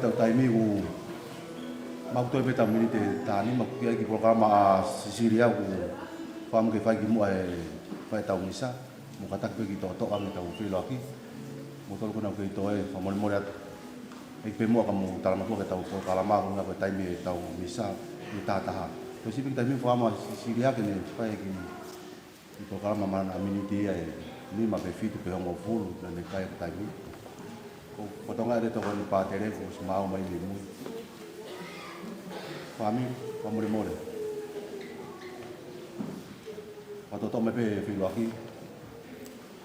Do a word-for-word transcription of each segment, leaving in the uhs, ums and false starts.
Tau taimi ʻoku mau toe pē tau miniti ʻe taha nima ʻoku ʻi ai e kiʻi polokalama ʻa Sisilia ʻoku fakaʻamu ke fai kimuʻa he fai ʻetau misa. Mo kātaki pē ke toʻotoʻo ange ʻetau feʻiloaki. Mo tolu ko ena ʻoku kei toe, fakamolemole atu. ʻEiki pē muʻa ka mou talamatua ki heʻetau polokalama, ko e ʻuhinga ko e taimi ʻetau misa ʻe taha taha. Toe siʻi pē kiʻi taimi fakaʻamu ʻa Sisilia ke ne fai e kiʻi polokalama, mana miniti ia ʻe nima pe fitu pe hongofulu, naʻa ne kai e taimi. Ko, ko Tonga ʻe tokoni pātele ko si mau mai le mui. Fami, fakamolemole. Fakatoʻotoʻo mai pē feʻiloaki.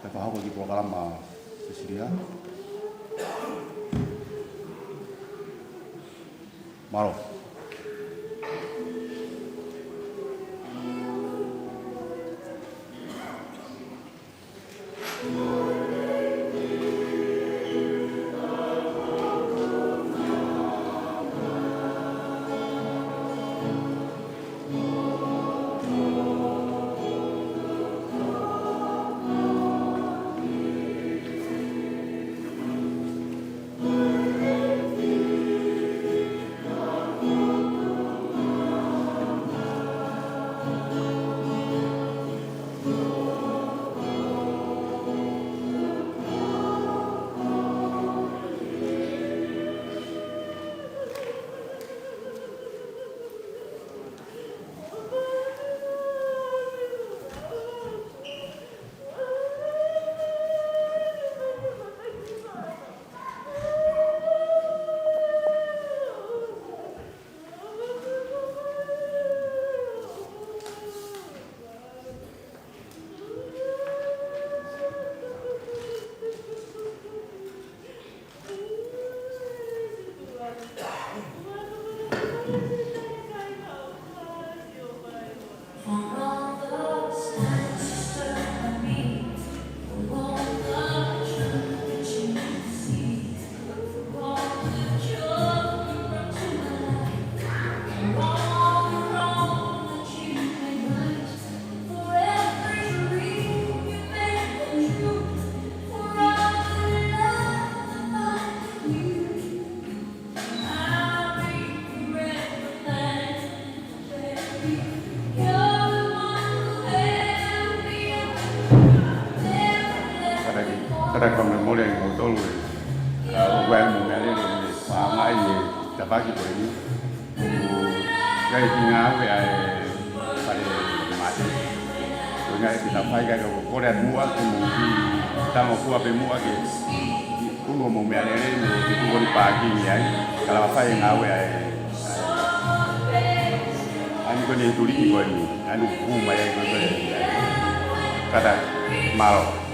Kae fakahoko e kiʻi polokalama Sisilia. Mālō. Kātaki, kātaki fakamolemole ʻa kimoutolu ē. ʻA, ʻoku ʻi ai mo e meʻalele ʻoku ne fakaʻaongaʻi e tafaʻaki ko eni. ʻOku ʻi ai e kiʻi ngāue ʻa e fale mate. Ko e ngāue ʻe fai ka ko e kole atu muʻa ke mou kiʻi tangofua pē muʻa ke ʻunu hoʻomou meʻalele mei he kiʻi tokoni pākingi ai. Ka lava fai e ngāue ʻa e ʻa eni ko eni e tuliʻi ko eni, ʻa eni ʻoku mai ai ko eni. Kātaki, mālō.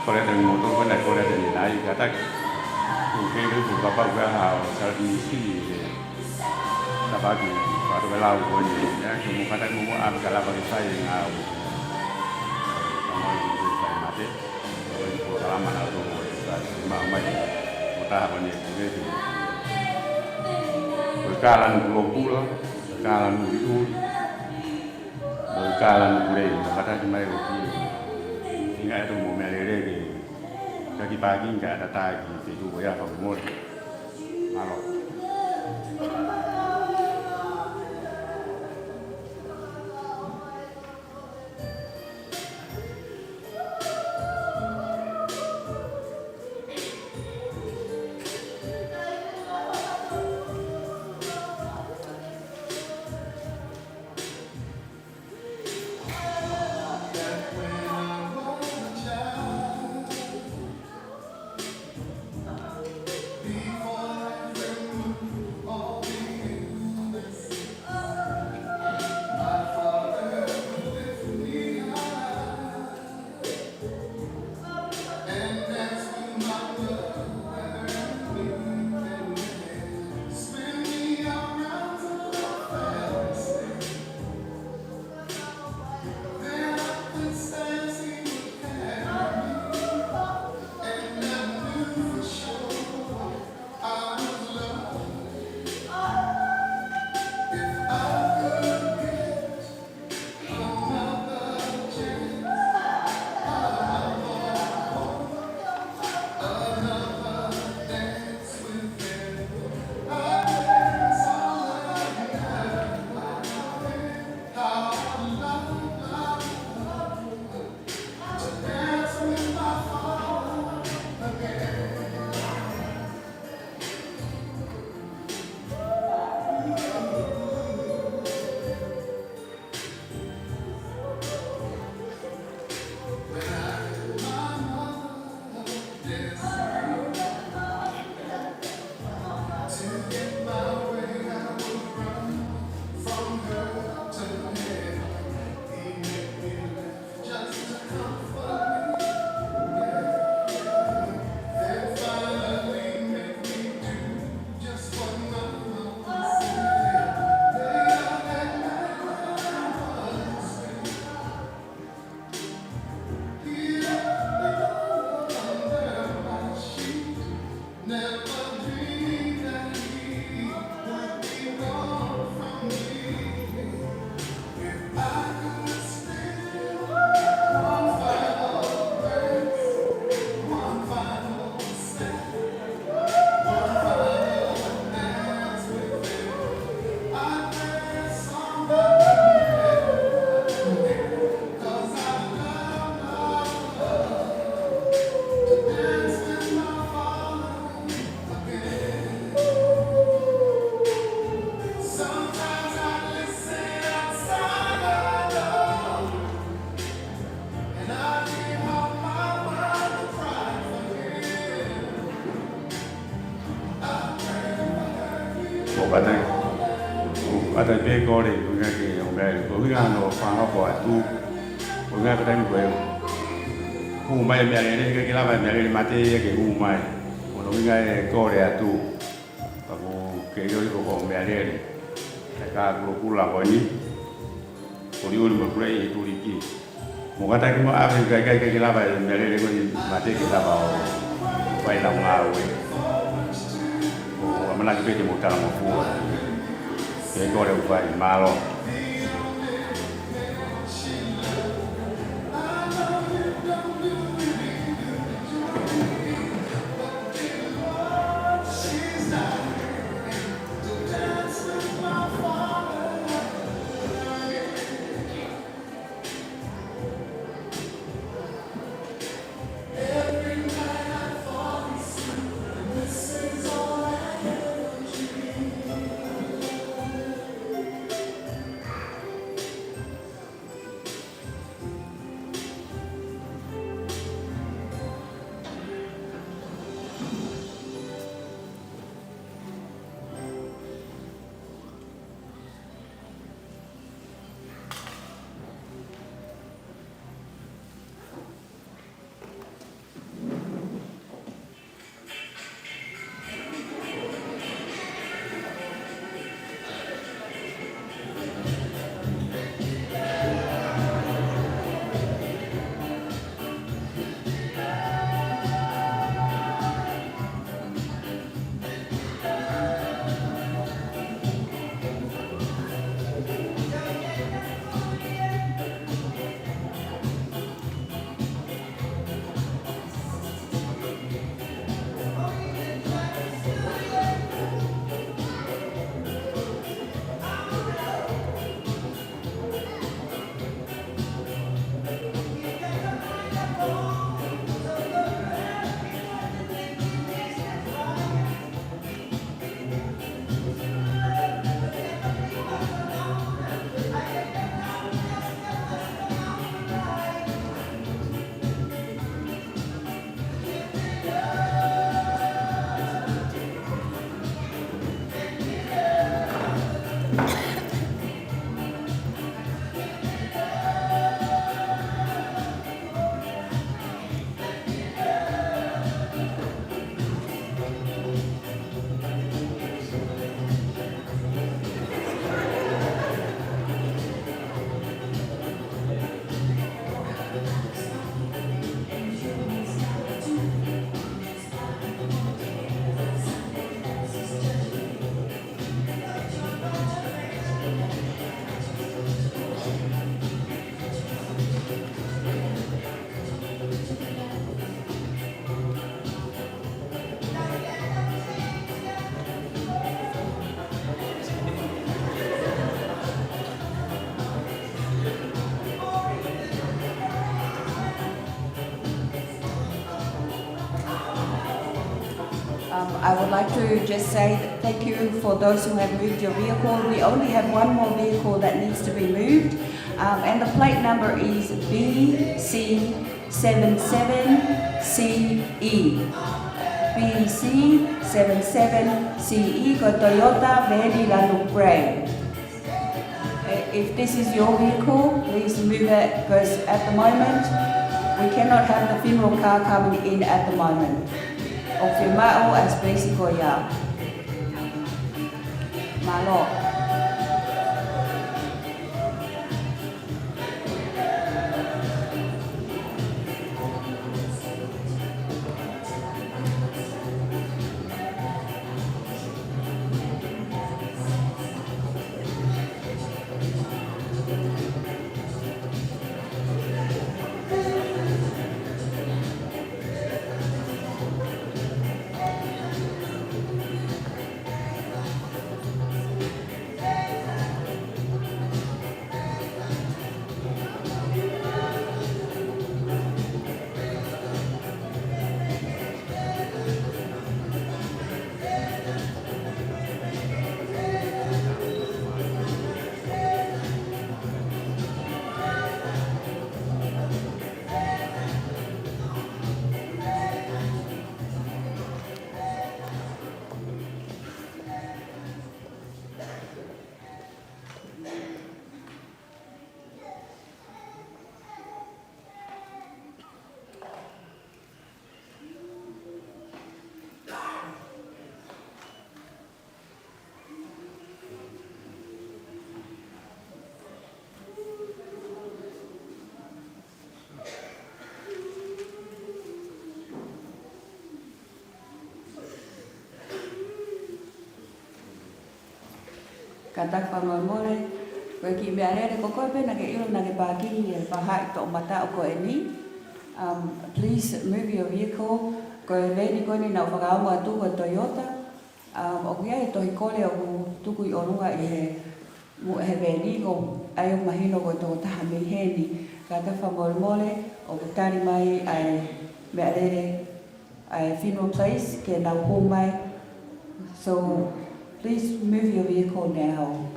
Kole atu mo tolu ko ena, kole atu ni nai kātaki. Ko e kei loi ko e kapau ko e hā ʻo Salafini Siki ʻe tāpuaki ʻa e lau ko eni. ʻIo, ko e mo kātaki mo mo ʻapi ka lava ke fai e ngāue. Ka mo e fai mate. Ko e polokalama naʻa tau ʻosi fai, maʻu mai. Mo taha ko eni e kule atu. Ko e kālani kulokula, kālani ʻuliʻuli. Mo e kālani kulei, mo kātaki mai ʻo ki. Hinga atu mo meʻalele ke taki pākingi ka tataki te tuku ia fakamolemole. Mālō. ʻOku ʻatā, ʻoku ʻatā pē kole, ʻuhinga ke ʻomai, ʻuhinga hono fakahoko atu, ʻuhinga ko e taimi ko ē ʻoku hū mai e meʻalele, ʻikai ke lava e meʻalele mate ia ke hū mai. Ko hono ʻuhinga e kole atu. Ka ko e kei loi ko e meʻalele. Ka ko e kulokula ko eni. Ko e ʻuliʻuli mo e kulei ʻi he tuliki. Mo kātaki mo ʻapi ka ʻikai, ʻikai ke lava e meʻalele ko eni mate ke lava ʻo fai ʻenau ngāue. ʻOku ʻamanaki pē te mou talangofua. Ke kole ʻo fai, mālō. I would like to just say thank you for those who have moved your vehicle. We only have one more vehicle that needs to be moved, um, and the plate number is B C seven seven C E. B C seven seven C E, ko e Toyota Veni Lanu Grey. If this is your vehicle, please move it, because at the moment, we cannot have the funeral car coming in at the moment. ʻOku fiemaʻu ʻa e space ko ia. Mālō. Kātaki fakamolemole, ko e kiʻi meʻalele ko ē pē naʻá ke ʻilo naʻá ke pākingi he faʻahi toʻomataʻu ko eni. Um, please move your vehicle. Ko e veni ko eni naʻá ku fakaongo atu ko e Toyota. Um, ʻoku ʻi ai e tohi kole ʻoku tuku ʻi ʻolunga ʻi he, mo e he veni ko ē ʻoku mahino ko e tokotaha mei heni. Kātaki fakamolemole, ʻoku tali mai ʻa e meʻalele ʻa e funeral place ke nau hū mai. So please move your vehicle now.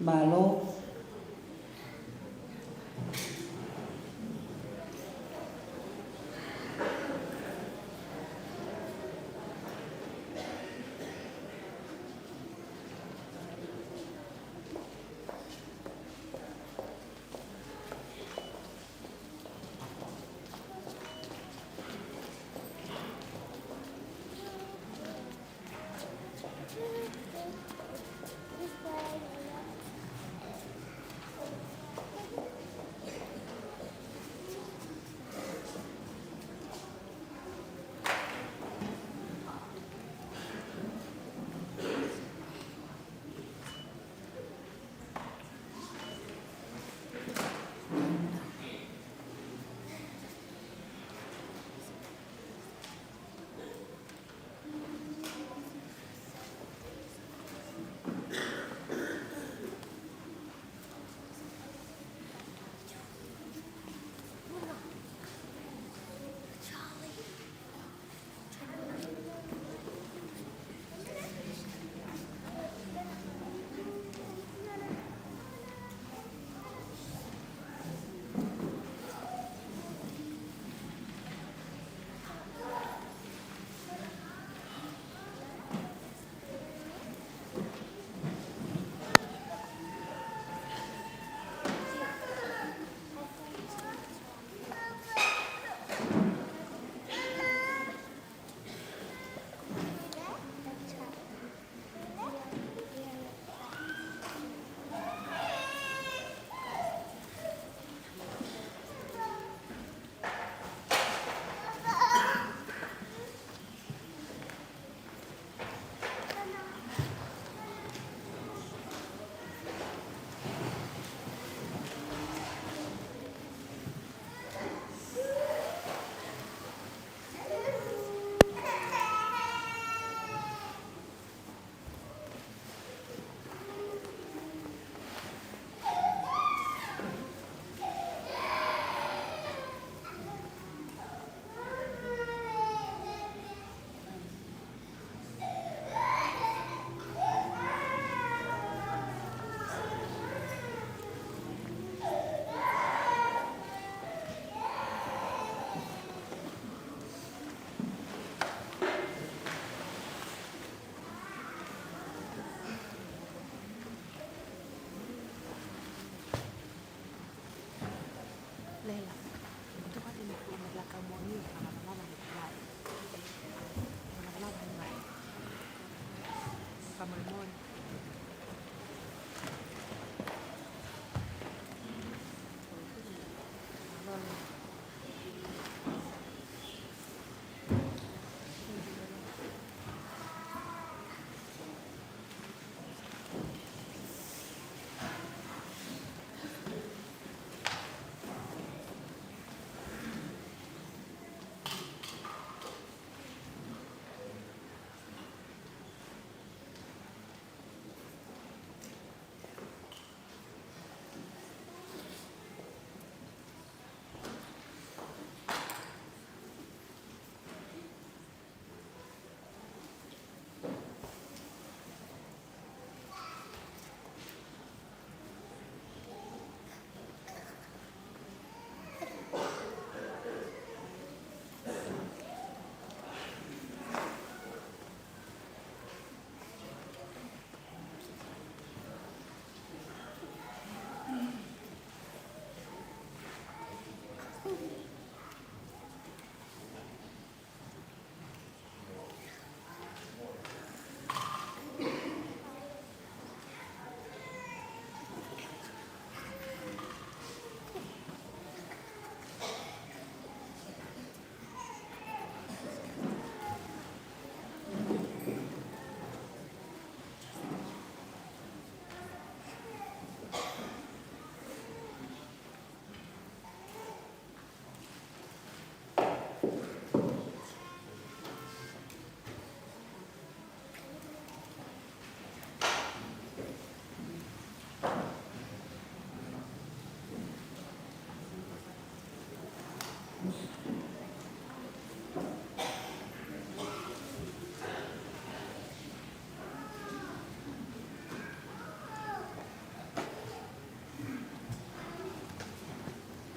Mālō.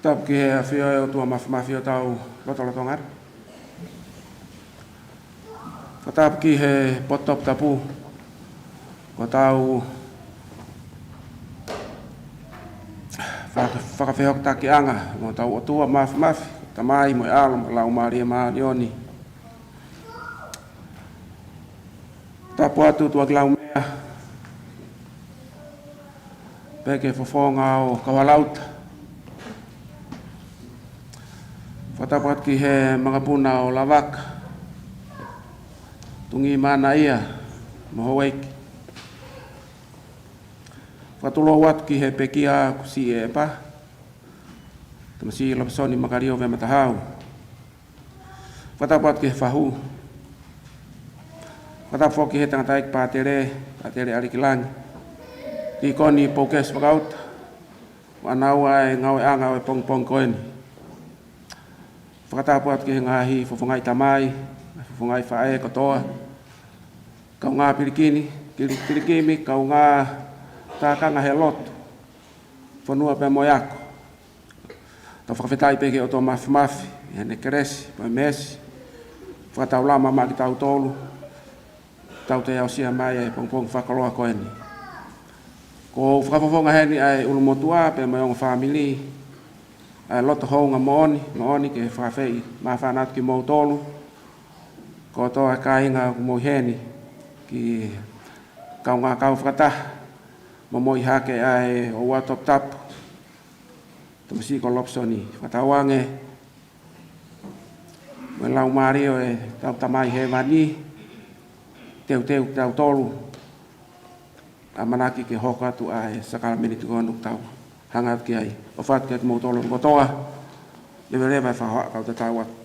Tapu ki he ʻafio ʻa e ʻOtua Māfimafi ʻo tau lotolotonga. Fakatapu ki he potu tapu ko ʻetau faka-, fakafehokotakiʻanga mo hotau ʻOtua Māfimafi, Tamai mo e ʻAlo mo e Laumālie Māʻoniʻoni. Tapu atu Tuʻakilaumea, pea ki he fofonga ʻo Kauhalaʻuta. Fakatapu atu ki he makapuna ʻo Lavaka, Tungī Manaia mo Houʻeiki. Fakatulou atu ki he pekia ʻa Kusi ʻEpa, Tamasiʻi Lopesoni Makalio Vematahau. Fakatapu atu ki he fahu. Fakatapu foki ki he tangataʻeiki pātele, Pātele ʻAlikilangi, Tīkoni Poukesi Vakauta, ʻa ia naʻa nau ʻi he ngāueʻanga ʻo e pongipongi ko eni. Fakatapu atu ki he ngaahi fofongaʻi tamai, fofongaʻi faʻē kotoa, kaungā pilikini, kili-, pilikimi, kaungā tākanga he lotu, fonua pea mo e ako. Tau fakafetaʻi pē ki he ʻOtua Māfimafi ʻi heʻene kelesi mo e meesi, fakataulama maʻa kitautolu, tau toe aʻusia mai e pongipongi fakakoloa ko eni. ʻOku ou fakafofonga heni ʻa e ʻulumotuʻa pea mo e ongo fāmili, ʻa e loto houngaʻia moʻoni, moʻoni ke fakaafeʻi māfana atu kimoutolu kotoa e kāinga ʻoku mou ʻi heni, ki he kaungā kau fakataha, mo mou ʻi hake ʻa e ʻOtua Toputapu, Tamasiʻi ko Lopesoni, fakatauange mo e laumālie ʻo ʻetau Tamai Hēvani, teuteu kitautolu, ʻamanaki ke hoko atu ʻa e sākalamēniti ko eni ʻoku tau hanga atu ki ai. ʻOfa atu kiate kimoutolu kotoa, leveleva e fakahohaʻa kau tatau atu.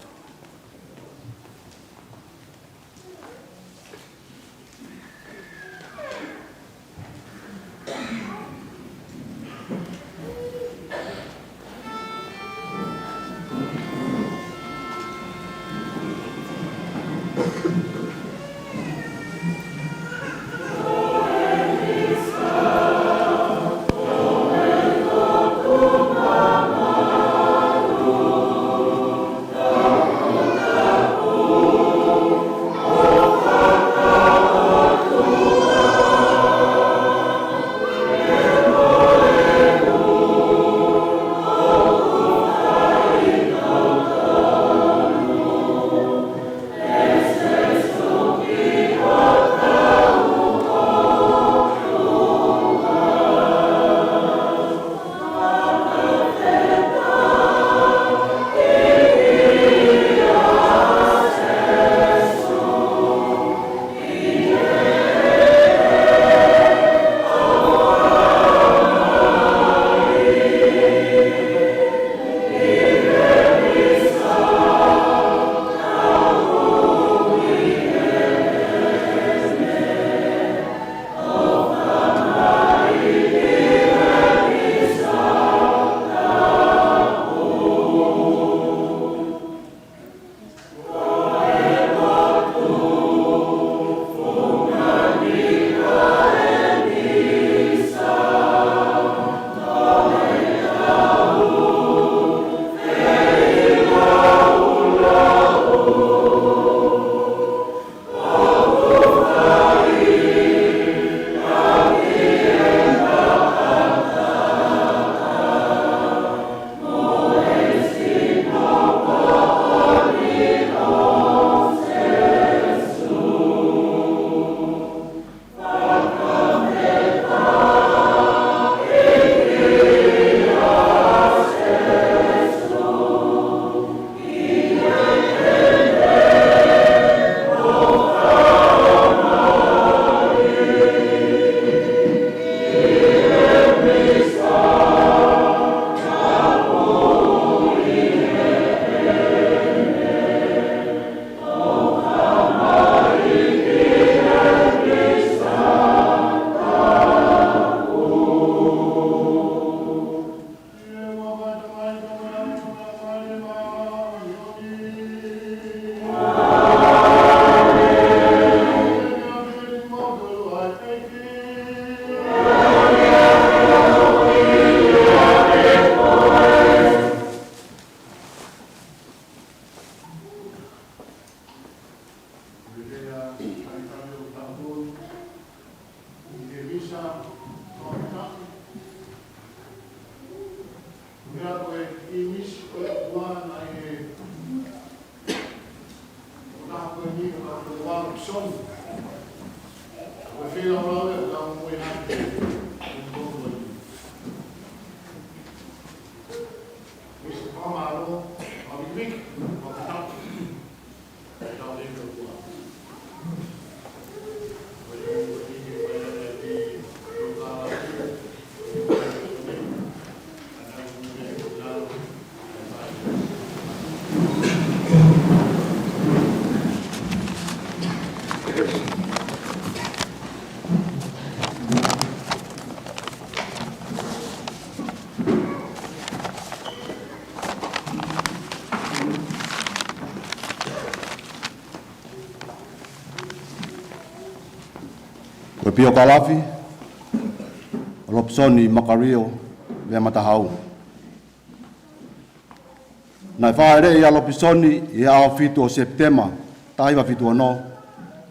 Ko e piokalafi ʻo Lopisoni Makalio Veamatahau. Naʻe fāʻeleʻi ʻa Lopisoni ʻi he ʻaho fitu ʻo Sepitema, taha hiva fitu ono,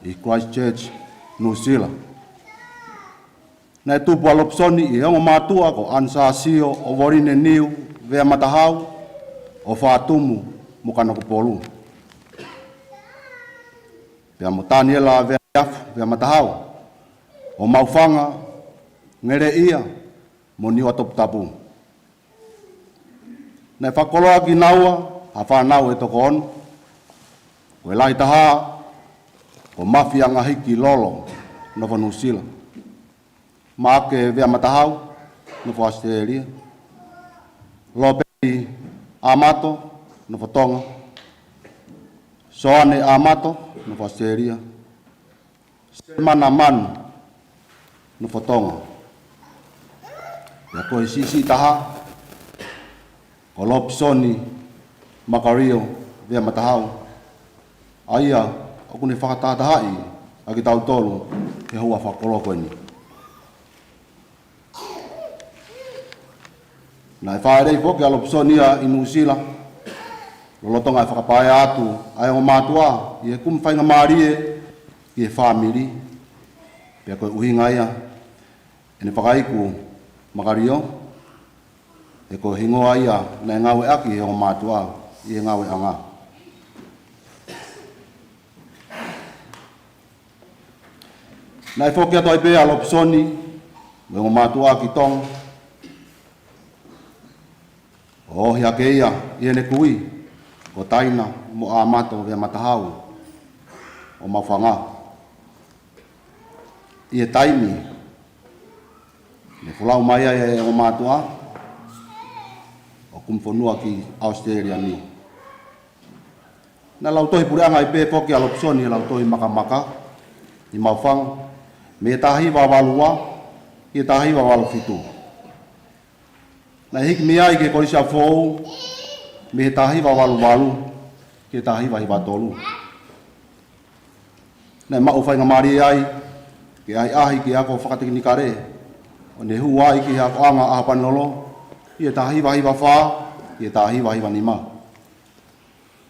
ʻi Christchurch, Nuʻusila. Naʻe tupu ʻa Lopisoni ʻi he ongo mātuʻa ko ʻAnisasio ʻOvoline Niu Veamatahau ʻo Fatumu mo Kanokupolu, pea mo Taniela Veafu Veamatahau ʻo Maufanga, Ngeleʻia mo Niuatoputapu. Naʻe fakakoloa kinaua ha fānau ʻe toko ono, ko e lahi taha ko Mafiangahiki Lolo, nofo Nuʻusila; Maake Veamatahau, nofo ʻAositelēlia; Lopeti ʻAmato, nofo Tonga; Soane ʻAmato, nofo ʻAositelēlia; Semana Manu, nofo Tonga. Pea ko e siʻisiʻi taha ko Lopisoni Makalio Veamatahau, ʻa ia ʻoku ne fakatahatahaʻi ʻa kitautolu he houa fakakoloa ko eni. Naʻe fāʻeleʻi foki ʻa Lopisoni ia ʻi Nuʻusila, lolotonga e fakapaea atu ʻa e ongo mātuʻa ʻi he kumi faingamālie ki he fāmili. Pea ko e ʻuhinga ia ʻene fakaiku Makalio, he ko e hingoa ia naʻe ngāueʻaki ʻe he ongo mātuʻa ʻi he ngāueʻanga. Naʻe foki atu ai pē ʻa Lopisoni mo e ongo mātuʻa ki Tonga, ʻo ohi hake ia ʻi heʻene kui ko Taina mo ʻAmato Veamatahau ʻo Maufanga, ʻi he taimi ne folau mai ai e ongo mātuʻa ʻo kumi fonua ki ʻAositelēlia ni. Naʻe lautohi puleʻanga ai pē foki ʻa Lopisoni he Lautohi Makamaka ʻi Maufanga, mei he taha hiva valu ua ki he taha hiva valu fitu. Naʻe hiki mei ai ki he Kolisi ʻApifoʻou mei he taha hiva valu valu ki he taha hiva hiva tolu. Naʻe maʻu faingamālie ai ke ʻahiʻahi ki he ako fakatekinikale, ʻo ne hū ai ki he akoʻanga ʻaho paneolo ʻi he taha hiva hiva fā ki he taha hiva hiva nima.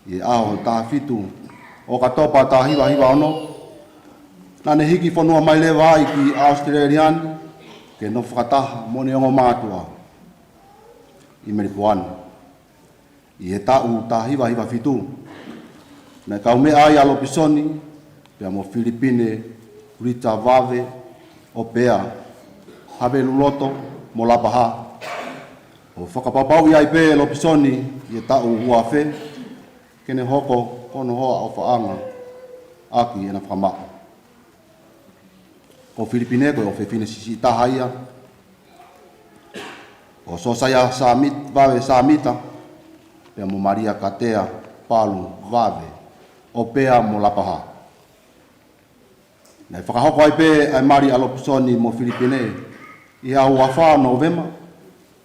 ʻI he ʻaho taha fitu ʻo ʻOkatopa taha hiva hiva ono, naʻa ne hiki fonua mai leva ai ki ʻAositelēlia ni ke nofo fakataha mo ʻene ongo mātuʻa ʻi Melikuane. ʻI he taʻu taha hiva hiva fitu, naʻe kaumeʻa ai ʻa Lopisoni pea mo Filipine Rita Vave ʻOpea Haveluloto mo Lapaha, ʻo fakapapauʻi ai pē ʻe Lopisoni ʻi he taʻu ua afe ke ne hoko ko hono hoa ʻofaʻanga ʻaki ʻena fakamaʻu. Ko Filipine ko e ʻofefine siʻisiʻi taha ia ʻo Sosaia Sāmit-, Vave Sāmita, pea mo Malia Katea Palu Vave ʻOpea mo Lapaha. Naʻe fakahoko ai pē ʻa e mali ʻa Lopisoni mo Filipine ʻi he ʻaho ua fā Nōvema,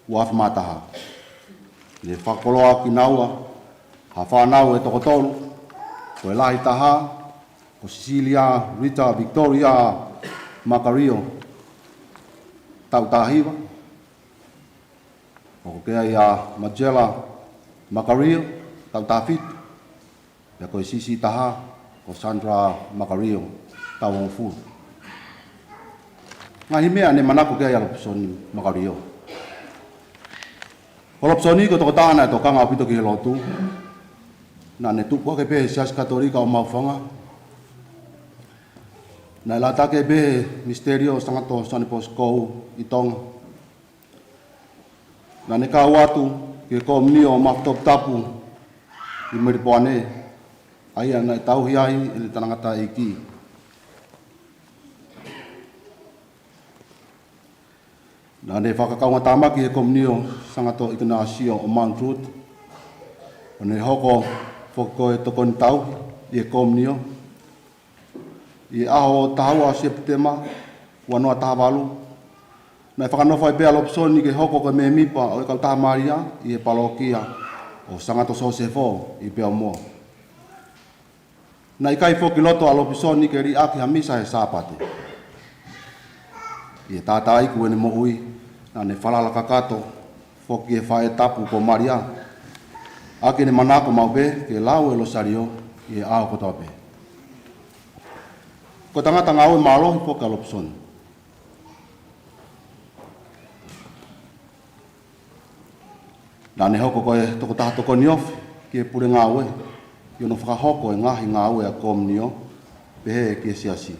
ua afe mā taha. Ne fakakoloa kinaua ha fānau ʻe toko tolu, ko e lahi taha ko Sisilia Rita Victoria Makalio, taʻu taha hiva. ʻOku kei ai ʻa Majela Makalio, taʻu taha fitu. Pea ko e siʻisiʻi taha ko Sandra Makalio, taʻu hongofulu. Ngaahi meʻa ne manako ki ai ʻa Lopisoni Makalio. Ko Lopisoni ko e tokotaha naʻe tokanga ʻaupito ki he lotu. Naʻa ne tupu hake pē he Siasi Katolika ʻo Maufanga. Naʻe lata hake pē he Misiteli ʻo Sangato Soane Posikou ʻi Tonga. Naʻa ne kau atu ki he komiunio maʻa Toputapu ʻi Melipoane, ʻa ia naʻe tauhi ai ʻene talangataʻeiki. Naʻa ne fakakaungātāmaki he komiunio Sangato ʻIkināsio ʻo Mount Druitt, ʻo ne hoko foki ko e tokoni tauhi ʻi he komiunio. ʻI he ʻaho taha ua ʻo Sepitema, ua noa taha valu, naʻe fakanofo ai pē ʻa Lopesoni ke hoko ko e mēmipa ʻo e Kautaha Malia ʻi he palokia ʻo Sangato Sosefo ʻi Peaumoa. Naʻe ʻikai foki loto ʻa Lopesoni ke liʻaki ha misa he Sāpate. ʻI he taʻataʻiku ʻene moʻui, naʻa ne falala kakato foki ki he faʻē tapu ko Malia, ʻaki ʻene manako maʻu pē ke lau e Losalio ʻi he ʻaho kotoa pē. Ko e tangata ngāue mālohi foki ʻa Lopesoni. Naʻa ne hoko ko e tokotaha tokoni ofi ki he pule ngāue, ʻi hono fakahoko e ngaahi ngāue ʻa e komiunio, pehē ki he siasi.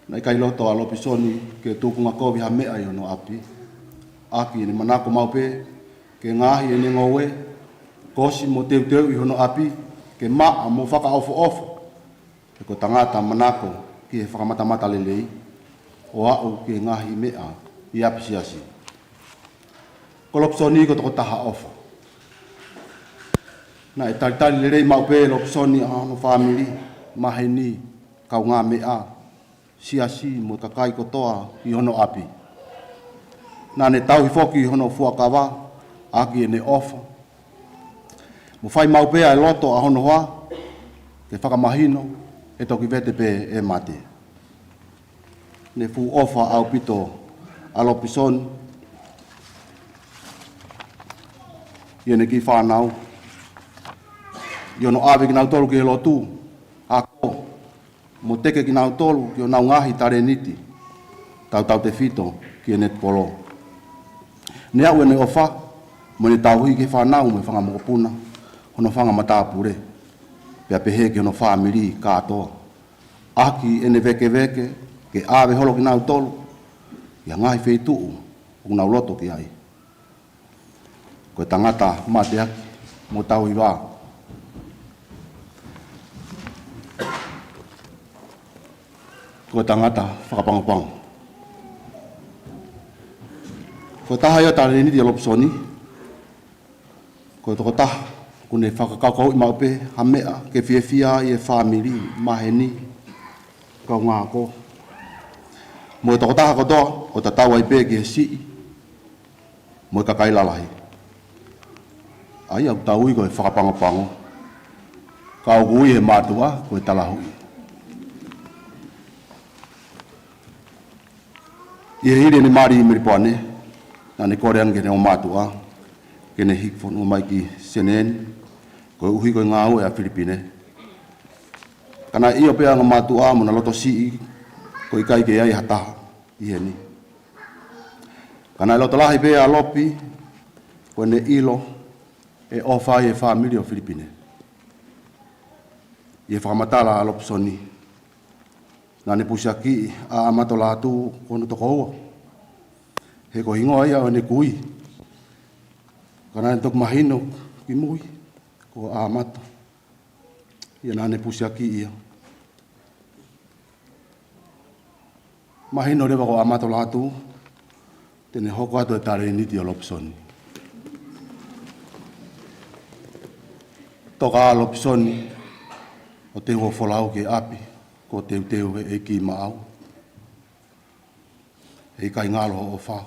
Naʻe ʻikai loto ʻa Lopesoni ke tukunga kovi ha meʻa ʻi hono ʻapi, ʻaki ʻene manako maʻu pē ke ngaohi ʻene ngoue, kosi mo teuteuʻi hono ʻapi ke maʻa mo fakaʻofoʻofa. He ko e tangata manako ki he fakamatamata lelei, ʻo aʻu ki he ngaahi meʻa ʻi ʻapisiasi. Ko Lopesoni ko e tokotaha ʻofa. Naʻe talitali lelei maʻu pē ʻe Lopesoni ʻa hono fāmili, maheni, kaungāmeʻa, siasi mo e kakai kotoa ʻi hono ʻapi. Naʻa ne tauhi foki hono fuakava ʻaki ʻene ʻofa, mo fai maʻu pē ʻa e loto ʻa hono hoa ke fakamahino ʻe toki vete pē ʻe mate. Ne fuʻu ʻofa ʻaupito ʻa Lopesoni ʻi heʻene kiʻi fānau, ʻi hono ʻave kinautolu ki he lotu, ako, mo teke kinautolu ki honau ngaahi talēniti, tautautefito ki he netipolo. Ne aʻu ʻene ʻofa mo ʻene tauhi ki he fānau mo e fanga mokopuna hono fanga matāpule, pea pehē ki hono fāmili kātoa, ʻaki ʻene vēkeveke ke ʻave holo kinautolu ki he ngaahi feituʻu ʻoku nau loto ki ai. Ko e tangata mateaki mo tauhi vā. Ko e tangata fakapangopango. Ko e taha ia ʻo e talēniti ʻo Lopesoni, ko e tokotaha ʻoku ne fakakaukauʻi maʻu pē ha meʻa ke fiefia ai e fāmili, maheni, kaungāako, mo e tokotaha kotoa, ʻo tatau ai pē ki he siʻi mo e kakai lalahi. ʻA ia ʻoku tau ui ko e fakapangopango, ka ʻoku ui ʻe he mātuʻa ko e talahuʻi. ʻI he hili ʻene mali ʻi Melipoane, naʻa ne kole ange ki heʻene ongomātuʻa ke ne hiki fonua mai ki Senē ni, koeʻuhi ko e ngāue ʻa Filipine. Ka naʻe ʻio pē ʻa e ongomātuʻa mo na loto siʻi ko e ʻikai ke ʻi ai ha taha ʻi heni. Ka naʻe loto lahi pē ʻa Lopi ko ʻene ʻilo ʻe ʻofa ai e fāmili ʻo Filipine. ʻI he fakamatala ʻa Lopesoni, naʻa ne pusiakiʻi ʻa ʻAmato Lātū ko hono tokoua, he ko e hingoa ia ʻo ʻene kui. Ka naʻa ne toki mahino kimui ko ʻAmato, ʻa ia naʻa ne pusiakiʻi ia. Mahino leva ko ʻAmato Lātū te ne hoko atu e talēniti ʻo Lopesoni. Toka ʻa Lopesoni ʻo teu ʻo folau ki he ʻapi kuo teuteu ʻe he ʻEiki maʻau. He ʻikai ngalo hoʻo ʻofa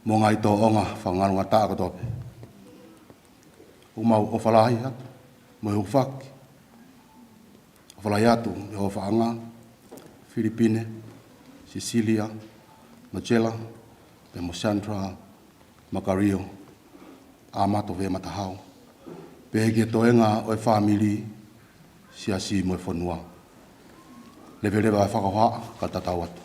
mo e ngaahi tōʻonga fakangalongataʻa kotoa pē. ʻOku mau ʻofa lahi atu mo e hūfaki. ʻOfa lahi atu ʻi he ʻofaʻanga, Filipine, Sisilia, Marcela, pea mo Sandra, Makario, ʻAmato Vematahau, pehē ki he toenga ʻo e fāmili, siasi mo e fonua. Leveleva e fakahohaʻa ka tatau atu.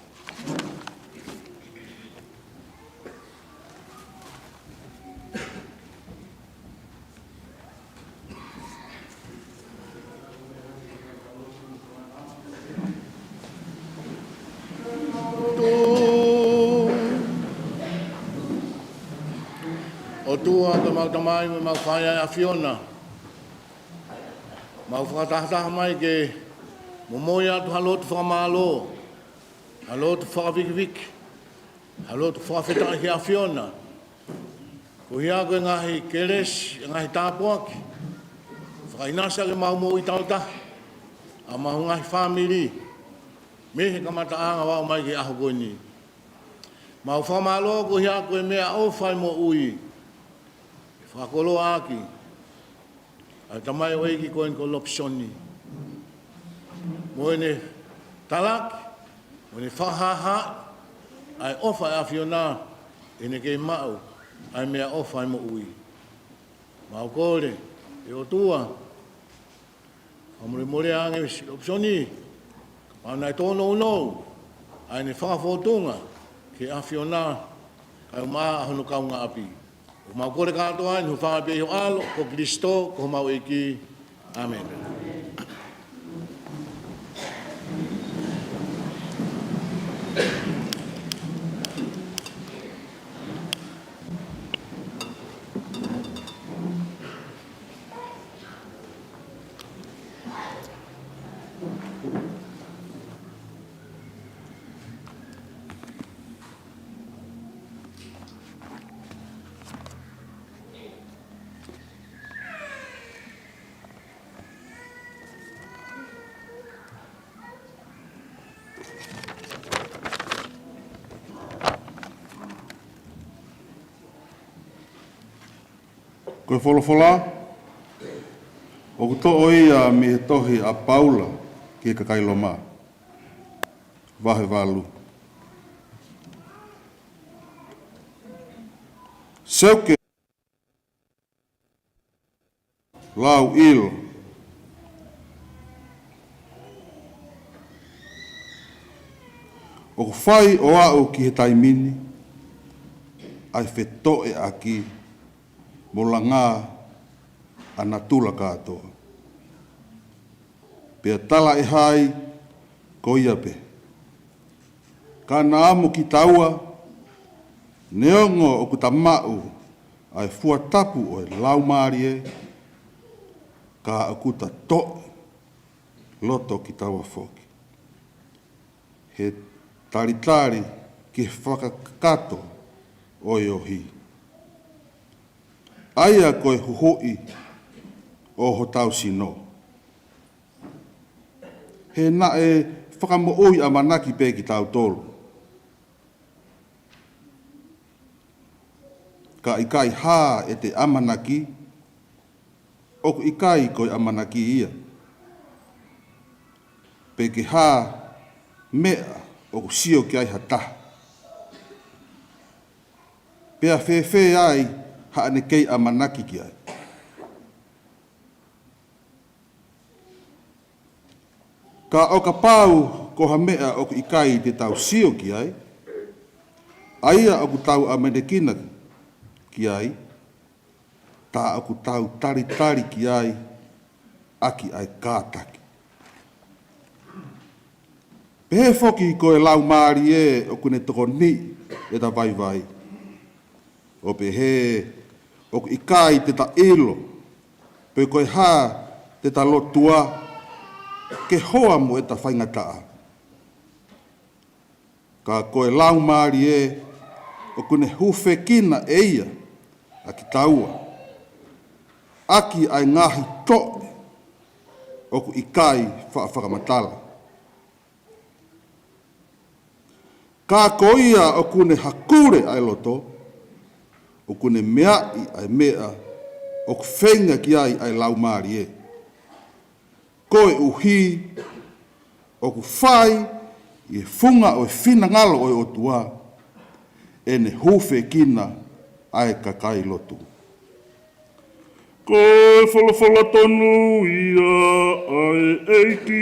ʻOtua ko ʻemau Tamai, mo ʻemau Faʻē ʻa e ʻAfiona, mau fakatahataha mai ke momoi atu ha lotu fakamālō, ha lotu fakavikiviki, ha lotu fakafetaʻi ki he ʻAfiona, koeʻuhi ko e ngaahi kelesi, e ngaahi tāpuaki, fakaʻinasi ʻaki ʻemau moʻui tautaha, ʻa ʻemau ngaahi fāmili, mei he kamataʻanga ʻo aʻu mai ki he ʻaho ko eni. Mau fakamālō koeʻuhi ko e meʻaʻofa ʻo e moʻui, fakakoloa ʻaki ʻa e tamaioʻeiki ko eni ko Lopesoni, mo ʻene talaki, mo ʻene fakahāhā ʻa e ʻofa ʻa e ʻAfiona, ʻene kei maʻu ʻa e meʻaʻofa ʻo e moʻui. Mau kole, ʻe ʻOtua, fakamolemole ange ʻa Lopesoni, kapau naʻe tōnounou ʻa ʻene fakafōtunga ki he ʻAfiona, kae ʻumaʻā hono kaungāʻapi. ʻOku mau kole kātoa eni ʻi he huafa pē ʻo ho ʻAlo ko Kilisitō ko homau ʻEiki. ʻĀmeni. Ko e folofola ʻoku toʻo ia mei he tohi ʻa Paula ki he kakai Loma, vahe valu. Seuke, lau ʻilo, ʻoku fai ʻo aʻu ki he taimi ni ʻa e fetoʻeʻaki mo langa ʻa natula kātoa. Pea talaʻehai ko ia pē. Ka naʻa mo kitaua, neongo ʻoku ta maʻu ʻa e fua tapu ʻo e Laumālie, ka ʻoku ta toʻe loto kitaua foki, he talitali ki he fakakakato ʻo e ohi, ʻa ia ko e huhuʻi ʻo hotau sino. He naʻe fakamoʻui ʻamanaki pē kitautolu, ka ʻikai hā ʻete ʻamanaki ʻoku ʻikai ko e ʻamanaki ia, pe ke hā meʻa ʻoku sio ki ai ha taha, pea fēfē ai haʻane kei ʻamanaki ki ai. Ka ʻo kapau ko ha meʻa ʻoku ʻikai te tau sio ki ai, ʻa ia ʻoku tau ʻamanekina ki ai, tā ʻoku tau talitali ki ai ʻaki ʻa e kātaki. Pehē foki ko e Laumālie ʻoku ne tokoniʻi ʻeta vaivai, ʻo pehē ʻoku ʻikai te ta ʻilo pe ko e hā te ta lotua ke hoa mo ʻeta faingataʻa. Ka ko e Laumālie ʻoku ne hūfekina ʻe ia ʻa kitaua ʻaki ʻa e ngaahi toʻe ʻoku ʻikai faʻa fakamatala. Ka ko ia ʻoku ne hakule ʻa e loto, ʻoku ne meaʻi ʻa e meʻa ʻoku feinga ki ai ʻa e Laumālie, koeʻuhi ʻoku fai ʻi he funga ʻo e finangalo ʻo e ʻOtua ʻene hūfekina ʻa e kakai lotu. Ko e folofola tonu ia ʻa e ʻEiki.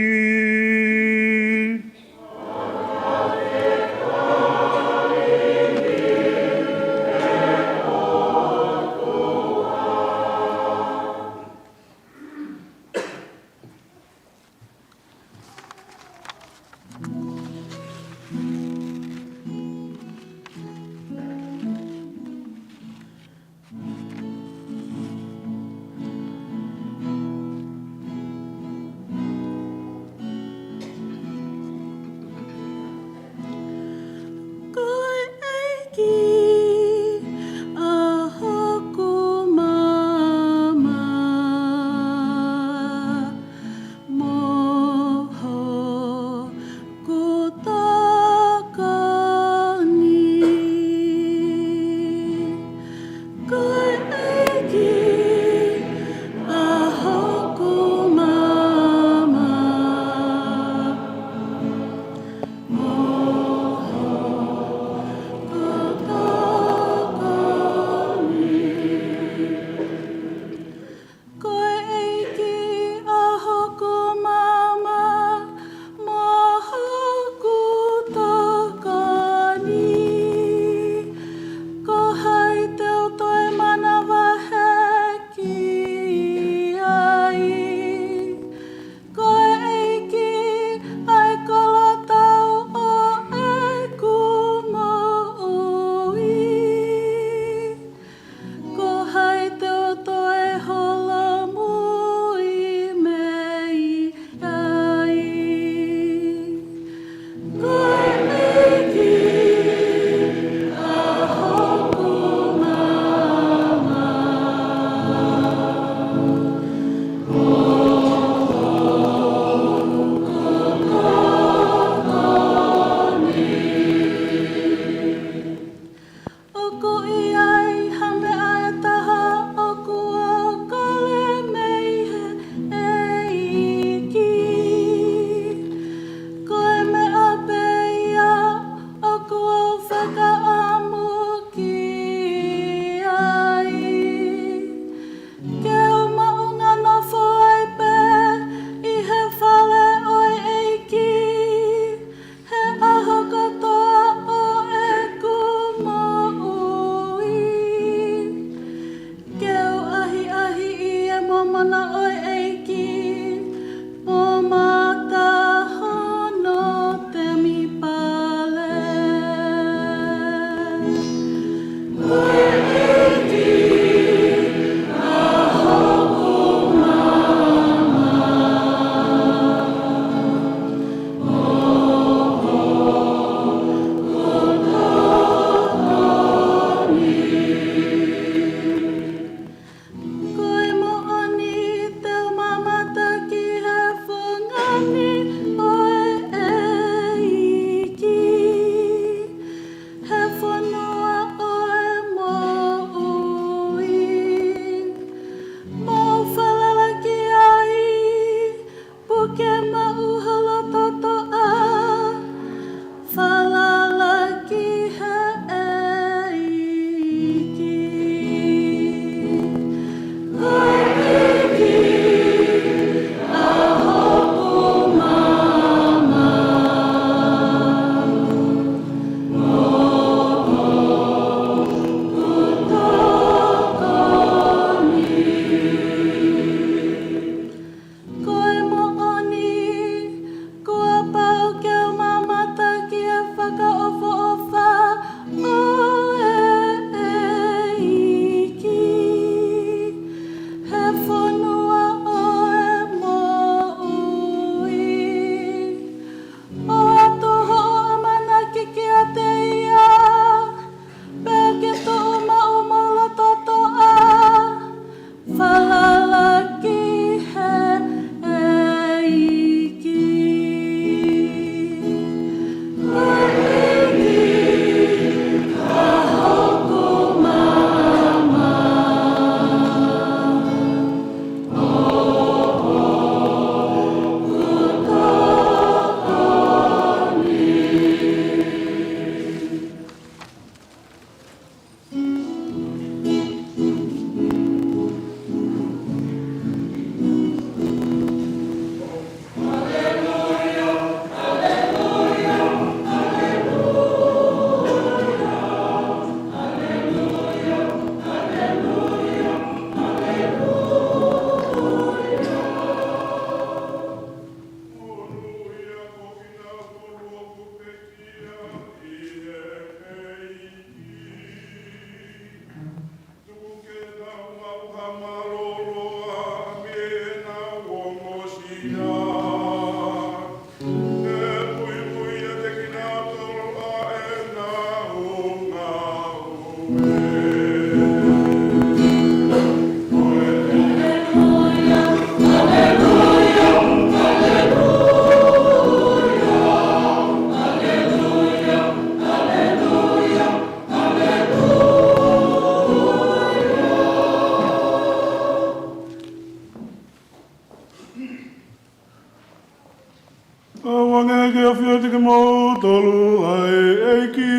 ʻOua naʻa ke ʻafio ʻiate kimoutolu ʻa e ʻEiki.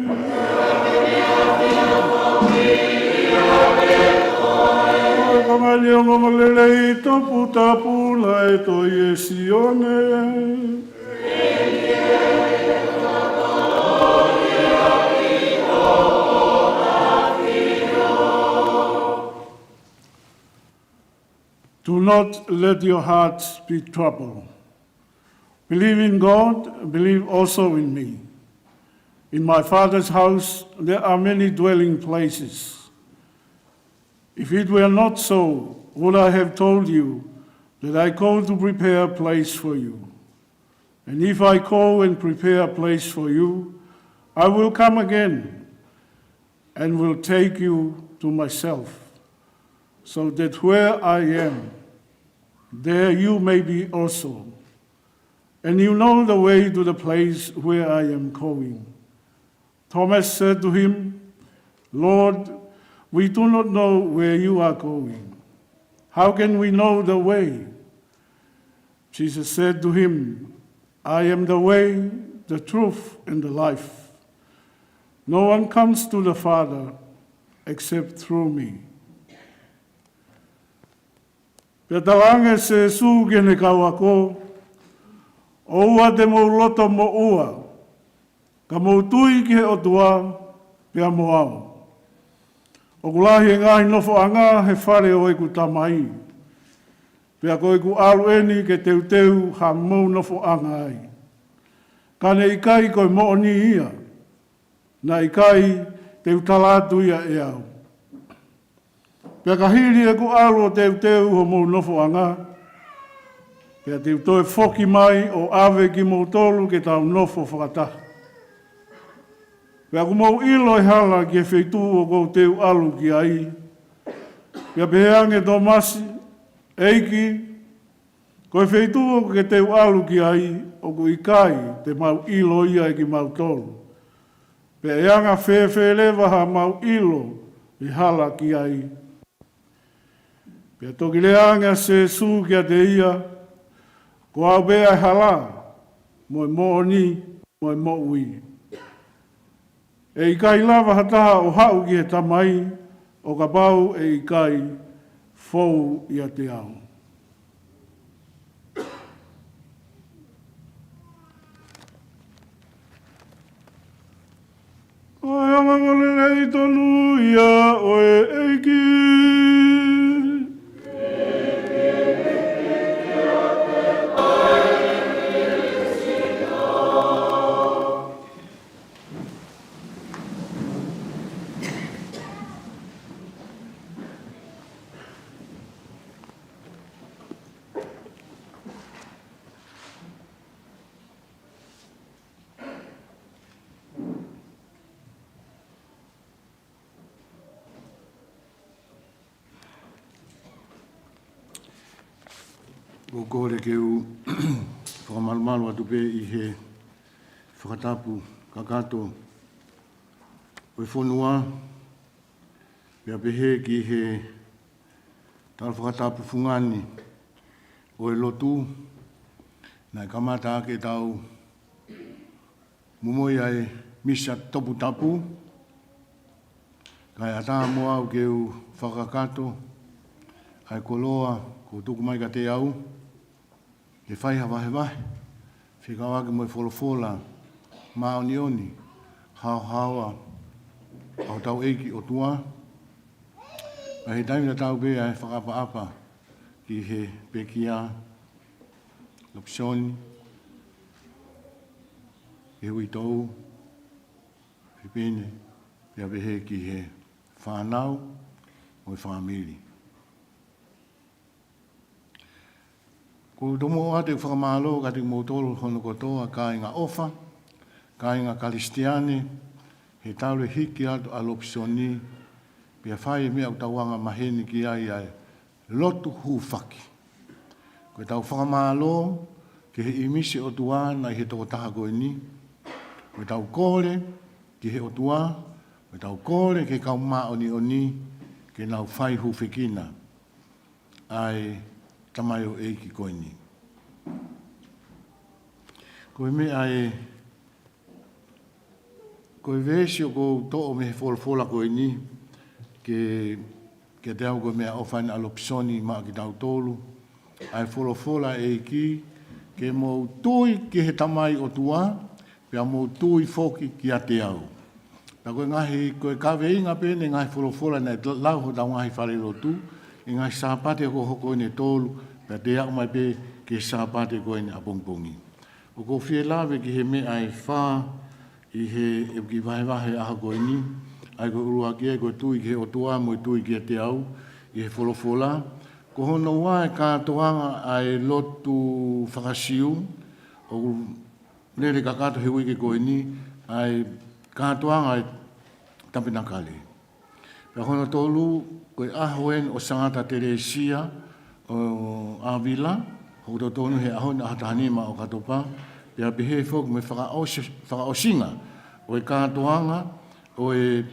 ʻOku ʻikai ke ʻi ai ha ongoongolelei toputapu naʻe tohi ʻe Sione. Do not let your hearts be troubled. Believe in God, believe also in me. In my Father's house there are many dwelling places. If it were not so, would I have told you that I go to prepare a place for you? And if I go and prepare a place for you, I will come again and will take you to myself, so that where I am, there you may be also. And you know the way to the place where I am going. Thomas said to him, "Lord, we do not know where you are going. How can we know the way?" Jesus said to him, "I am the way, the truth, and the life. No one comes to the Father except through me." Pea talaange ʻe Sēsū ki heʻene kau ako, "ʻOua te mou loto moʻua, ka mou tui ki he ʻOtua pea mo au. ʻOku lahi e ngaahi nofoʻanga he fale ʻo ʻeku Tamai. Pea ko ʻeku ʻalu eni ke teuteu haʻamou nofoʻanga ai. Ka ne ʻikai ko e moʻoni ia, naʻe ʻikai te u tala atu ia ʻe au. Pea ka hili ʻeku ʻalu ʻo teuteu homou nofoʻanga, pea te u toe foki mai ʻo ʻave kimoutolu ke tau nofo fakataha. Pea ʻoku mou ʻilo e hala ki he feituʻu ʻoku ou teu ʻalu ki ai." Pea pehē ange ʻe Tōmasi, "ʻEiki, ko e feituʻu ʻoku ke teu ʻalu ki ai, ʻoku ʻikai te mau ʻilo ia ʻe kimautolu. Pea ʻe anga fēfē leva haʻamau ʻilo e hala ki ai?" Pea toki lea ange ʻa Sēsū kiate ia, "Ko au pē ʻa e hala, mo e moʻoni, mo e moʻui. ʻE ʻikai lava ha taha ʻo haʻu ki he Tamai, ʻo kapau ʻe ʻikai fou ʻiate au." Ko e ongoongolelei tonu ia ʻo e ʻEiki. ʻOku ou kole ke u fakamalumalu atu pē ʻi he fakatapu kakato ʻo e fonua, pea pehē ki he tala fakatapu fungani ʻo e lotu, naʻe kamata ʻaki ʻetau momoi ʻa e misa toputapu, kae ʻatā mo au ke u fakakakato ʻa e koloa kuo tuku mai kiate au, ke fai ha vahevahe fekauʻaki mo e folofola māʻoniʻoni, haohaoa ʻa hotau ʻEiki ʻOtua. Pea ʻi he taimi tatau pē ʻa e fakaʻapaʻapa ki he pekia, Lopisoni, ki he uitou, Fipine, pea pehē ki he fānau mo e fāmili. ʻOku ou tomuʻa ʻoatu e fakamālō kiate kimoutolu hono kotoa, kāinga ʻofa, kāinga Kalisitiane, he talu e hiki atu ʻa Lopisoni, pea fai e meʻa ʻoku tau anga maheni ki ai ʻa e lotu hūfaki. Ko ʻetau fakamālō ki he ʻīmisi ʻOtua naʻe ʻi he tokotaha ko eni. Ko ʻetau kole ki he ʻOtua, ko ʻetau kole ki he kau māʻoniʻoni, ke nau fai hūfekina ʻa e tamaioʻeiki ko eni. Ko e meʻa ē, ko e veesi ʻoku ou toʻo mei he folofola ko eni, ke, kiate au ko e meʻaʻofa eni ʻa Lopisoni maʻa kitautolu, ʻa e folofola ʻa e ʻEiki, ke mou tui ki he Tamai ʻOtua, pea mou tui foki kiate au. Pea ko e ngaahi, ko e kaveinga pē eni e ngaahi folofola naʻe lau ʻi hotau ngaahi falelotu, ʻi he ngaahi Sāpate hokohoko eni ʻe tolu, pea toe aʻu mai pē ki he Sāpate ko eni ʻapongipongi. ʻOku ou fie lave ki he meʻa ʻe fā ʻi he, ʻeku kiʻi vahevahe ʻaho ko eni, ʻa ia ko e ʻuluaki ē ko e tui ki he ʻOtua mo e tui kiate au, ʻi he folofola. Ko hono ua e kātoanga ʻa e lotu faka-Siu, ʻoku lele kakato he uike ko eni, ʻa e kātoanga ʻa e Tapenakale. Pea hono tolu, ko e ʻaho eni ʻo Sangata Telesia ʻo ʻAvila, ʻoku totonu he ʻaho ni ʻaho taha nima ʻo ʻOkatopa, pea pehē foki mo e fakaʻosi-, fakaʻosinga ʻo e kātoanga ʻo e,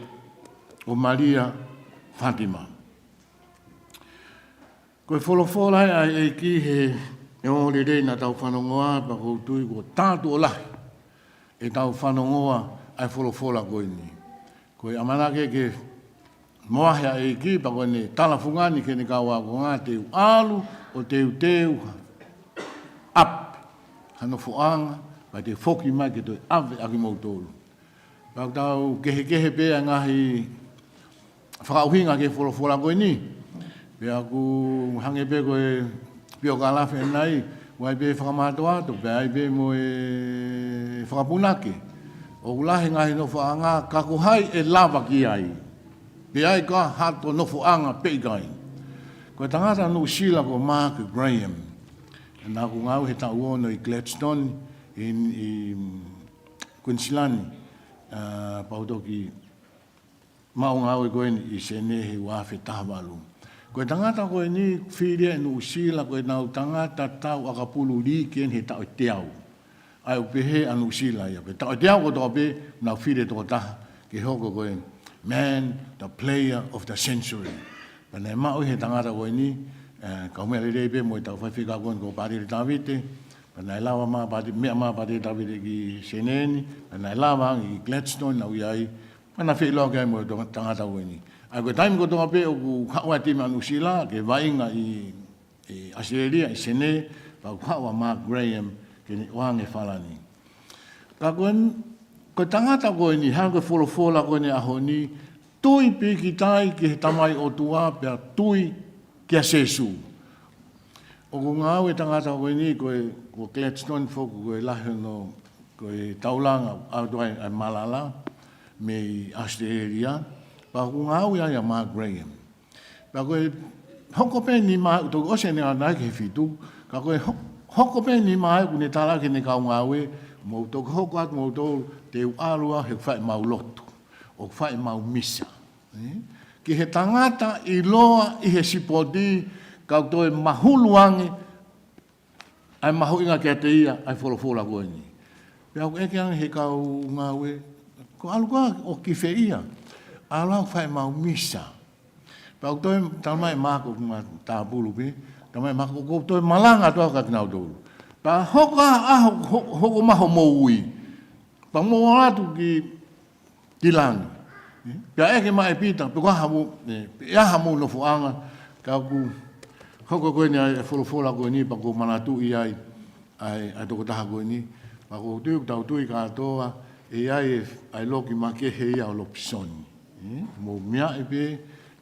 ʻo Malia Fātima. Ko e folofola ē ʻa e ʻEiki he, he ʻaho lelei naʻa tau fanongoa, pea ʻoku ou tui kuo tātuʻo lahi ʻetau fanongoa ʻa e folofola ko eni. Ko e ʻamanaki ke moahi ʻa e ʻEiki, pea ko ʻene tala fungani ki heʻene kau ākonga, te u ʻalu ʻo teuteu ʻapi ha nofoʻanga, pea te u foki mai ke toe ʻave ʻa kimoutolu. Pea ʻoku tau kehekehe pē ʻa e ngaahi fakaʻuhinga ki he folofola ko eni. Pea ʻoku hangē pē ko e piokalafi ʻanenai, ʻoku ʻi ai pē fakamātoato, pea ʻi ai pē mo e fakapunake. ʻOku lahi e ngaahi nofoʻanga, ka ko hai ʻe lava ki ai? Pe ʻi ai ka hato nofoʻanga pe ʻikai? Ko e tangata Nuʻusila ko Mark Graham. Naʻa ku ngāue he taʻu ono ʻi Gladstone, ʻi, ʻi Queensland, ʻa, pea u toki maʻu ngāue ko eni ʻi Senē he ua afe taha valu. Ko e tangata ko eni fili ʻe Nuʻusila, ko ʻenau tangata tau ʻakapulu lī ki heni he taʻu ʻe teau. ʻA ia ʻoku pehē ʻa Nuʻusila ia. Ko e taʻu ʻe teau kotoa pē, nau fili e tokotaha ke hoko ko e Man, the Player of the Century. Pea naʻe maʻu ʻe he tangata ko eni, ʻa, kau meʻa lelei pē mo ʻetau faifekau ko eni ko Pātele Tavite, pea naʻe lava mai Pāte-, meʻa mai Pātele Tavite ki Senē ni, pea naʻe lava ange ki Gladstone naʻa ku ʻi ai, pea naʻe feʻiloaki ai mo e tangata ko eni. ʻA ia ko e taimi kotoa pē ʻoku haʻu ai e timi ʻa Nuʻusila ke vaʻinga ʻi, ʻi ʻAositelēlia, ʻi Senē, pea ʻoku haʻu ʻa Mark Graham ke ne ʻoange e falani. Ka ko e, ko e tangata ko eni, hangē ko e folofola ko eni ʻaho ni, tui pīkitai ki he Tamai ʻOtua pea tui kia Sēsū. ʻOku ngāue e tangata ko eni, ko e, ko Gladstone foki, ko e lahi hono, ko e taulanga ʻoku ʻatu ai ʻa e malala mei ʻAositelēlia, pea ʻoku ngāue ai ʻa Mark Graham. Pea ko e hoko pē nima ʻoku toki ʻosi ʻene ngāue ki he fitu, ka ko e ho-, hoko pē nima ʻoku ne tala ki heʻene kau ngāue, mou toki hoko atu moutolu, te u ʻalu au he ʻoku fai ʻemau lotu, ʻoku fai ʻemau misa. Ē? Ki he tangata ʻiloa ʻi he sipoti, ka ʻoku toe mahulu ange ʻa e mahuʻinga kiate ia ʻa e folofola ko eni. Pea ʻoku ʻeke ange ʻe he kau ngāue, ko e ʻalu koā ʻo ki fē ia? ʻAlu au ʻo fai ʻemau misa. Pea ʻoku toe talamai ʻe Mark ʻoku ma tāpulu pē, talamai ʻe Mark ʻoku toe malanga atu au kia kinautolu. Pea hoko ā, ā, ho-, ho-, hoko mai hoʻo moʻui. Pea mou ō atu ki ki langi. Ē? Pea ʻeke mai ʻe Pita, pe ko e hā haʻamou, ē, pe ko e hā haʻamou nofoʻanga, ka ʻoku hoko ko eni ʻa e folofola ko eni pea ʻoku ou manatuʻi ai ʻa e, ʻa e tokotaha ko eni, pea ʻoku ou tui, ʻoku tau tui kātoa, ʻe ʻi ai e, ʻa e loki makehe ia ʻo Lopisoni. Ē? Mou meaʻi pē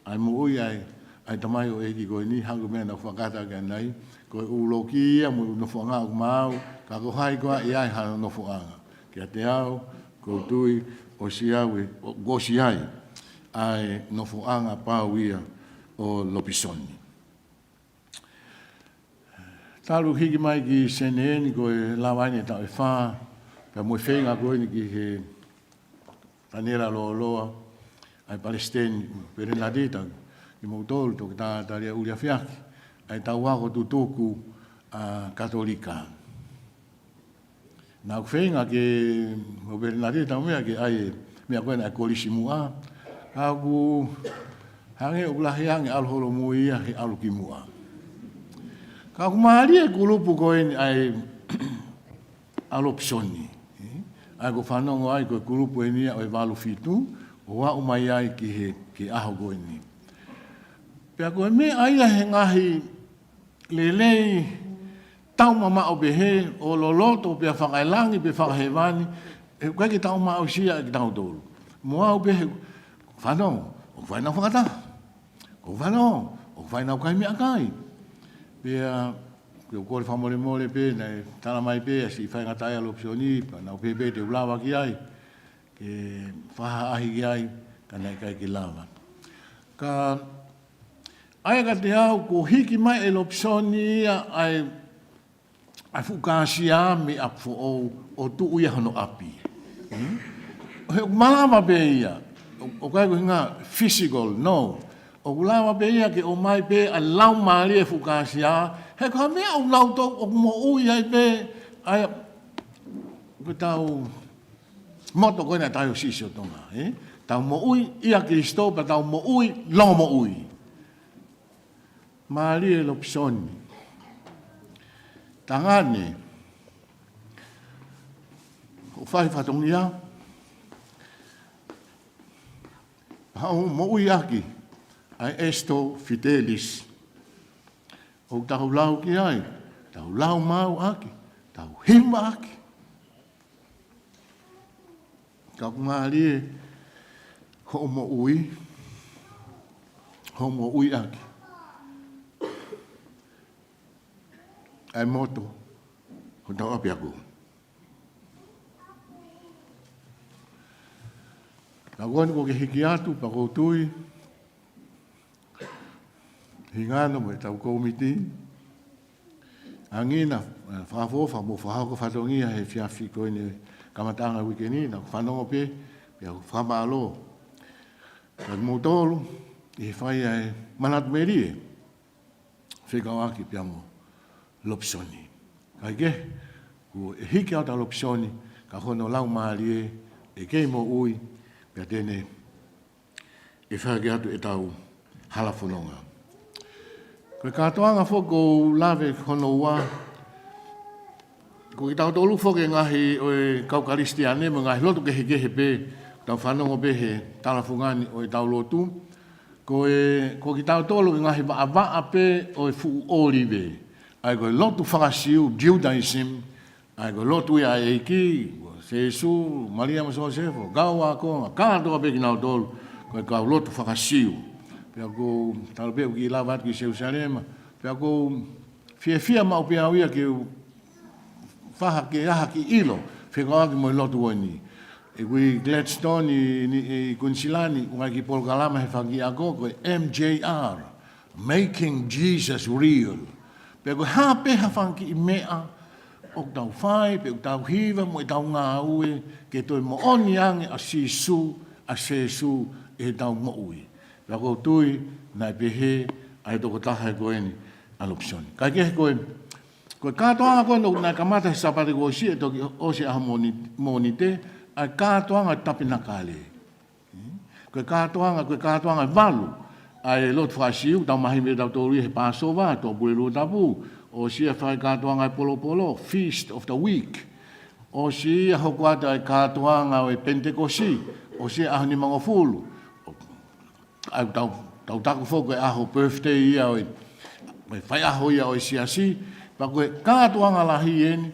ʻa e moʻui ʻa e, ʻa e tamaioʻeiki ko eni, hangē ko e meʻa naʻa ku fakakata ki ai ʻanenai, ko e ʻū loki ia mo e ʻū nofoʻanga ʻoku maau, ka ko hai koā ʻe ʻi ai hano nofoʻanga. Kiate au, ʻoku ou tui, ʻosi au ē, ʻo, ʻosi ai ʻa e nofoʻanga pau ia ʻo Lopisoni. Talu hiki mai ki Senē ni ko e lava eni e taʻu ʻe fā, pea mo e feinga ko eni ki he Taniela Lōloa, ʻa e Palesiteni Pelenatita, kimoutolu, Toketā Talia Uliafiaki, ʻa e tau ako tutuku ʻa Katolika. Naʻa ku feinga ke mo Pelenatita meʻa ke ʻai e meʻa ko ena ʻa e kolisi muʻa, ka ʻoku hangē ʻoku lahi ange ʻalu holomui ia he ʻalu ki muʻa. Ka ʻoku mālie e kulupu ko eni ʻa e ʻa Lopesoni. ʻA ia ʻoku fanongo ai ko e kulupu eni ia ʻo e valu fitu, ʻo aʻu mai ai ki he, ki he ʻaho ko eni. Pea ko e meʻa ia he ngaahi lelei taumamaʻo pehē, ʻo loloto pea fakaelangi pea fakahēvani, ʻoku ʻikai ke tau maʻu sia ʻe kitautolu. Mo au pē he fanongo, ʻoku fai ʻenau fakataha. ʻOku fanongo, ʻoku fai ʻenau kai meʻakai. Pea, ke u kole fakamolemole pē, naʻe tala mai pē, ʻa siʻi faingataʻaʻia ʻa Lopesoni, pea naʻa ku pehē pē te u lava ki ai, ke fakahaʻahi ki ai, ka naʻe ʻikai ke lava. Ka, ʻa ia kiate au, kuo hiki mai ʻe Lopesoni ia, ʻa e ʻa e fuʻu kāsia mei ʻapi foʻou ʻo tuʻu ia hono ʻapi. Hmm? He ʻoku malava pē ia, ʻo, ʻoku ʻikai ko e hinga physical, no. ʻOku lava pē ia ke ʻomai pē ʻa e laumālie e fuʻu kāsia, he ko ha meʻa ʻoku nau tau ʻoku moʻui ai pē, ʻa ia, ko e tau moto ko ena ʻa e Taiosisi ʻo Tonga, ē? Tau moʻui ʻia Kalaisi pea tau moʻui longomoʻui. Mālie Lopesoni. Tangane. ʻO fai fatongia. Pea ʻo moʻui ʻaki ʻa e Esto Fidelis. ʻOku tau lau ki ai, tau lau maʻu ʻaki, tau hiva ʻaki. Ka ʻoku mālie hoʻo moʻui, hoʻo moʻui ʻaki ʻa e moto hotau ʻapiako. Ka ko eni kuo ke hiki atu, pea ʻoku ou tui, hingano mo e tau kōmiti, ʻa e ngaahi, eh, fakaʻofoʻofa mo fakahoko fatongia he efiafi ko eni kamataʻanga uike ni, naʻa ku fanongo pē, pea ʻoku ou fakamālō. Ka kimoutolu, ʻi he fai ʻa e manatu melie, fekauʻaki pea mo Lopesoni. Kae kehe, kuo hiki atu ʻa Lopesoni, ka ko hono laumālie ʻe kei moʻui, pea te ne ʻe fai atu ʻetau hala fononga. Ko e kātoanga foki ʻoku ou lave hono ua, ko kitautolu foki e ngaahi ʻo e kau Kalisitiane mo e ngaahi lotu kehekehe pē, tau fanongo pē he tala fungani ʻo ʻetau lotu. Ko e, ko kitautolu e ngaahi vaʻavaʻa pē ʻo e fuʻu ʻōlive. ʻA ia ko e lotu faka-Siu, Judaism, ʻa ia ko e lotu ia ʻa e ʻEiki, ko Sēsū, Malia mo Sosefo, kau ākonga, kātoa pē kinautolu, ko e kau lotu faka-Siu. Pea ʻoku ou, talu pē ʻoku kiʻi lava atu ki Selusalema, pea ʻoku ou fiefia maʻu pē au ia ke u faha ke aha ki ʻilo, fekauʻaki mo e lotu ko eni. ʻOku ʻi Gladstone ʻi, ʻi, ʻi Kuinisilani, ʻoku ʻi ai e kiʻi polokalama he fanga kiʻi ako, ko e M J R, Making Jesus Real. Pea ko e hā pē ha fanga kiʻi meʻa ʻoku tau fai, pe ʻoku tau hiva, mo ʻetau ngāue, ke toe moʻoni ange ʻa Sīsū, ʻa Sēsū ʻi heʻetau moʻui. Pea ʻoku ou tui, naʻe pehē ʻa e tokotaha ko eni ʻa Lopesoni. Kae kehe ko e, ko e kātoanga ko eni naʻe kamata he Sāpate kuo ʻosi ʻe toki ʻosi ʻaho Mōni-, Mōnite, ʻa e kātoanga Tapenakale. Ko e kātoanga, ko e kātoanga ʻe valu ʻa e lotu faka-Siu, tau mahino ʻe tautolu ia he Pāsova, Tō Pule Luo Tapu, ʻosi ia fai kātoanga ʻa e Polopolo, Feast of the Week. ʻOsi ia hoko atu ʻa e kātoanga ʻo e Penitekosi, ʻosi ia ʻaho nimangofulu. ʻA ia tau, tau taku foki ko e ʻaho birthday ia ʻo e, ʻo e faiʻaho ia ʻo e siasi, pea ko e kātoanga lahi eni,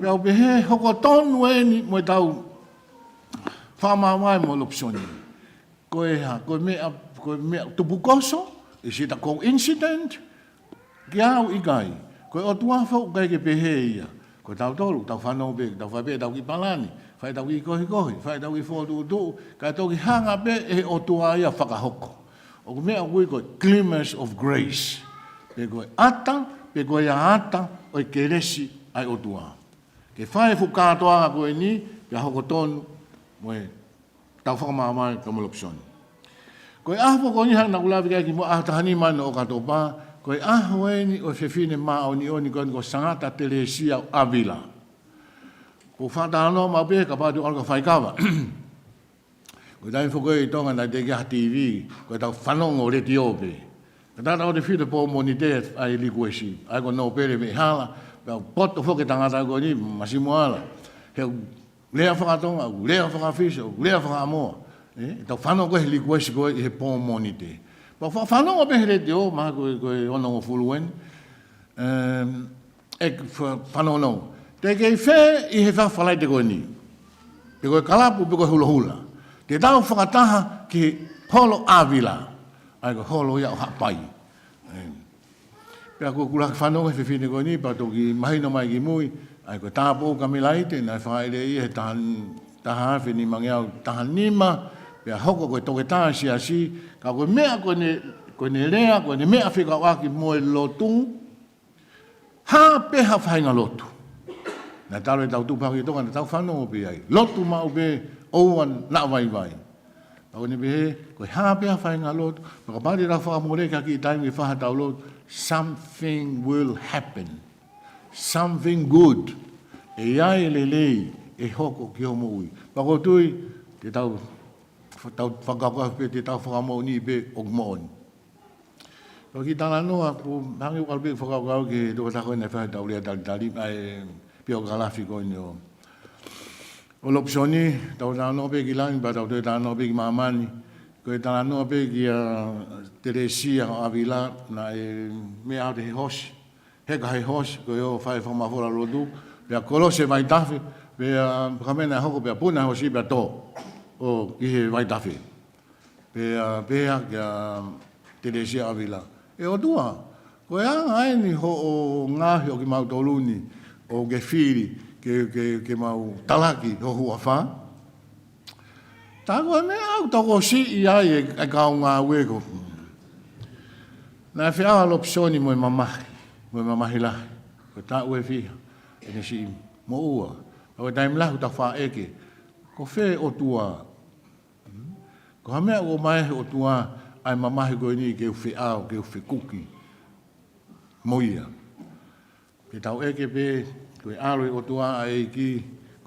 pea u pehē hoko tonu eni mo ʻetau fakamaauʻi mo Lopesoni. Ko e hā, ko e meʻa, ko e meʻa tupukoso, is it a coincidence? Kiate au ʻikai. Ko e ʻOtua foki ʻoku ʻikai ke pehē ia. Ko tautolu, tau fanongo pē, tau fai pē ʻetau kiʻi palani, fai ʻetau kiʻi kohikohi, fai ʻetau kiʻi fokotuʻutuʻu, kae toki hanga pē ʻe he ʻOtua ia ʻo fakahoko. ʻOku meʻa ʻoku ui ko e glimmers of grace. Pe ko e ʻata pe ko e ata ʻo e kelesi ʻa e ʻOtua. Ke fai e fuʻu kātoanga ko eni, pea hoko tonu mo e tau fakamāvae ka mo Lopesoni. Ko e ʻaho ko eni hangē naʻa ku lave ki ai kimuʻa, ʻaho taha nima ʻo ʻOkatopa, ko e ʻaho eni ʻo e fefine māʻoniʻoni ko eni ko Sangata Telesia ʻo ʻAvila. Ko e fakatalanoa maʻu pē, kapau te u ʻalu ki ha faikava. Ko e taimi foki ʻi Tonga naʻe teʻeki ai ha TV, ko ʻetau fanongo letiō pē. Ka taʻataʻa ʻoku te fili pō Mōnite ʻa e likuesi. ʻA ia ko Nōpele Veʻehala, pea poto foki e tangata ko eni, Masimuala. He ʻoku lea fakatonga, ʻoku lea fakafisi, ʻoku lea fakaʻamoa. ʻE, ʻetau fanongo ko ē he likuesi ko ē ʻi he pō Mōnite. Pea fa-, fanongo pē he letiō, mahalo ko e, ko e onongofulu eni. Em, ʻe fa-, fanongo. Te ke ʻi fē ʻi he Falaite ko eni? Pe ko e kalapu, pe ko e hulahula. Te tau fakataha ki he holo ʻAvila. ʻA ia ko e holo ia ʻo Haʻapai. Em. Pea ko e kula ke fanongo he fefine ko eni, pea toki mahino mai kimui, ʻa ia ko e tāupoʻou Kamilaite, naʻe fakaʻehiʻehi ia he taha, taha afe nimangeau taha nima, pea hoko ko e toketā siasi, ka ko e meʻa ko ʻene, ko ʻene lea, ko ʻene meʻa fekauʻaki mo e lotu, hā pē ha faʻahinga lotu. Naʻe talu ʻetau tupu hake ʻi Tonga, naʻa tau fanongo pē ai. Lotu maʻu pē, ʻoua naʻa vaivai. Pea ko ʻene pehē, ko e hā pē ha faʻahinga lotu, pea kapau te tau fakamoleki ha kiʻi taimi ke fai haʻatau lotu, something will happen. Something good. ʻE ʻi ai e lelei ʻe hoko ki hoʻo moʻui. Pea ʻoku ou tui, te tau, tau fakakaukau pē te tau fakamoʻoni pē ʻoku moʻoni. Ko e kiʻi talanoa, ʻoku hangē ʻoku ʻalu pē fakakaukau ki he tokotaha ko ē naʻe fai ʻetau lea talitali, ʻa e piokalafi ko eni ʻo, ʻo Lopesoni, tau talanoa pē ki langi, pea tau toe talanoa pē ki māmani. Ko e talanoa pē kia Telesia ʻo ʻAvila, naʻe meʻa atu he hoosi, heka he hoosi, ko e ō fai e fakamafola lotu, pea kolosi e vaitafe, pea, pea ka meʻa naʻe hoko, pea puna e hoosi, pea tō ʻo ʻi he vaitafe. Pea, pea, kia Telesia ʻAvila. ʻE ʻOtua, ko e anga eni hoʻo ngaohi ʻo kimautolu ni, ʻoku ke fili, ke, ke, ke mau talaki ho huafa. Tā ko e meʻa ʻoku tokosiʻi ai e, e kau ngāue ko. Naʻe feʻao ʻa Lopesoni mo e mamahi, mo e mamahi lahi. Ko e taʻu ʻe fiha, ʻene siʻi moʻua. Ka ko e taimi lahi ʻoku tau faʻa ʻeke, ko fē ʻOtua? Ko ha meʻa ʻoku ʻomai he ʻOtua ʻa e mamahi ko eni ke u feʻao, ke u fekuki mo ia. Ke tau ʻeke pē, ko e ʻAlo ʻo e ʻOtua ʻa e ʻEiki,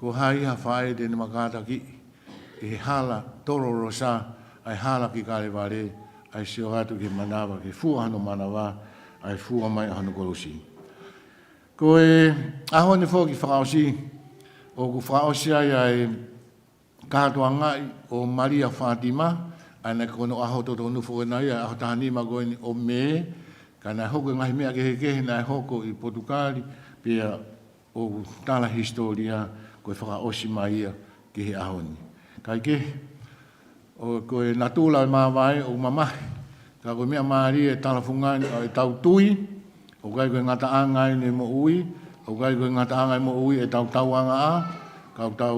ko hai ha faʻē te ne makātakiʻi ʻi he hala tololosa, ʻa e hala ki Kalevale, ʻa e sio atu ki he manava, ke fua hono manava, ʻa e fua mai ʻa hono kolosi. Ko e ʻaho ni foki fakaʻosi, ʻoku fakaʻosi ai ʻa e kātoangaʻi ʻo Malia Fātima, ʻa ia naʻe ko hono ʻaho totonu foki ʻena ia, ʻaho taha nima ko eni ʻo Mē, ka naʻe hoko e ngaahi meʻa kehekehe naʻe hoko ʻi Potukali, pea ʻoku tala hisitōlia ko e fakaʻosi mai ia ki he ʻaho ni. Kae kehe, ʻoku, ko e natula ʻo e māvae ʻoku mamahi, ka ko e meʻa mālie e talafungani ʻo ʻetau tui, ʻoku ʻikai ko e ngataʻanga ʻene moʻui, ʻoku ʻikai ko e ngataʻanga e moʻui ʻetau tauangaʻa, ka ʻoku tau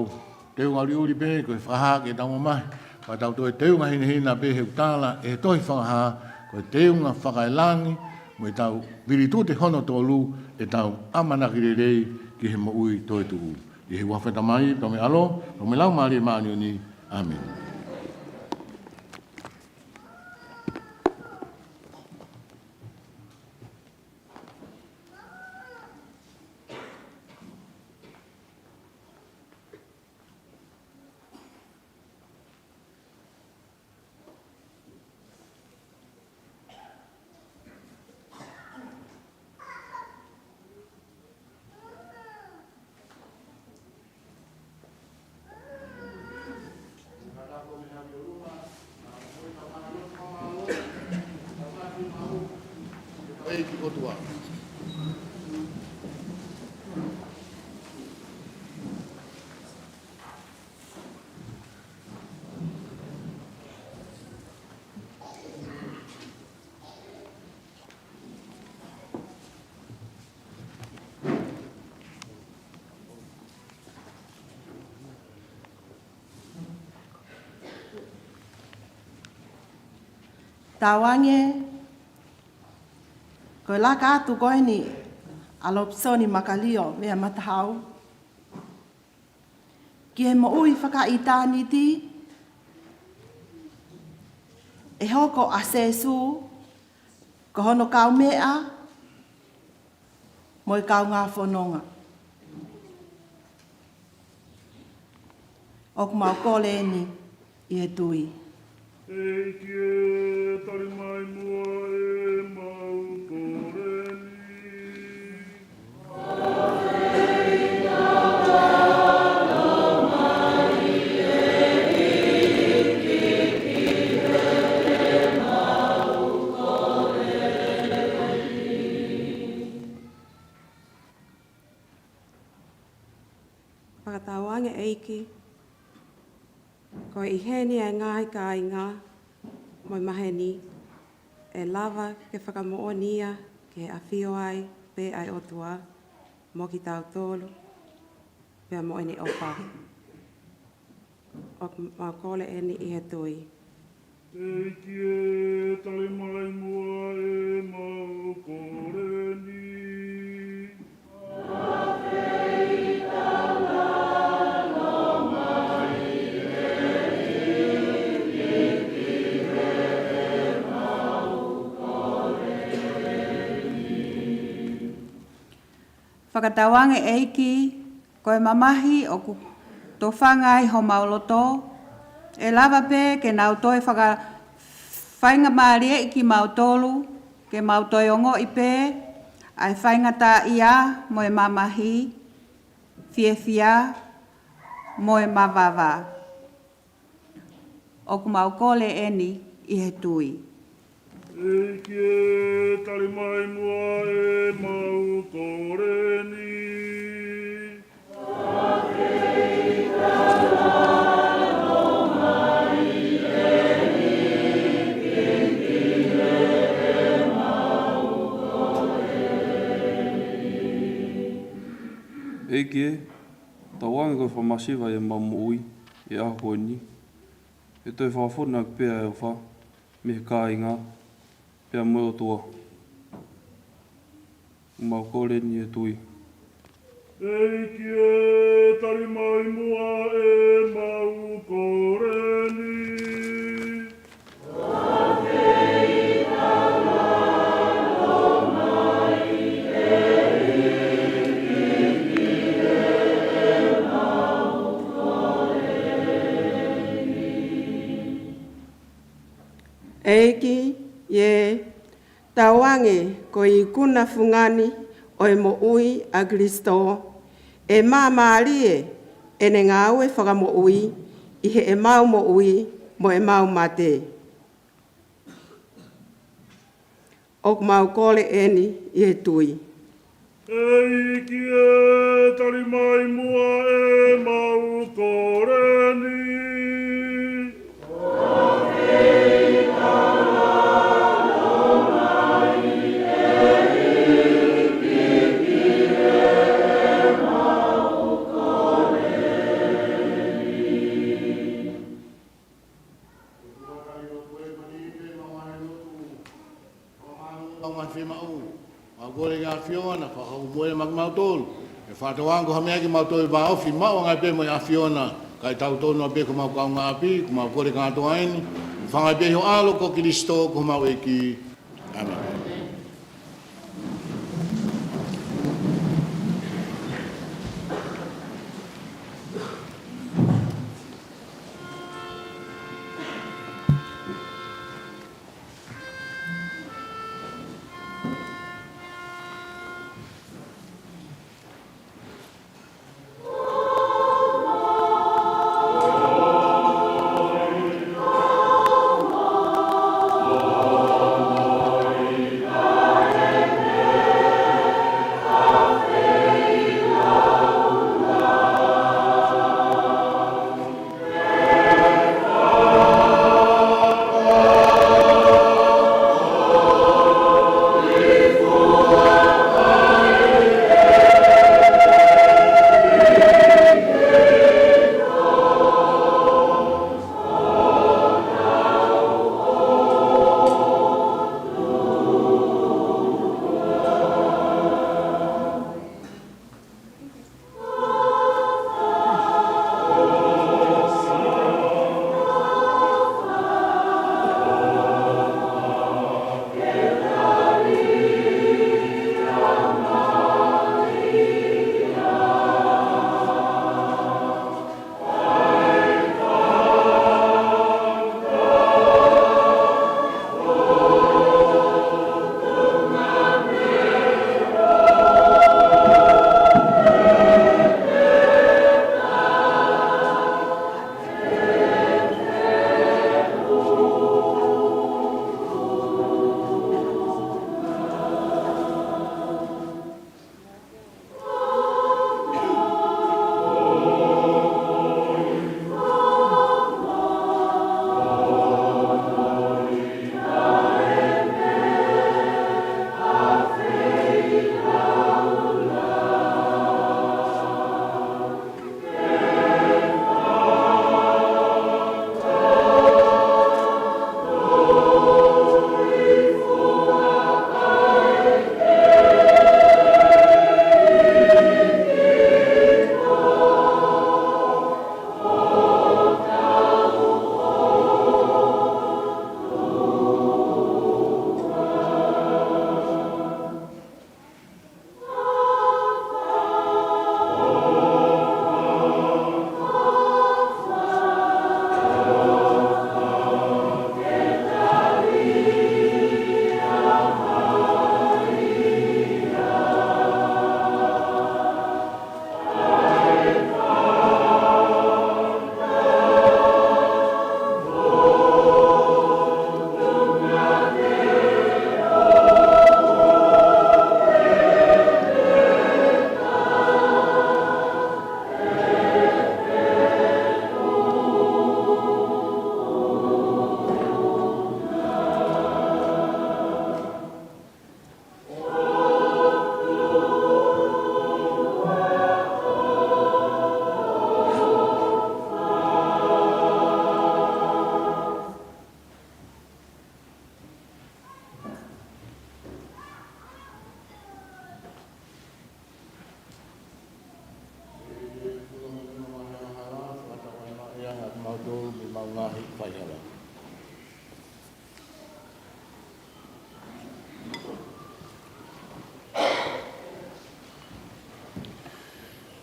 teunga ʻuliʻuli pē, ko e fakahā ke tau mamahi, ka tau toe teunga hinehina pē he ʻoku tala ʻe he tohi Fakahā, ko e teunga fakaelangi, mo ʻetau vilitute hono tolu, ʻetau ʻamanaki lelei ki he moʻui toetuʻu. ʻI he huafa ʻo e Tamai, pea mo e ʻAlo, pea mo e Laumālie Māʻoniʻoni. ʻĀmeni. ʻEiki ʻOtua. Tauange, Ko e laka atu ko eni ʻa Lopisoni Makalio Veamatahau ki he moʻui fakaʻitāniti, ʻe hoko ʻa Sēsū ko hono kaumeʻa mo e kaungā fononga. ʻOku mau kole eni ʻi he tui. ʻEiki ē, tali mai muʻa ʻemau kole ni. Fakatauange ʻEiki, ko e ʻi heni ʻa e ngaahi kāinga mo e maheni, ʻe lava ke fakamoʻoni ia ki he ʻafio ai pē ʻa e ʻOtua mo kitautolu, pea mo ʻene ʻofa. ʻOku mau kole eni ʻi he tui. ʻEiki ē, tali mai muʻa ʻemau kole ni. Fakatauange ʻEiki, ko e mamahi ʻoku tofanga ai homau loto, ʻe lava pē ke nau toe faka-, faingamālieʻi kimautolu, ke mau toe ongoʻi pē ʻa e faingataʻaʻia mo e mamahi, fiefia mo e mavava. ʻOku mau kole eni ʻi he tui. ʻEiki ē, tali mai muʻa ʻemau kole ni. ʻEiki ē, tauange ko e fakamasiva ʻi heʻemau moʻui ʻi he ʻaho ko eni, ʻe toe fakafonu ʻaki pē ʻa e ʻofa mei he kāinga pea mo e ʻOtua. Mau kole ni ʻi he tui. ʻEiki ē, tali mai muʻa ʻemau kole ni. ʻEiki ē, tauange ko e ikuna fungani ʻo e moʻui ʻa Kilisitō, ʻe māmālie ʻene ngāue fakamoʻui ʻi heʻemau moʻui mo ʻemau mate. ʻOku mau kole eni ʻi he tui. ʻEiki ē, tali mai muʻa ʻemau kole ni. Mau ngaahi fiemaʻu, mau kole ki he ʻAfiona, fakahū mo e maʻa kimautolu. ʻE fakatauange ko ha meʻa ke mau toe vāofi, maʻu ange pē mo e ʻAfiona, kae tau tonu pē ko homau kaungāʻapi, ko mau kole kātoa eni, fanga pē ʻi ho ʻAlo ko Kilisitō, ko homau ʻEiki. ʻĀmeni.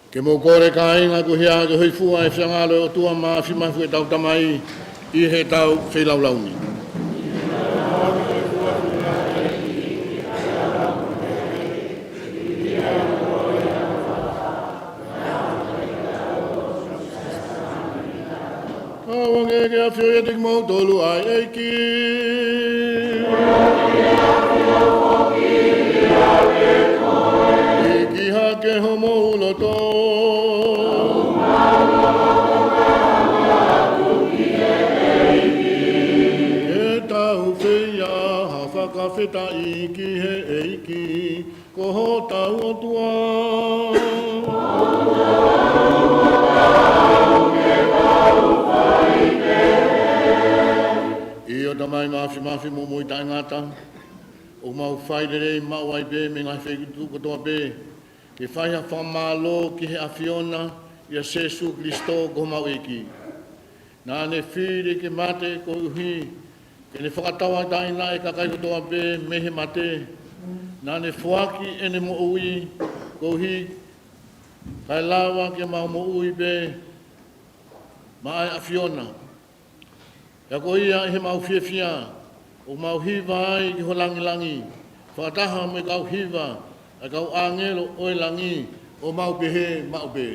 Ke mou kole kāinga, ko e hā ke hōifua e fiangalo ʻo e ʻOtua Māfimafi, ʻetau Tamai, ʻi heʻetau feilaulau ni. Ka ʻoange ke ʻafio ʻiate kimoutolu ʻa e ʻEiki. ʻIki hake homou loto. Ke tau fai ha fakafetaʻi ki he ʻEiki. Ko hotau ʻOtua. ʻIo Tamai Māfimafi, muimui taʻengata, ʻoku mau fai lelei maʻu ai pē mei he ngaahi feituʻu kotoa pē, ke fai ha fakamālō ki he ʻAfiona, ʻia Sēsū Kilisitō ko homau ʻEiki. Naʻa ne fili ke mate koeʻuhi ke ne fakatauʻatāinaʻi e kakai kotoa pē mei he mate. Naʻa ne foaki ʻene moʻui koeʻuhi kae lava ke mau moʻui pē maʻa e ʻAfiona. Pea ko ia ʻi heʻemau fiefia, ʻoku mau hiva ai ki ho langilangi, fakataha mo e kau hiva ʻa e kau ʻāngelo ʻo e langi, ʻo mau pehē maʻu pē.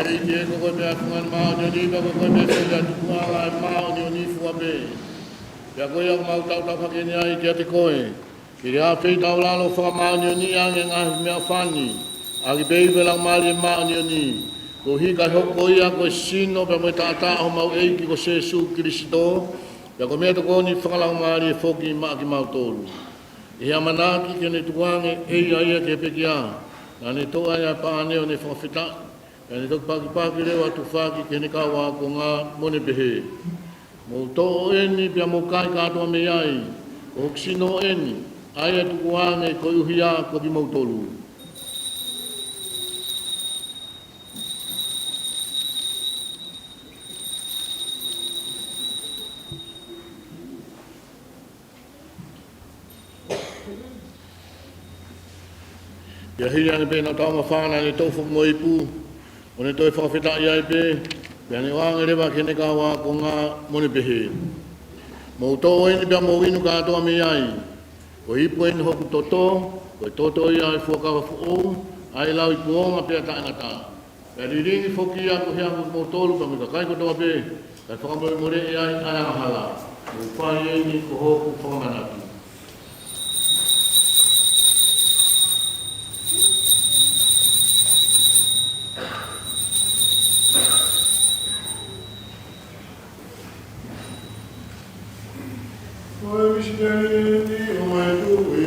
ʻEiki, ko koe pē ʻa e fungani māʻoniʻoni, pea ko koe pē foki ʻa e tupuʻanga ʻo e māʻoniʻoni fua pē. Pea ko ia ʻoku mau tautau hake ni ai kiate koe, ke ke ʻafeitaulalo fakamāʻoniʻoniʻi ange e ngaahi meʻaʻofa ni ʻaki pē ʻa e Laumālie Māʻoniʻoni, koeʻuhi kae hoko ia ko e sino pea mo e taʻataʻa ʻo homau ʻEiki ko Sēsū Kilisitō, pea ko e meʻatokoni fakalaumālie foki maʻa kimautolu. ʻI he ʻamanaki ke ne tukuange ʻe ia ia ki he pekia, naʻa ne toʻo ai ʻa e pane ʻo ne fakafetaʻi, pea ne toki pakipaki leva ʻo tufaki ki heʻene kau ākonga, mo ne pehē: Mou toʻo eni pea mou kai kātoa mei ai, ko hoku sino eni, ʻa ia ʻe tukuange koeʻuhi ko kimoutolu. Pea hili ange pē ʻenau taumafa, naʻa ne toʻo foki mo e ipu, ʻo ne toe fakafetaʻi ai pē, pea ne ʻoange leva ki heʻene kau ākonga, mo ne pehē: Mou toʻo eni pea mou inu kātoa mei ai, ko e ipu eni ʻo hoku toto, ko e toto ia ʻo e fuakava foʻou, ʻa ia ʻe lau ʻi kuonga pea taʻengata. Pea lilingi foki ia koeʻuhi ko kimoutolu pea mo e kakai kotoa pē, kae fakamolemoleʻi ai ʻa e angahala. Mou fai eni ko hoku fakamanatu. Ko e misineli ʻo e tuʻi.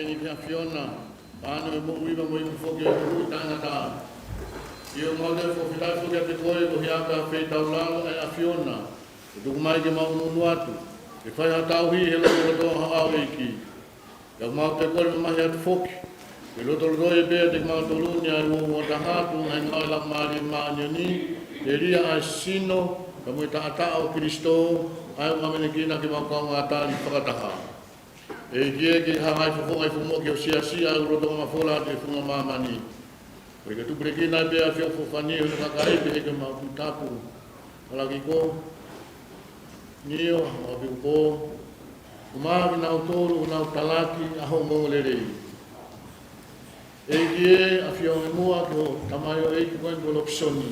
eni ki he ʻAfiona, pea ne moʻui pea mo iku foki ʻo tuʻu ʻi taʻengata. ʻIo, mau toe fakafetaʻi foki kiate koe, ko e hia ka feitaulalo ʻa e ʻAfiona, ʻe tuku mai ke mau ʻunuʻunu atu, ke fai ha tauhi he lotolotonga ʻo e ʻEiki. Pea mau toe kole mamahi atu foki, ke lotolotoi pē ʻiate kimautolu ni ʻa e ua ua taha ʻo e ngaahi ngāue ʻa e Laumālie Māʻoniʻoni, telia ʻa e sino, pea mo e taʻataʻa ʻo Kalaisi, ʻa ia ʻoku mau meʻa ki ai ke mau kaungā tali fakataha. ʻEiki ē, ke hanga ʻo fofonga ʻi he fuʻu moʻui ʻo e siasi ʻa e lotolotonga mafola ʻi he funga māmani. Pea ke tupulekina pē ʻa e feʻofoʻofani ʻo e kakai pehē ki he mau tuʻi tapu. Kalakiko, ʻio, ʻa e ʻEiki ko, ʻomai kinautolu ʻo nau talaki ʻa hoʻo ongoongolelei. ʻEiki ē, ʻafio ange muʻa ki hoʻo tamaioʻeiki ko eni ko Lopesoni.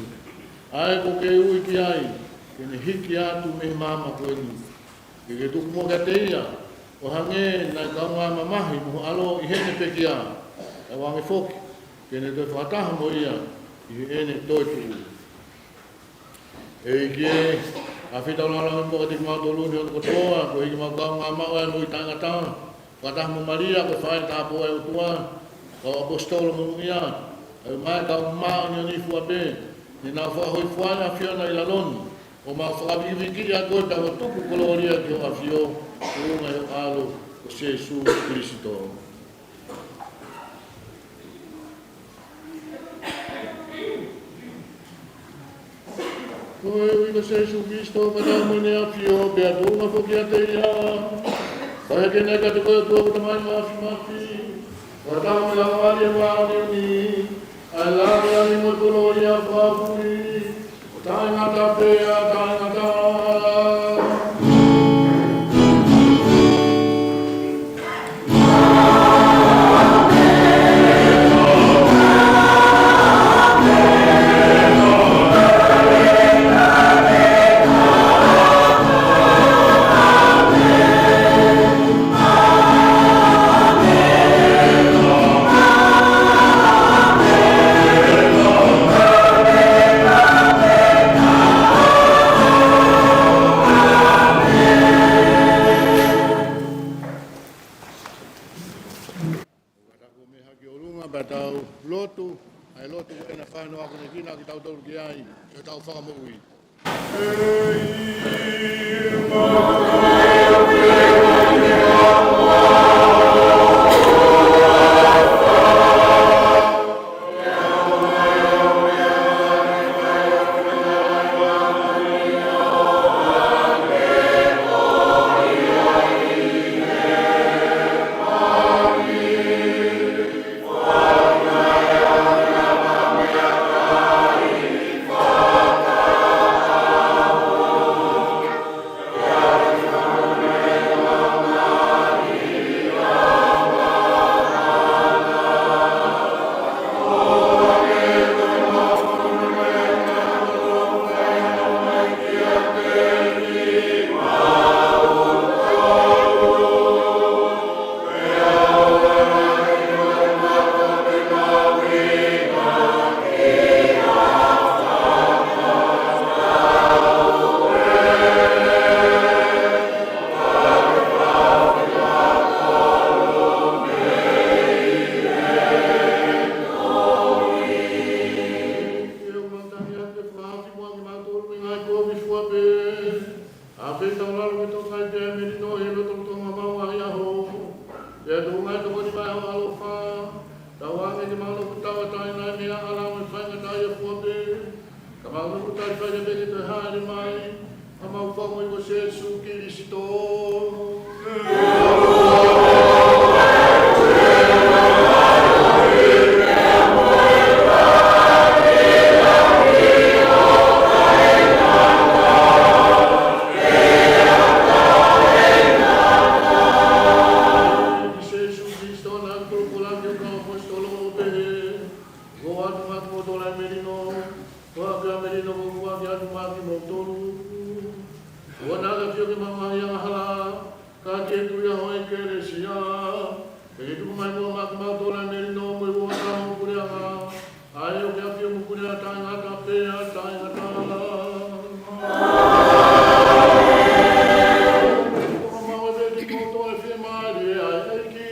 ʻA ia ʻoku ke ui ki ai, ke ne hiki atu mei he maama ko eni. Ke ke tuku muʻa kiate ia, ʻo hangē naʻe kaungā mamahi mo ho ʻAlo ʻi heʻene pekia. ʻO hangē foki, ke ne toe fakataha mo ia ʻi heʻene toetuʻu. ʻEiki ē, ʻa e feitaulalo ange muʻa kiate kimautolu ni hono kotoa, koeʻuhi ke mau kaungā maʻu ʻa e moʻui taʻengata, fakataha mo Malia, ko e faʻē tapu ʻo e ʻOtua, kau ʻaposetolo monūʻia, ʻa e kau māʻoniʻoni fua pē, ne nau fakahōifua ʻa e ʻAfiona ʻi lalo ni, ʻo mau fakavikivikiʻi ʻa koe pea mo tuku kolōlia ki hoʻo ʻAfio, ʻi he ʻuhinga ʻo ho ʻAlo, ko Sīsū Kalaisi. Koeʻuhi ko Sīsū Kalaisi, fakataha mo ʻene ʻAfio, pea tuʻunga foki kiate ia. Pea ke ne kau ʻi he ʻOtua ko e Tamai Māfimafi, fakataha mo e Laumālie Māʻoniʻoni, ʻa e lāngilangi mo e kolōlia fakafoʻou, ʻo taʻengata pea taʻengata. Ka tau kumi hake ʻi ʻolunga pea tau lotu, ʻa e lotu ʻe na fano ako ne kina kitautolu ki ai, ʻi hotau fakamoʻui. ʻIo, mau tangi atu ke fakaafe muʻa kimautolu mei he ngaahi kovi fua pē. ʻA e feitaulalo ke toka ai pē ʻa e melino ʻi he lotolotonga ʻo e ngaahi ʻaho. Pea tuʻu mai tokoni mai ʻa ho ʻAlo. Tauange ke mau nofo tauʻatāina mei he ʻalunga ʻo e faingataʻaʻia fua pē. Ka mau nofo tauʻatāina pē ke toe hāʻele mai ʻa homau Fakamoʻui ko Sīsū Kalaisi. Sīsū Kalaisi, naʻa ku koloa ki he kau ʻaposetolo ʻo pehē, ʻOku ou ʻoatu maʻa kimoutolu ʻa e melino, ko e ʻoatu ʻa e melino ʻoku ou ʻoatu maʻa kimoutolu. ʻOua naʻa ke ʻafio ke maʻu ha angahala, ka ke tui ʻa ho ʻEkelesia. Pea ke tuku mai muʻa maʻa kimautolu ʻa e melino mo e uouangataha ʻo e puleʻanga, ʻa ia ʻoku ke ʻafio mo puleʻi ʻa taʻengata pea taʻengata. ʻOmai pē kiate kimoutolu ʻa e fiemālie ʻa e ʻEiki.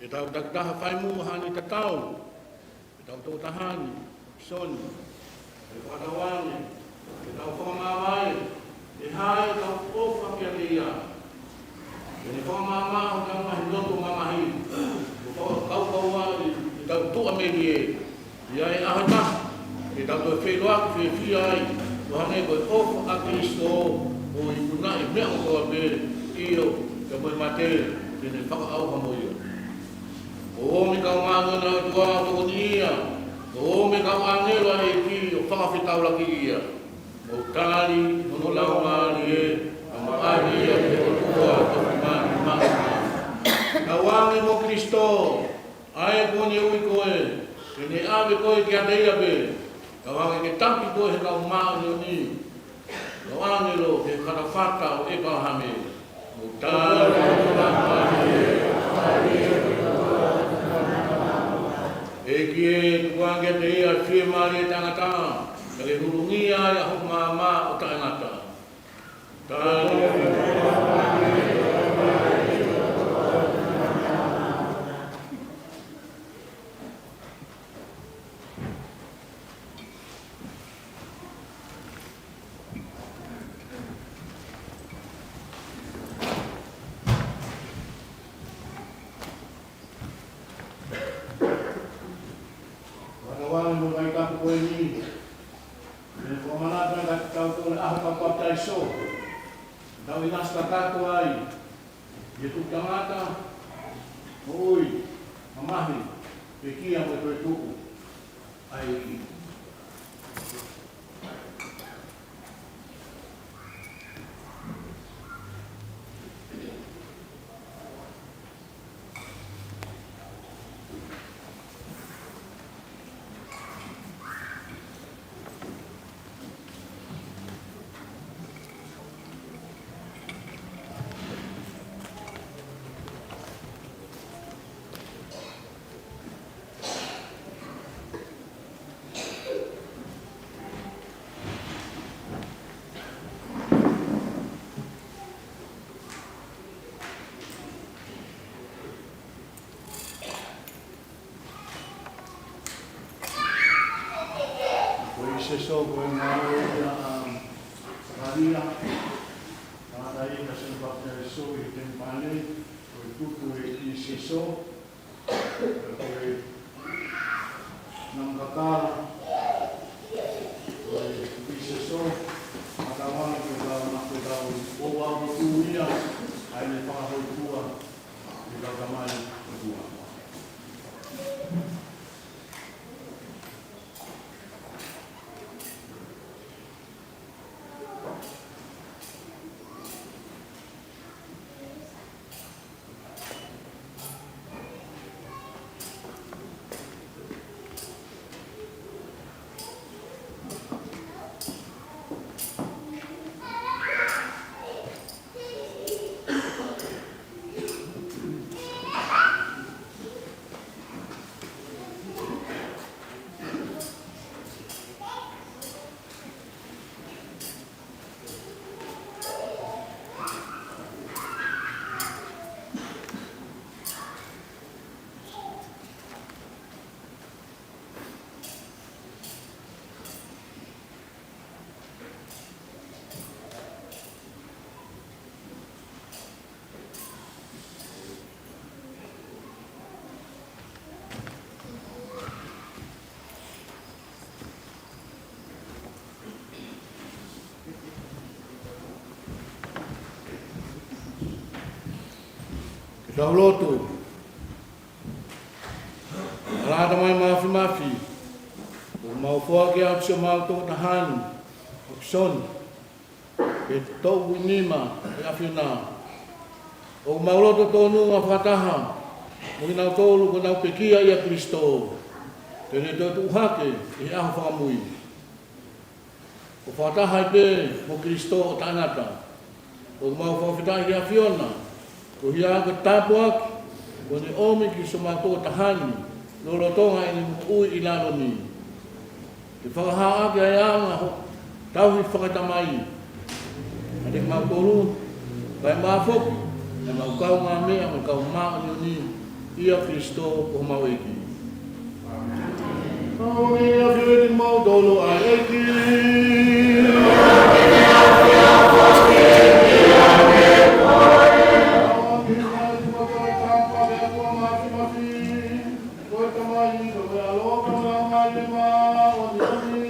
Tau takitaha fai muʻa haʻane tatau, ke tau toʻo taha ni, ʻopisoni, ke fakatauange, ke tau fakamāvae, ʻe hā ʻetau ʻofa kiate ia. Ke ne fakamaʻamaʻa hotau ngaahi loto mamahi, ʻo fakakaukauaʻi ʻetau tuʻamelie, ʻi he ʻaho ʻe taha, ke tau toe feʻiloaki fiefia ai, ʻo hangē ko e ʻofa ʻa Kalaisi, ʻo ikunaʻi meʻa kotoa pē, ʻio, pea mo e mate, ke ne fakaʻauha mo ia. ʻO ʻomi kau māʻoniʻoni ʻa e ʻOtua ʻo tokoniʻi ia, ʻo ʻomi kau ʻāngelo ʻa e ʻEiki ʻo fakafetaulaki ia. ʻO tali hono laumālie, ʻo ʻave ia ki he ʻOtua ʻo e māʻoniʻoni. Tauange mo Kalaisi, ʻa ia kuo ne ui koe, ke ne ʻave koe kiate ia pē. Tauange ke taki koe ʻe he kau māʻoniʻoni, kau ʻāngelo, ʻi he fatafata ʻo ʻĒpalahame. ʻO tali hono laumālie, ʻEiki ē, tukuange kiate ia ʻa e fiemālie taʻengata, kae ke hulungia ai ʻa hoʻo maama ʻo taʻengata. Tali. Fakatauange mo e vaitapu ko eni, ke ne fakamanatu kiate kitautolu ʻa e ʻaho ʻo e papitaiso. Tau ʻinasi kakato ai ʻi he tuʻu tangata, moʻui, mamahi, pekia mo e toetuʻu ʻa e ʻEiki. Ko e ʻīseso ko e ngāue ia ʻa Sakalia, tangataʻeiki ʻa Sione Papitaiso ʻi he temipale, ko e tutu e ʻīseso, ko e namu kakala, ko e ʻīseso, fakatauange ke tau, ke tau ʻoatu ia, ʻa ia ne fakahōifua ʻi he kau Tamai ʻOtua. Ke tau lotu. ʻAlā, Tamai Māfimafi, ʻoku mau foaki atu siʻomau toʻu taha ni, ʻopisoni, ke toʻu nima ʻi he ʻAfiona. ʻOku mau loto tonu ʻo fakataha mo kinautolu kuo nau pekia ʻia Kalaisi, ke ne toetuʻu hake ʻi he ʻaho fakamui. ʻO fakataha ai pē mo Kalaisi ʻo taʻengata. ʻOku mau fakafetaʻi ki he ʻAfiona, koeʻuhi ko e tāpuaki kuo ne ʻomi ki siʻomau toʻu taha ni, lolotonga ʻene moʻui ʻi lalo ni. Ke fakahā ʻaki ʻa e anga hoʻo tauhi fakatamai kiate kimautolu, kae mafoki ʻemau kaungāmeʻa mo e kau māʻoniʻoni, ʻia Kalaisi ko homau ʻEiki. Ko e ʻafio ʻiate kimoutolu ʻa e ʻEiki. Ko e Tamai, ko e ʻAlo, ko e Laumālie Māʻoniʻoni.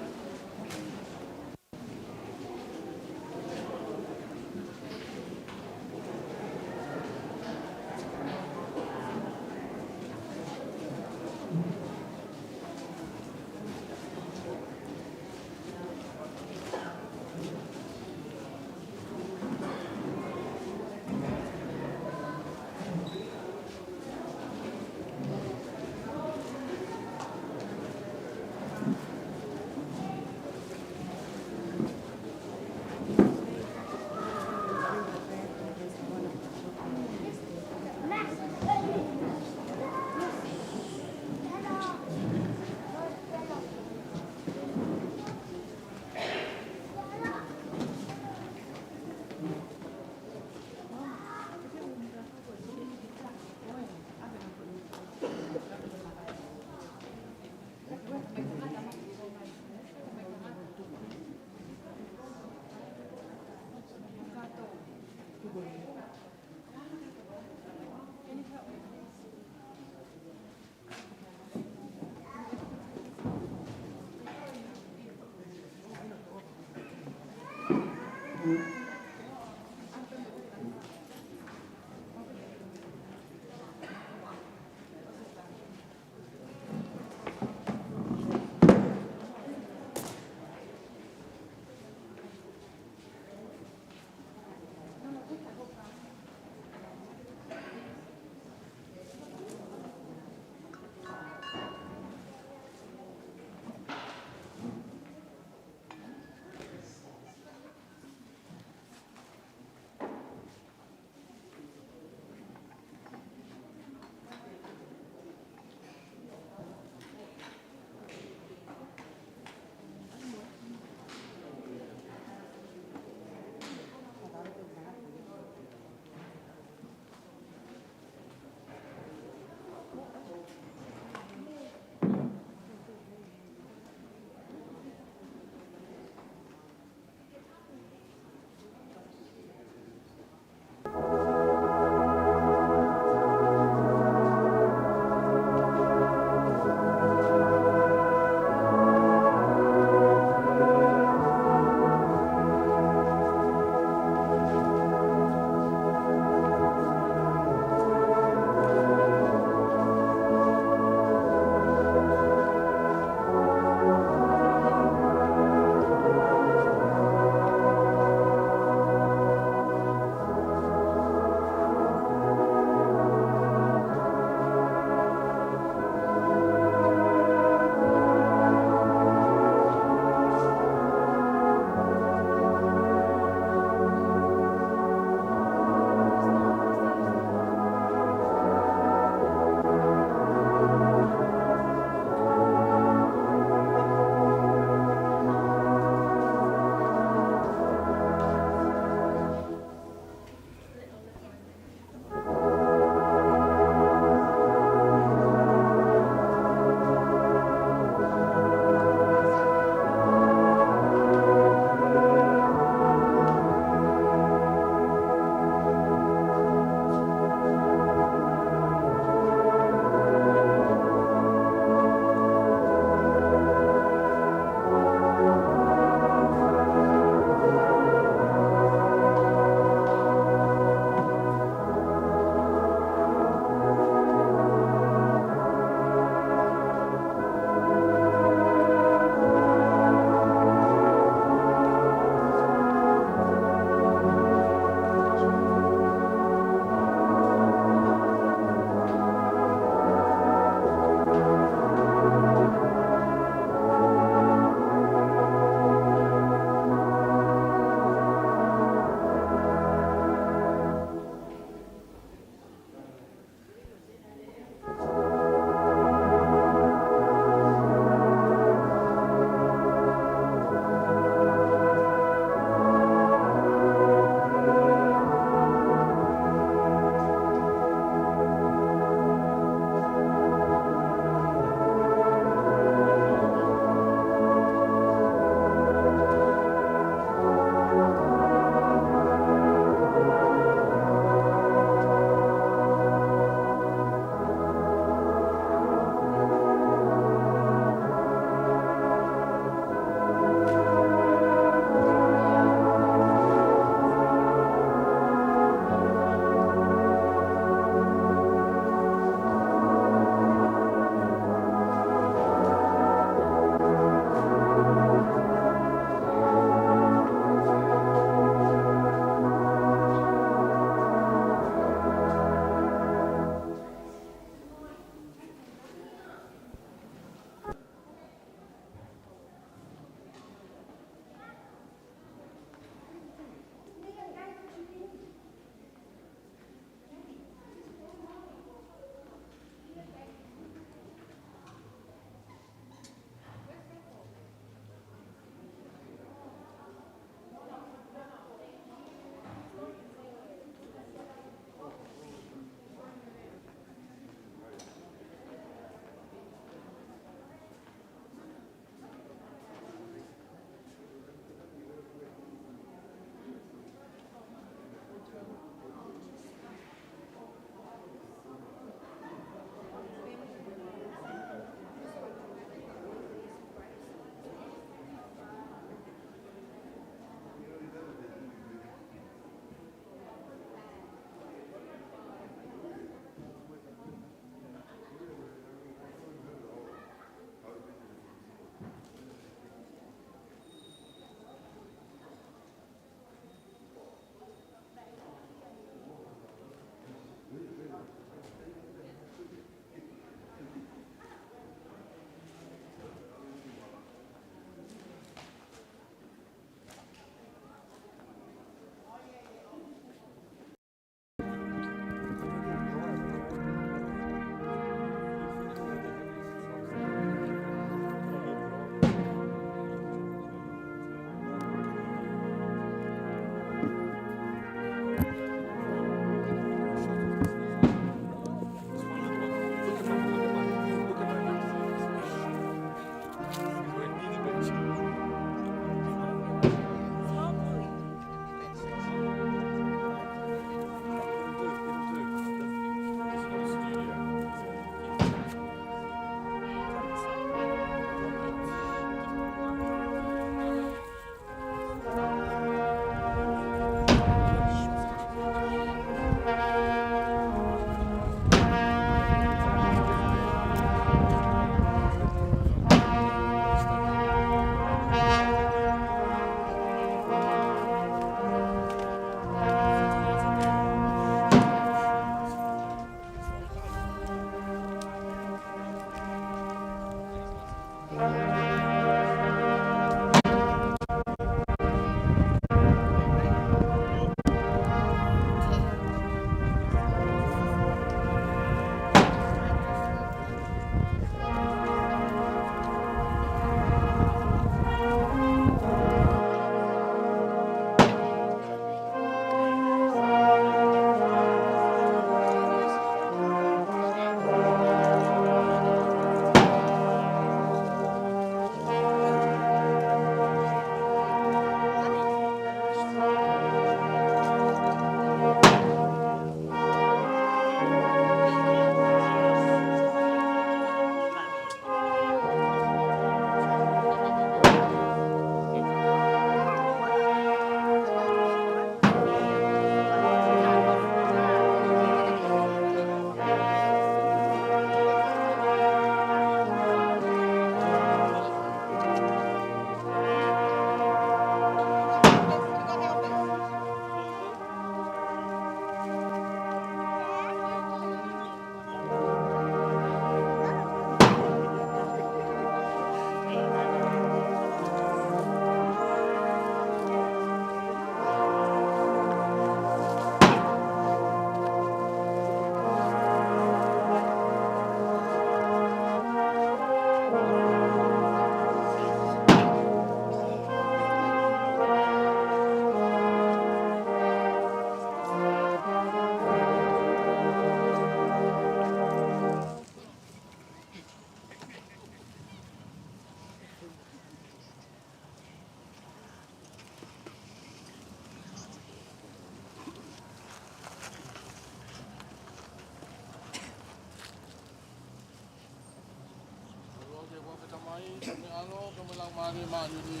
Ko e ʻAlo, ko e Laumālie Māʻoniʻoni.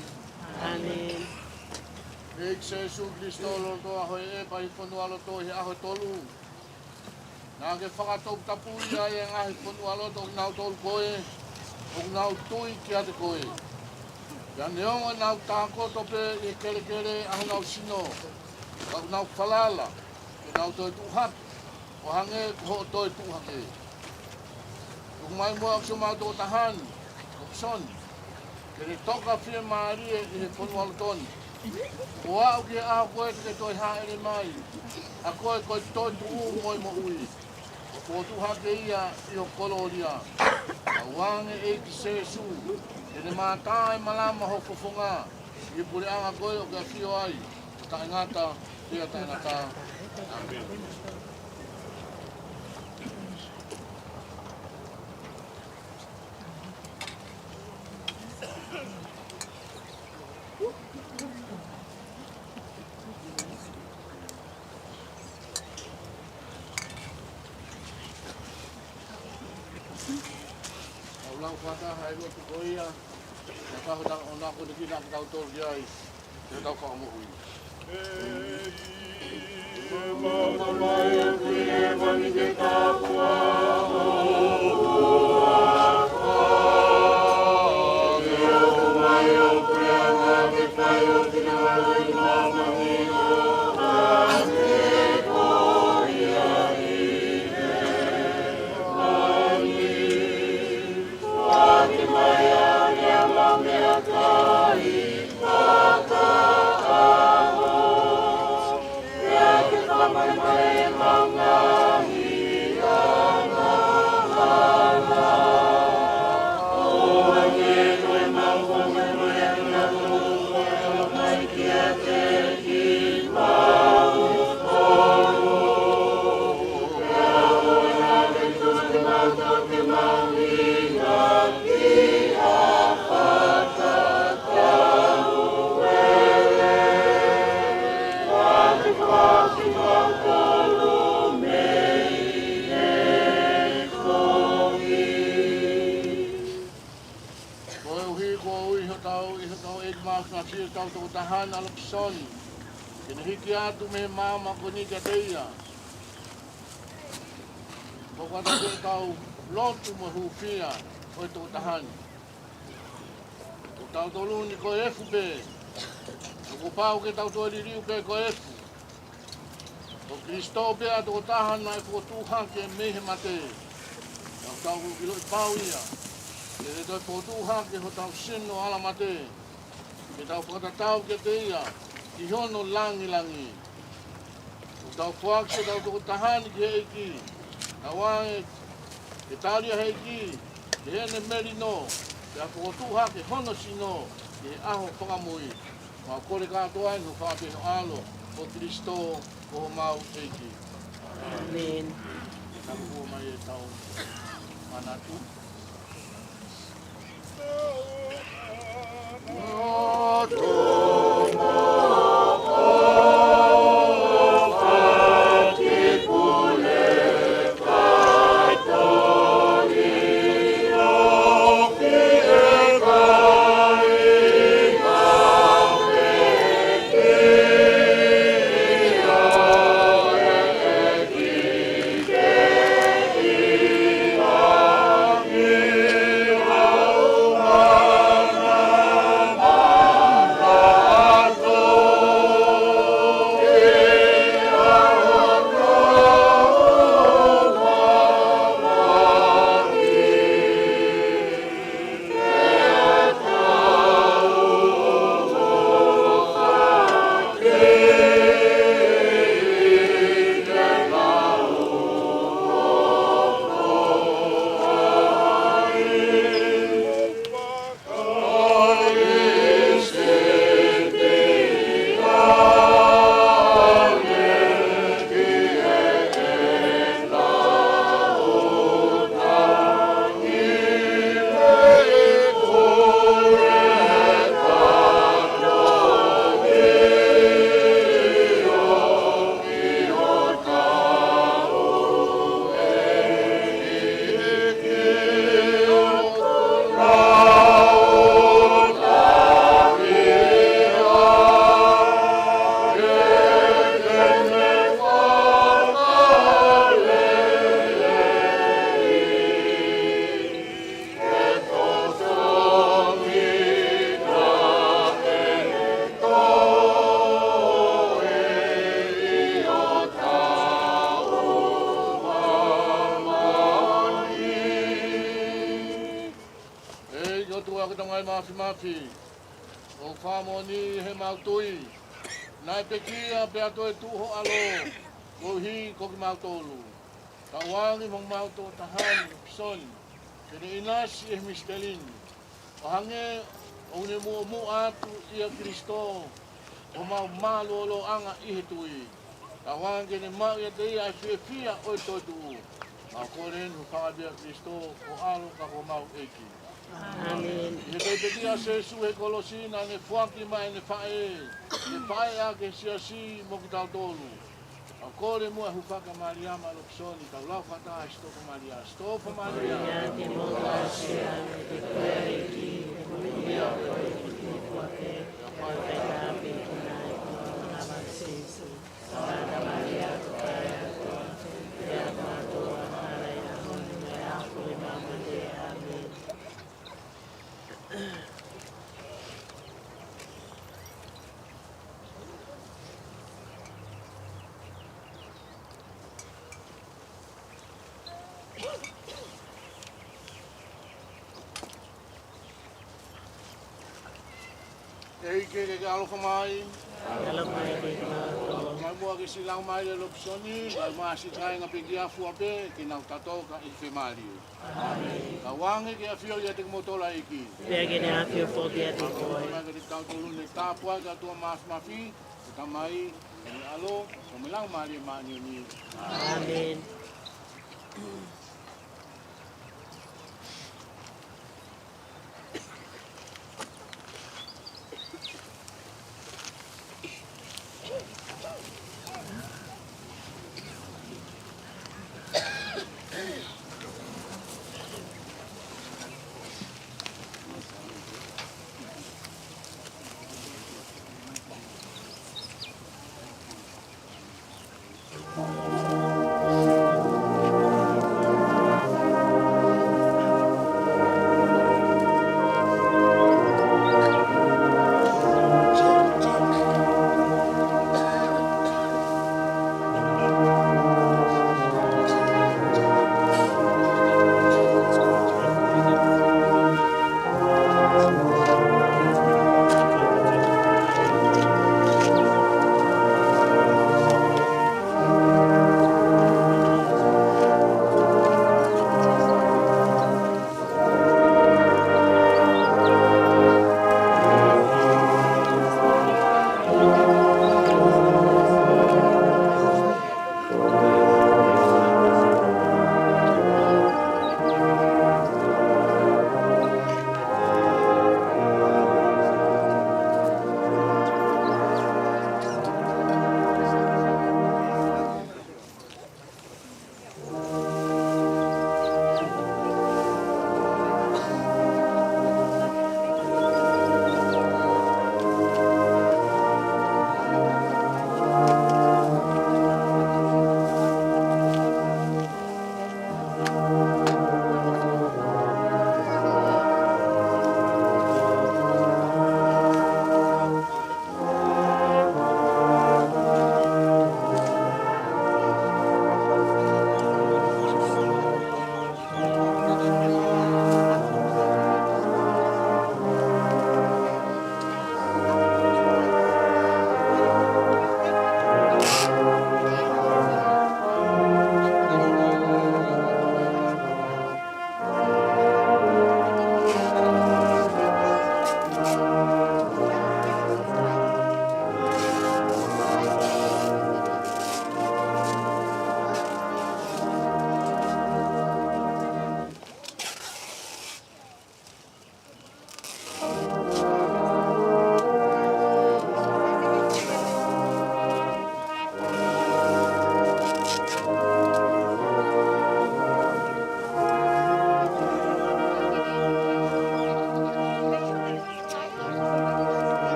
ʻĒmeni. ʻEiki Sēsū Kilisitō, loloto ʻa hoʻo ʻepa ʻi he fonualoto ʻi he ʻaho ʻe tolu, naʻa ke fakatoputapuʻi ai e ngaahi fonualoto ʻo kinautolu ko ē ʻoku nau tui kiate koe. Pea neongo ʻenau tākoto pē ʻi he kelekele ʻa honau sino, ka ʻoku nau falala ke nau toe tuʻu hake ʻo hangē ko hoʻo toe tuʻu hake. Tuku mai muʻa ʻa ʻemau tokotaha ni, ʻo Pisoni, ke ne toka fiemālie ʻi he fonualoto ni, ʻo aʻu ki he ʻaho ko ē te ke toe hāʻele mai, ʻa koe ko e toetuʻu mo e moʻui, ʻo fokotuʻu hake ia ʻi ho kolōlia. Tauange ʻEiki Sēsū, ke ne mātā e malama ho fofonga ʻi he puleʻanga ko ē ʻoku ke ʻafio ai, ʻo taʻengata pea taʻengata. ʻĀmeni. Tau lau fakataha e lotu ko ia, ʻa ia ko hotau ʻofa ko eni kiate kitautolu ki ai, ke tau fakamoʻui. Koeʻuhi ko e ui hotau, ʻi hotau ʻEiki māfimafi ʻetau tokotaha ni ʻa Lopisoni, ke ne hiki atu mei he maama ko eni kiate ia. Ko e ʻuhinga ʻetau lotu mo e hūfia ʻo e tokotaha ni. Ko kitautolu ni ko e efu pē. Kuo pau ke tau toe liliu pē ko e efu. Ko Kilisitō pē ʻa e tokotaha naʻe fokotuʻu hake mei he mate. Tau tau ʻiloʻi pau ia. Ke ne toe fokotuʻu hake hotau sino ʻalamate, ke tau fakatatau kiate ia ʻi hono langilangi. ʻOku tau foaki ʻetau tokotaha ni ki he ʻEiki. Tauange ke tali ʻa e ʻEiki ki heʻene melino, pea fokotuʻu hake hono sino ʻi he ʻaho fakamui. Mau kole kātoa eni ʻi ho faʻē pē ho ʻAlo, ko Kilisitō, ko homau ʻEiki. ʻĀmeni. Tau ō mai ʻetau manatu. Māfimafi, ʻoku fakamoʻoni ʻi heʻemau tui naʻe pekia pea toe tuʻu ho ʻAlo koeʻuhi ko kimautolu. Tau ange mo homau tokotaha ni, Lopesoni, ke ne ʻinasi ʻi he misiteli ni, ʻo hangē ʻoku ne muʻomuʻa atu ʻia Kilisitō, ko homau mālōlōʻanga ʻi he tui. Tau ange ke ne maʻu ʻiate ia ʻa e fiefia ʻo e toetuʻu. Mau kole ni ʻi he huafa ʻo Kalaisi Kilisitō, ko ho ʻAlo ka ko homau ʻEiki. ʻĀmeni. ʻI he pekia ʻa Sīsū he kolosi, naʻa ne foaki mai ʻene faʻē, ke faʻē ʻaki e siasi mo kitautolu. Mau kole muʻa ʻi he huafa ʻo Maliama Lopesoni, tau lau fakataha ʻa e Sitōfa Malia. Sitōfa Malia, ke mou tausia, ke koe ʻEiki, ke mou ia ko e ʻEiki, ke koe ke kapai ka pekina e kona Sīsū. Santa Maria, ko e ʻAi ʻa e ʻOtua, pea ko mātou ʻa e hala ʻi he ʻaho ni mo e ʻaho ʻo e māmani. ʻĀmeni. ʻEiki ke ke ʻaloʻofa mai. ʻAloʻofa mai kiate kimautolu. Mai muʻa ke siʻi lau mai ʻa Lopesoni, mai muʻa siʻi kāinga pekia fua pē, ke nau tatō kae ʻi he fiemālie. ʻĀmeni. Tau ange ke ʻafio ʻiate kimoutolu ʻa e ʻEiki. Pea ke ne ʻafio foki ʻiate koe. Mai kiate kitautolu ʻa e tāpuaki ʻa e ʻOtua Māfimafi, ko e Tamai, ko e ʻAlo, ko e Laumālie Māʻoniʻoni. ʻĀmeni.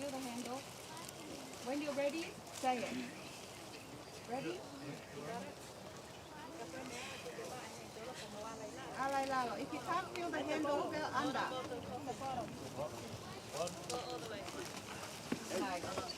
The handle. When you're ready, say it. Ready? ʻAla ʻi lalo. If you can't feel the handle, feel under. Nice.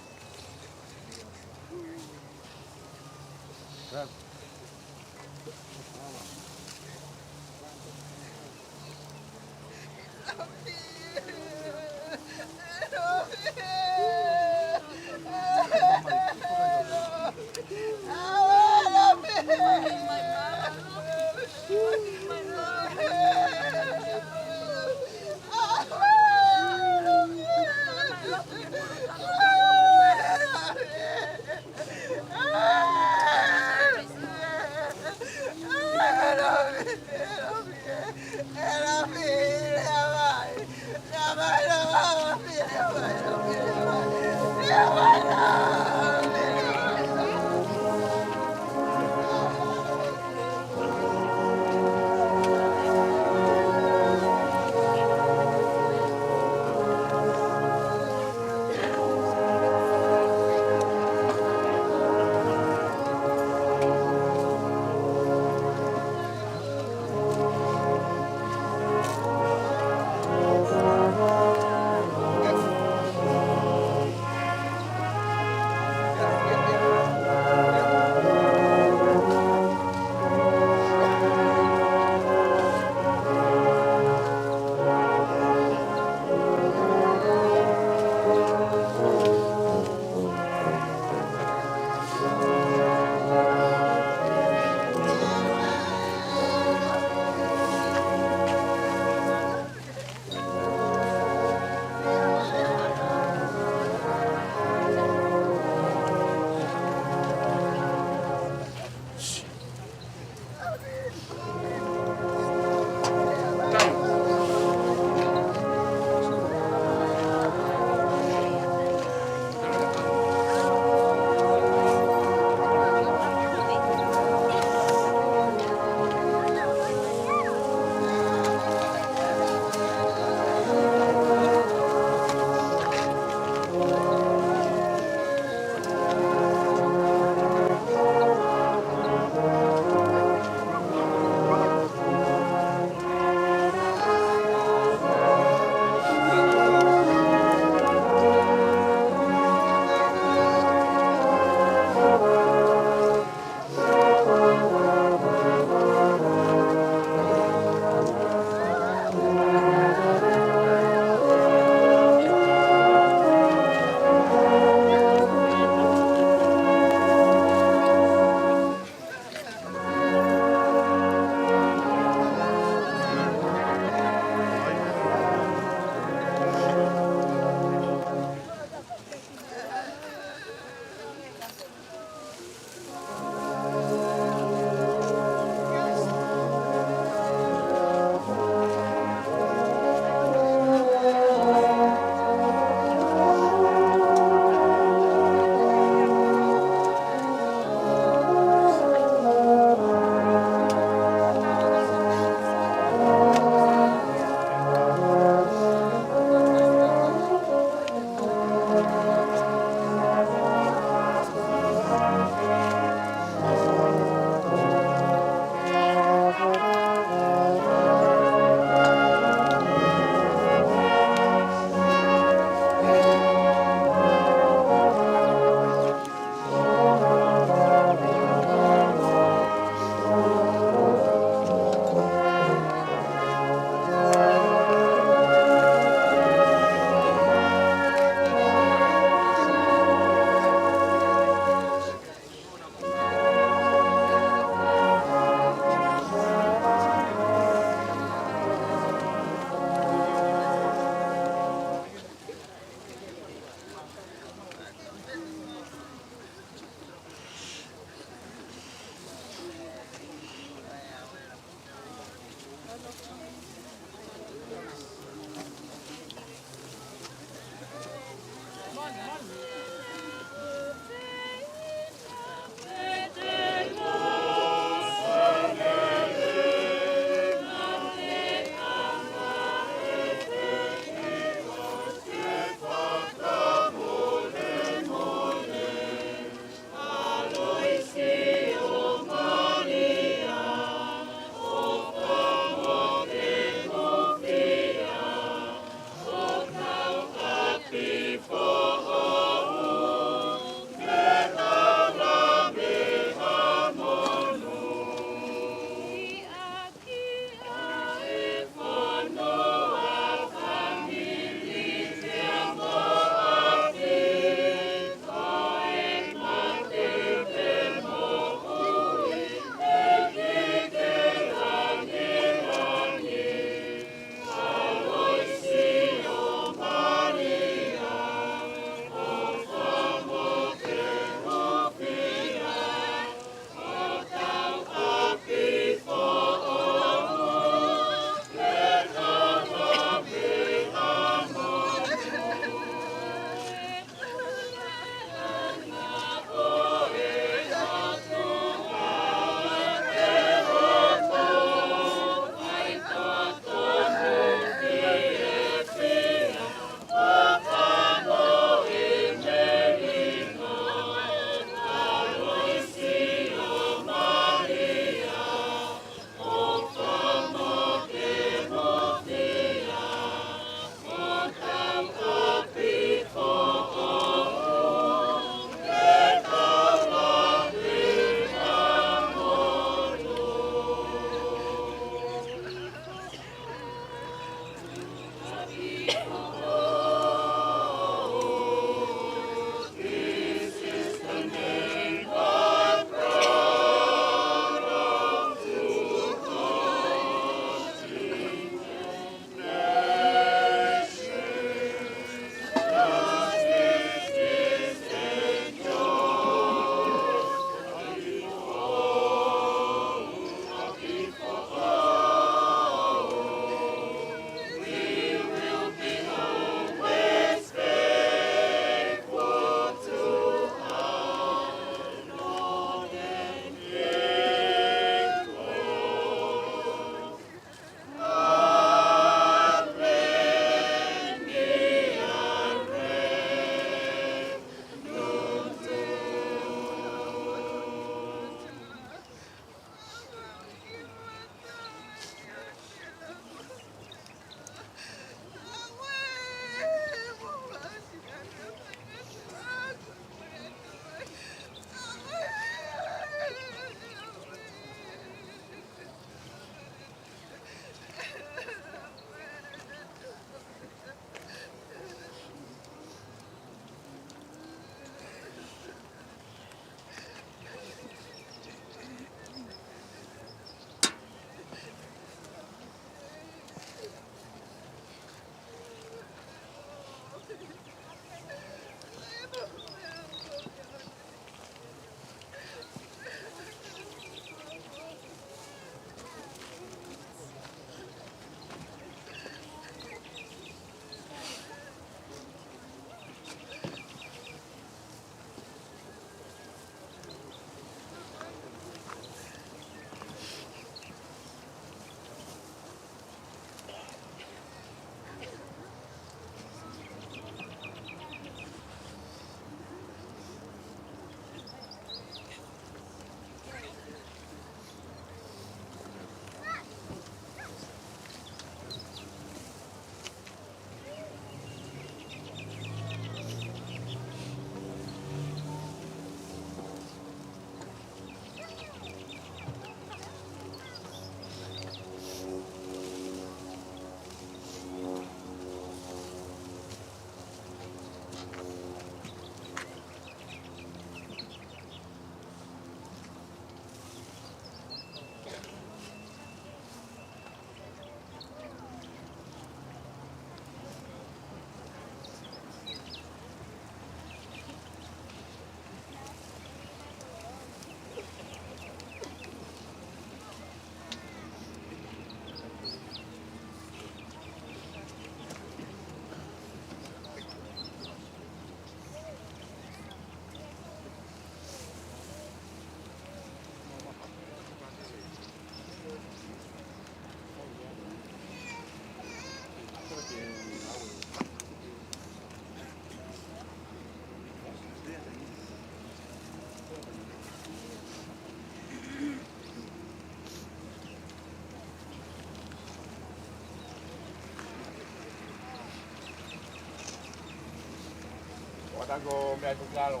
Tango meʻa ʻi he kalo.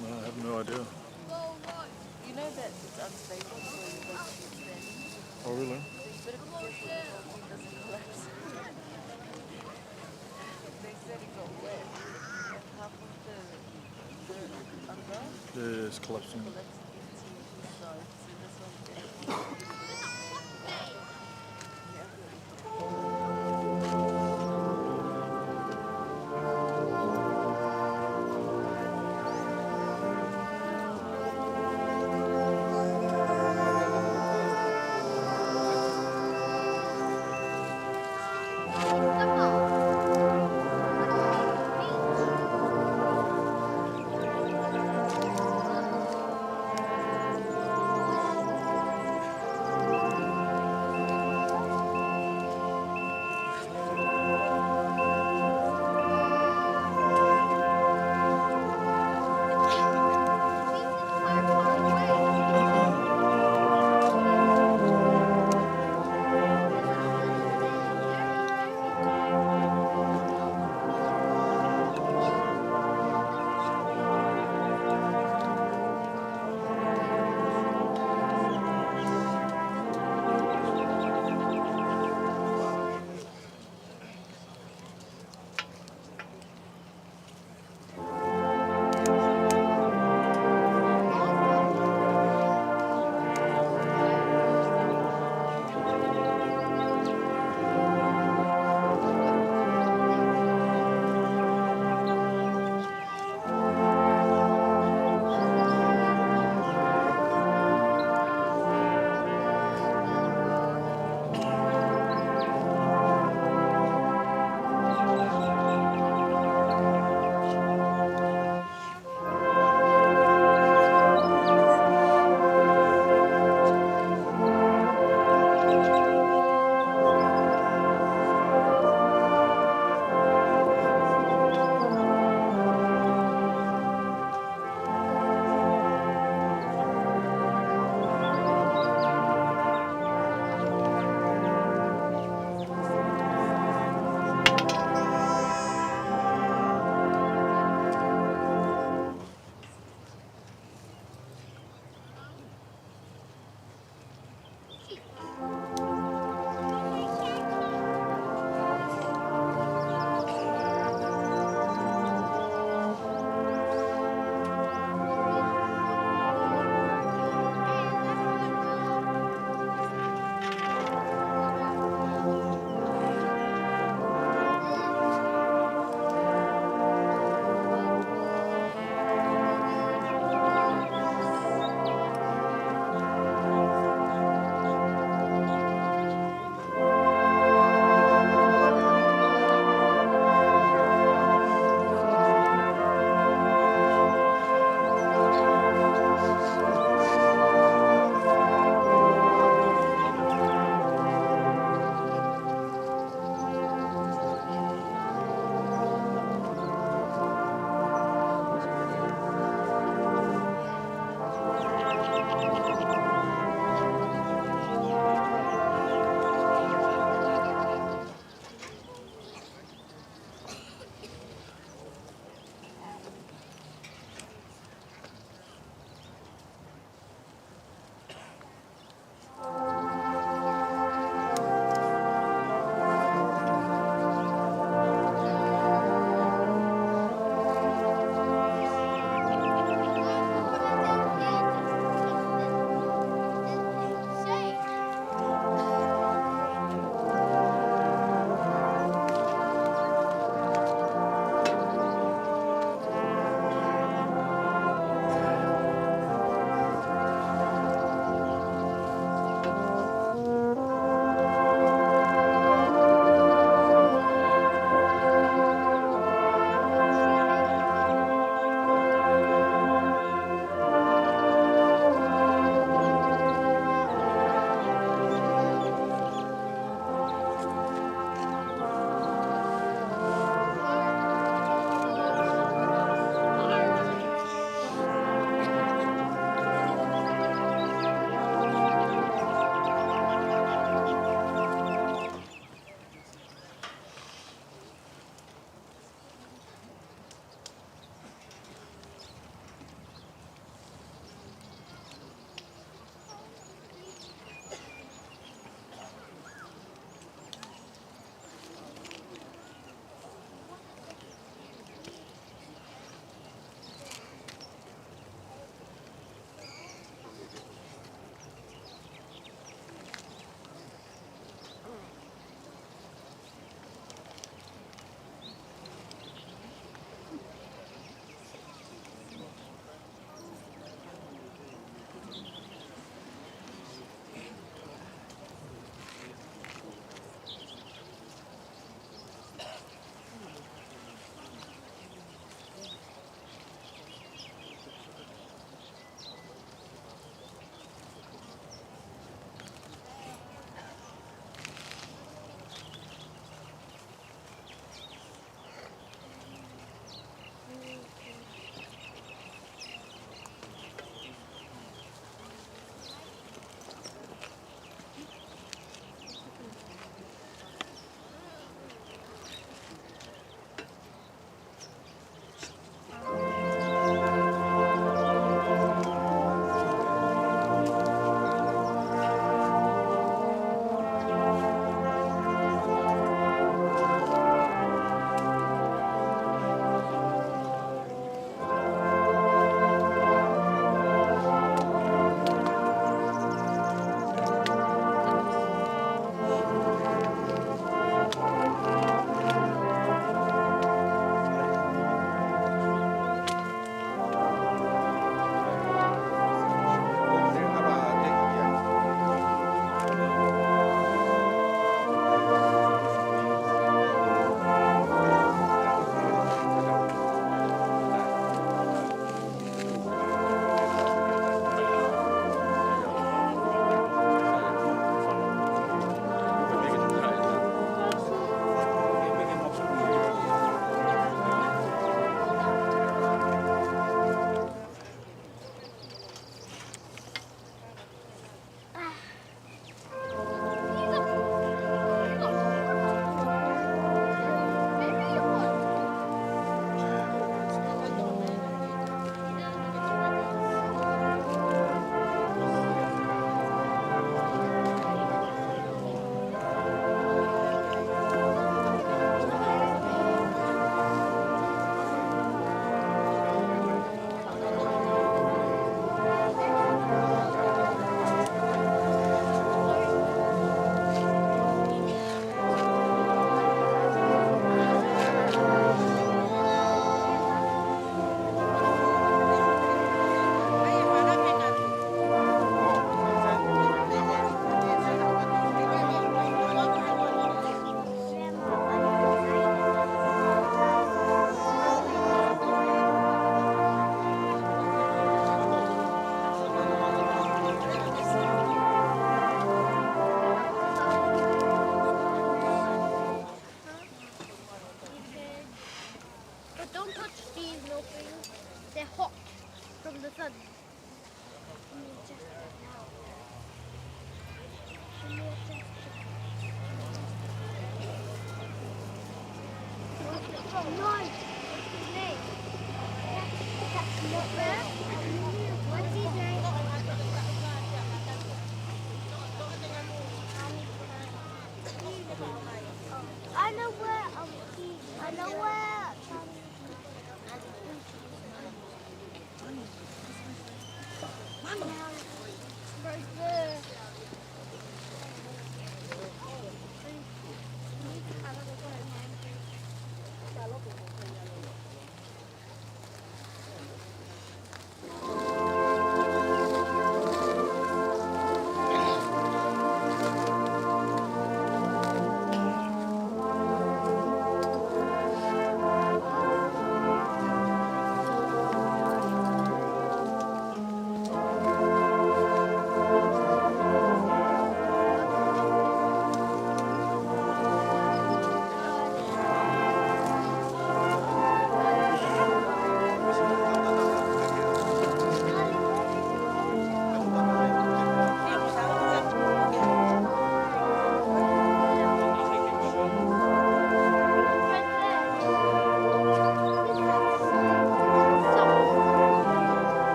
No, I have no idea. You know that it's unstable, so you, like, keep standing. Oh, really? So you better be careful that the whole thing doesn't collapse. They said it got wet. Half of the, the umbrella, yeah, it's collapsing, collapsed into the side. So this one, yeah. I know where, um, he, I know where, um, right there.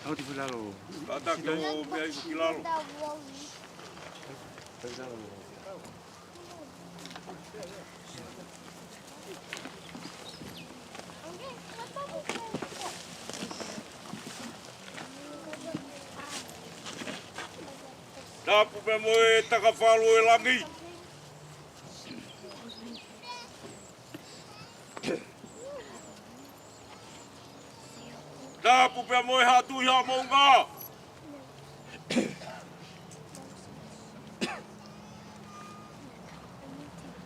Aoti fulalo. Kata ke o mea i ki lalo. Tapu pē mo e takafalu e langi. Tapu pē mo e Haʻa Tuʻi Haʻa Moʻunga.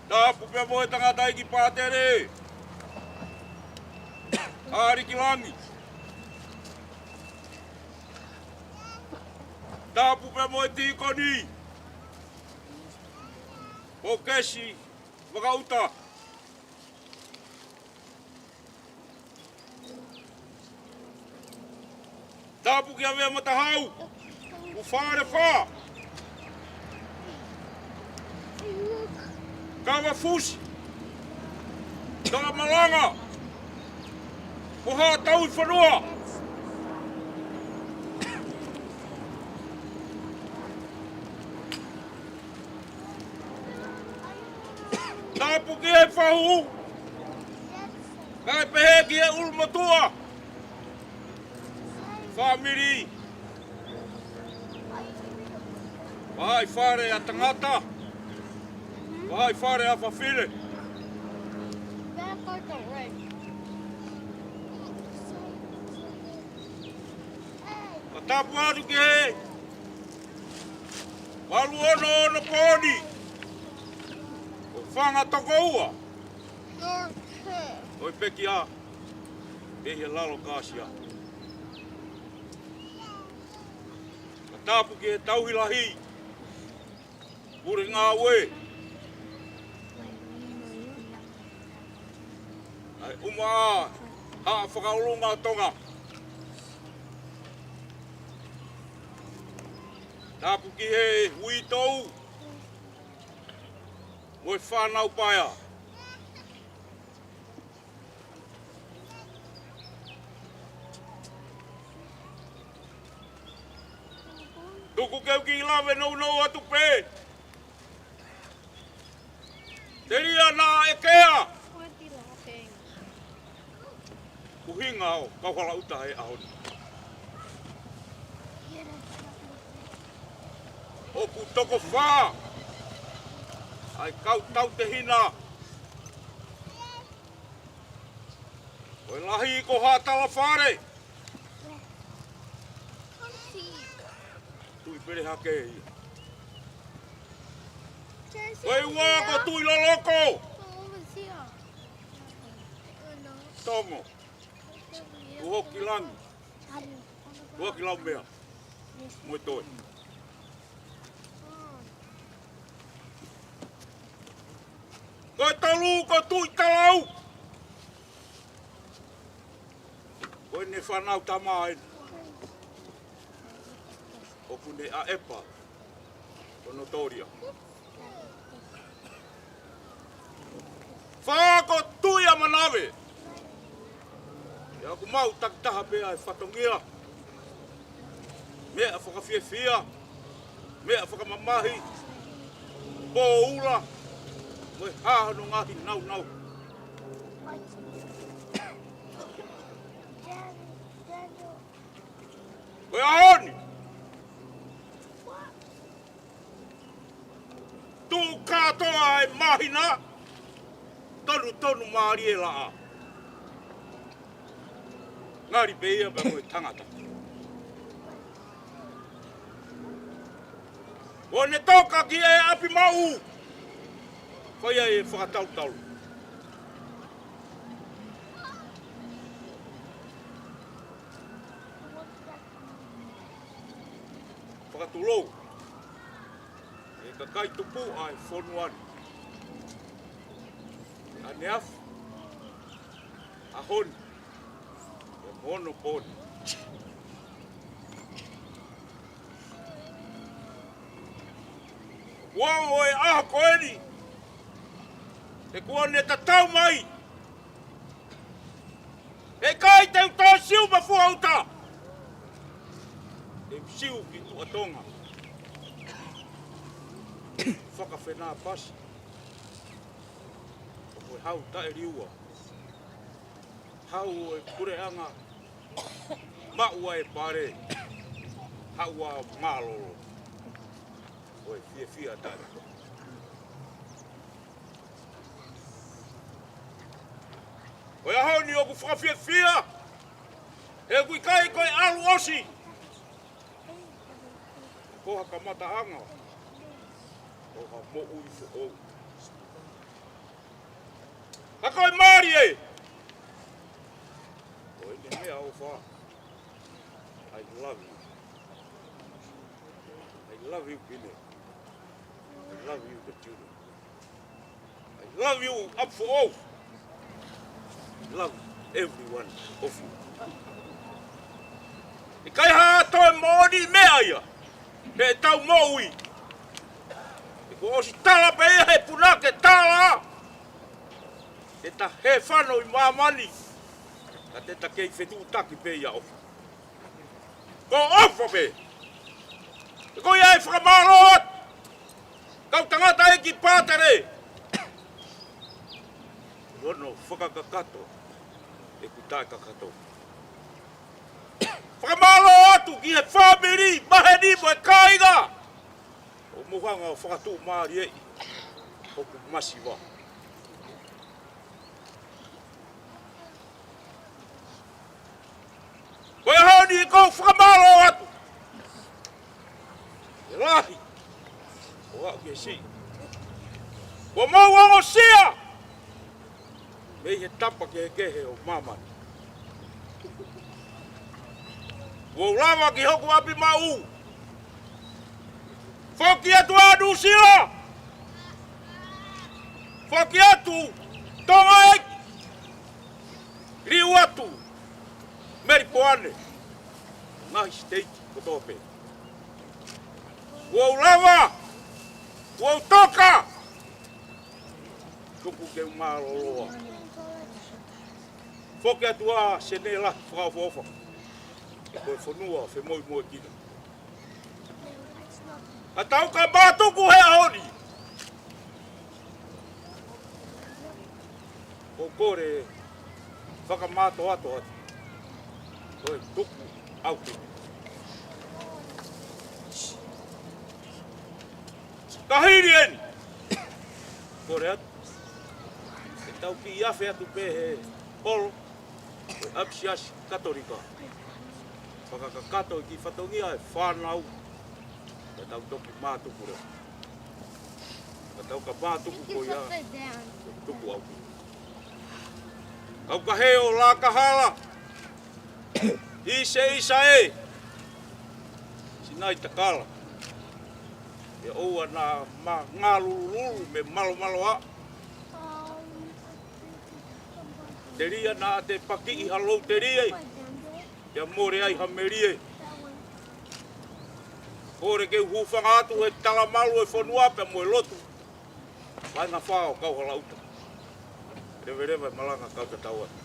Tapu pē mo e tangataʻeiki pātele ʻa ʻAlikilangi. Tapu pē mo e tīkoni Pōkesi Vakaʻuta. Tapu kia Vea Matahau, ʻUfalefā, Kavafusi, Tamalanga, mo Haʻa Tauʻifonua. Tapu ki he fahu, kae pehē ki he ʻulumotuʻa, fāmili, vahaʻa fale ʻa tangata, vahaʻa fale ʻa fafine. Ka tapu atu ki he valu ono ono pooni ʻo Fanga Tokoua ʻo e pekia ʻi he lalo kāsia. Ka tapu ki he tauhi lahi, pule ngāue ʻa e ʻUmaʻā Haʻa Fakaʻulunga ʻo Tonga. Tapu ki he uitou mo e fānau paea. Tuku ke u kiʻi lave nounou atu pē. Telia naʻa ʻekea ʻuhinga ʻo Kauhalaʻuta he ʻaho ni. ʻOku toko fā ʻa e kau tautehina. Ko e lahi ko Haʻa Talafale. Tuʻi Pele Hake ia. Ko e ua ko Tuʻi Loloko. Tongo. Tuʻi Hokilangi. Tuʻi Hokilaumea. Mo e toe. Ko e tolu ko Tuʻi Talau. Ko ʻene fānau tama ē. ʻOku ne ʻaʻepa ʻo notolia. Fakakotuia manave. ʻIa ʻoku mau takitaha pē ʻa e fatongia. Meʻa fakafiefia. Meʻa fakamamahi. Pōʻula. Mo e hā hono ngaahi naunau. Ko e ʻaho ni. Tuʻu kātoa e māhina, tonutonu mālie laʻā. Ngali pē ia pea ko e tangata. ʻO ne toka ki he ʻapi maʻu, fai ai e fakatautalu. Fakatulou. ʻE kakai tupuʻa e fonua ni. ʻAneafi, ʻaho ni, ʻe mono poni. Kuo ʻosi e ʻaho ko eni. ʻE kuo ne tatau mai. ʻE ʻikai te u toe siu mafua uta. ʻE u siu ki Tuʻa Tonga. Fakafenāpasi. ʻO ko e hau taʻeliua. Hau ʻo e puleʻanga. Maʻu ʻa e pale. Hau ʻa mālōlō. ʻO e fiefia taʻe. Ko e ʻaho ni ʻoku fakafiefia, he ʻoku ʻikai ko e ʻalu ʻosi ko ha kamataʻanga ʻo ha moʻui foʻou. Ka ko e mālie, ko e meʻaʻofa. I love you. I love you, Pine. I love you, the children. I love you, ʻApifoʻou. I love every one of you. ʻIkai ha toe moʻoni meʻa ia. He ʻetau moʻui. He kuo ʻosi tala pē ia he punake tala. Te ta hē fano ʻi māmani. Ka te ta kei fetuʻutaki pē ia ʻofa. Ko ʻofa pē. Ko ia e fakamālō atu. Kau tangataʻeiki pātele. Hono fakakakato ʻeku taʻekakato. Fakamālō atu ki he fāmili, maheni mo e kāinga. ʻOku mou hanga ʻo fakatuʻumālieʻi hoku masiva. Ko e ʻaho ni ʻoku ou fakamālō atu. ʻE lahi. ʻO aʻu ki he siʻi. Kuo mau ongosia. Mei he tapa kehekehe ʻo māmani. Kuo u lava ki hoku ʻapi maʻu. Foki atu ʻa Nuʻusila. Foki atu Tonga ʻEiki. Liu atu Melipoane. Ngaahi siteiti kotoa pē. Kuo u lava. Kuo u toka. Tuku ke u mālōlō. Foki atu ʻa Senē lahi fakaʻofoʻofa. Ko e fonua femoʻimoʻi kina. Ka tau ka mātuku he ʻaho ni. ʻOku ou kole fakamātoato atu. Ko e tuku ʻautu. Ka hili eni. Kole atu. ʻE tau kiʻi afe atu pē he holo ʻo e ʻapisiasi Katolika. Fakakakato e kiʻi fatongia e fānau. Ka tau toki mātuku leva. Ka tau ka mātuku ko ia. Tuku ʻautu. Kau ka hē ʻo Lakahala. ʻIse, ʻisa ē. Sinai Takala. ʻE ʻoua naʻa ma ngalululu mei Malomaloa. Telia naʻa te pakiʻi ha lou telia. Pea mole ai ha melie. Kole ke u hūfanga atu he talamalu ʻo e fonua pea mo e lotu. Vaenga fā ʻo Kauhalaʻuta. Leveleva e malanga kau tatau atu.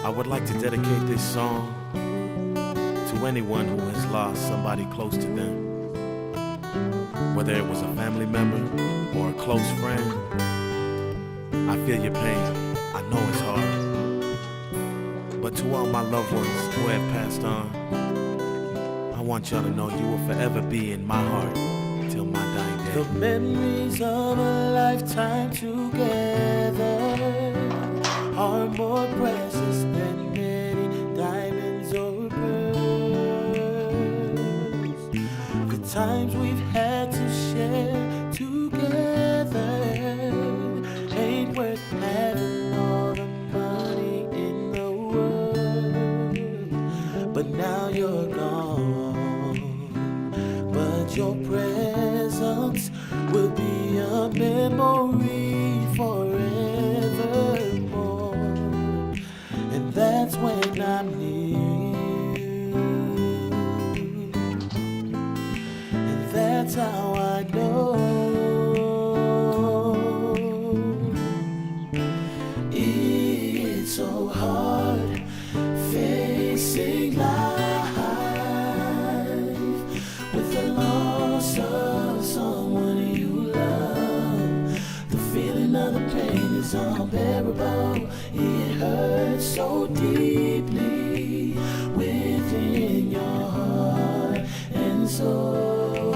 I would like to dedicate this song to anyone who has lost somebody close to them. Whether it was a family member or a close friend, I feel your pain. I know it's hard. But to all my loved ones who have passed on, I want y'all to know you will forever be in my heart till my dying day. The memories of a lifetime together are more precious than many diamonds or pearls. The times we've had to share together ain't worth having all the money in the world. But now you're gone, but your presence will be a memory forevermore. And that's when I'm near. And that's how I know it's so hard facing life with the loss of someone you love. The feeling of the pain is unbearable. It hurts so deeply within your heart and soul.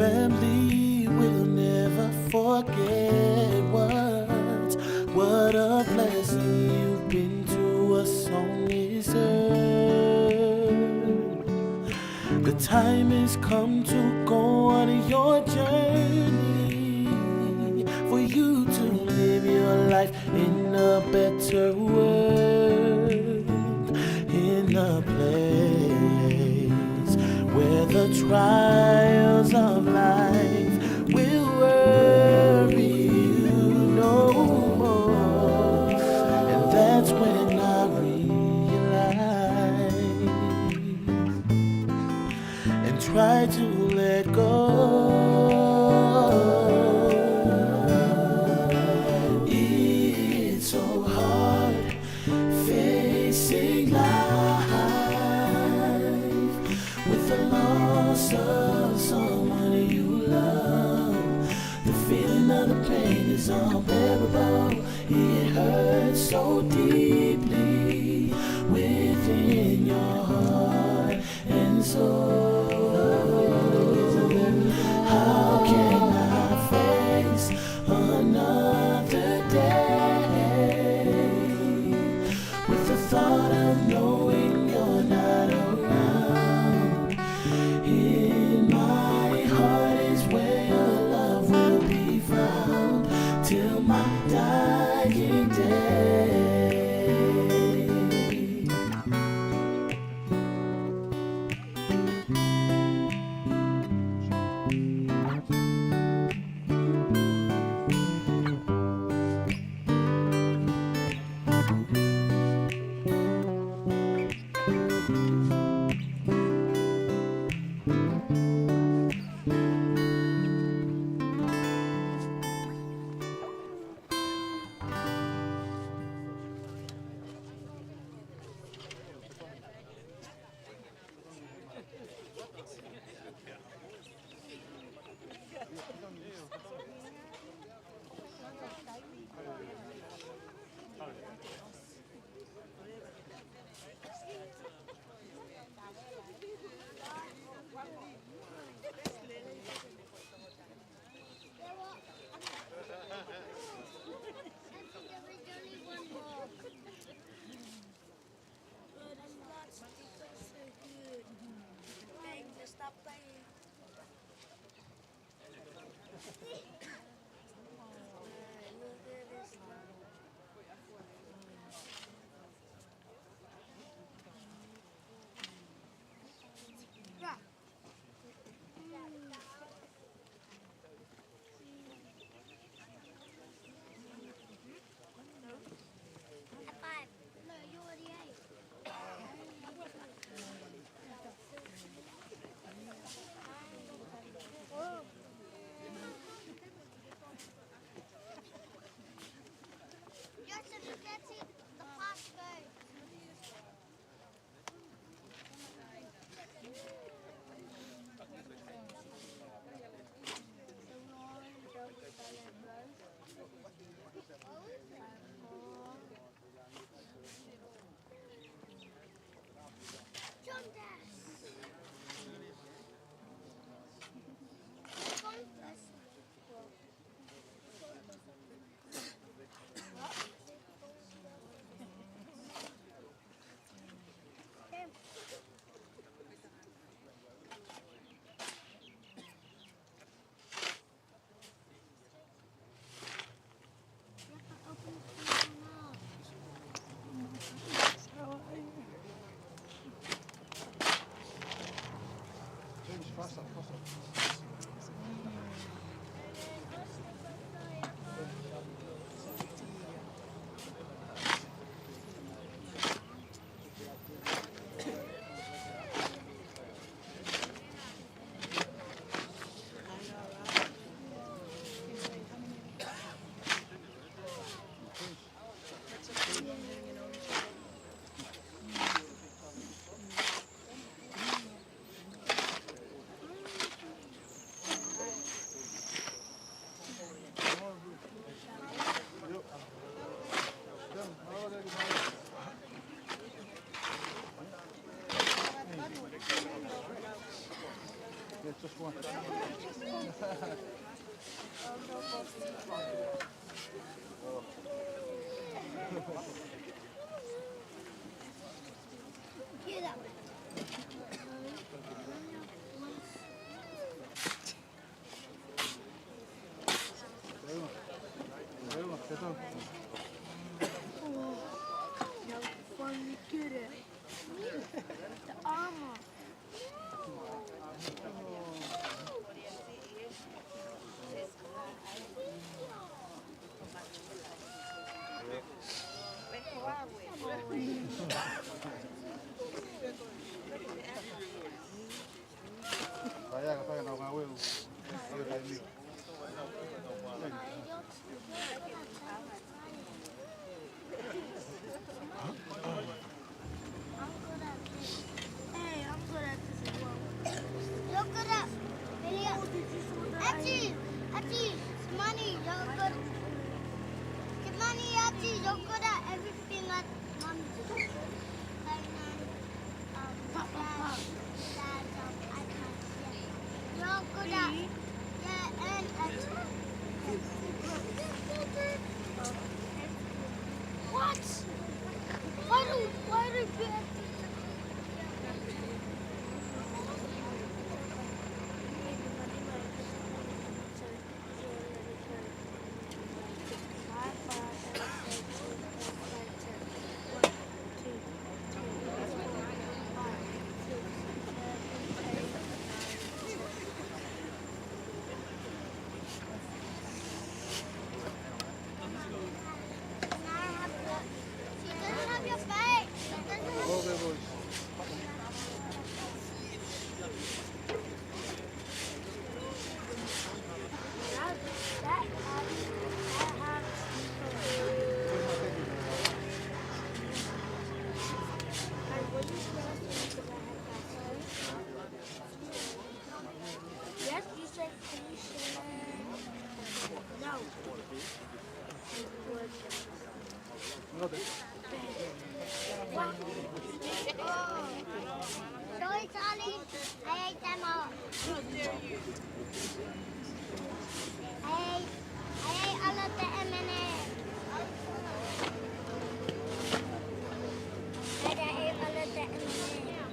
Family will never forget what, what a blessing you've been to us on this earth. The time has come to go on your journey, for you to live your life in a better world, in a place where the trials of life will worry you no more. And that's when I realize and try to let go. It's so hard facing life with the loss of someone you love. The feeling of the pain is unbearable. It hurts so deeply within your heart and soul. How can I face another day with the thought of knowing you're not around? In my heart is where your love will be found till my dying day. Now, finally get it. The armor. I'm good at this. Hey, I'm good at this as well. You're good at video. Achi, Achi, Kimani, you're good. Kimani, Achi, you're good at everything at Mommy. You're good at, yeah, and at what? Why do, why do you have to Yes, you said, can you share? No. Sorry, Charlie. I ate them all. I ate, I ate all of the M and M's. I ate all of the M and M's.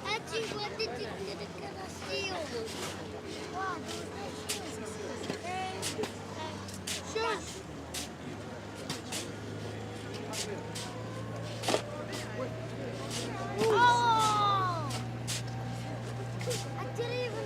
Achi, what did you get? Shoes. Oh! I didn't even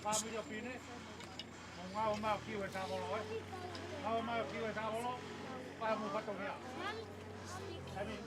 Fāmili ʻo Pine, mou ngāue mai ʻo kiu e tēvolo, ē. Ngāue mai ʻo kiu e tēvolo, pea mou fatongia. Emi.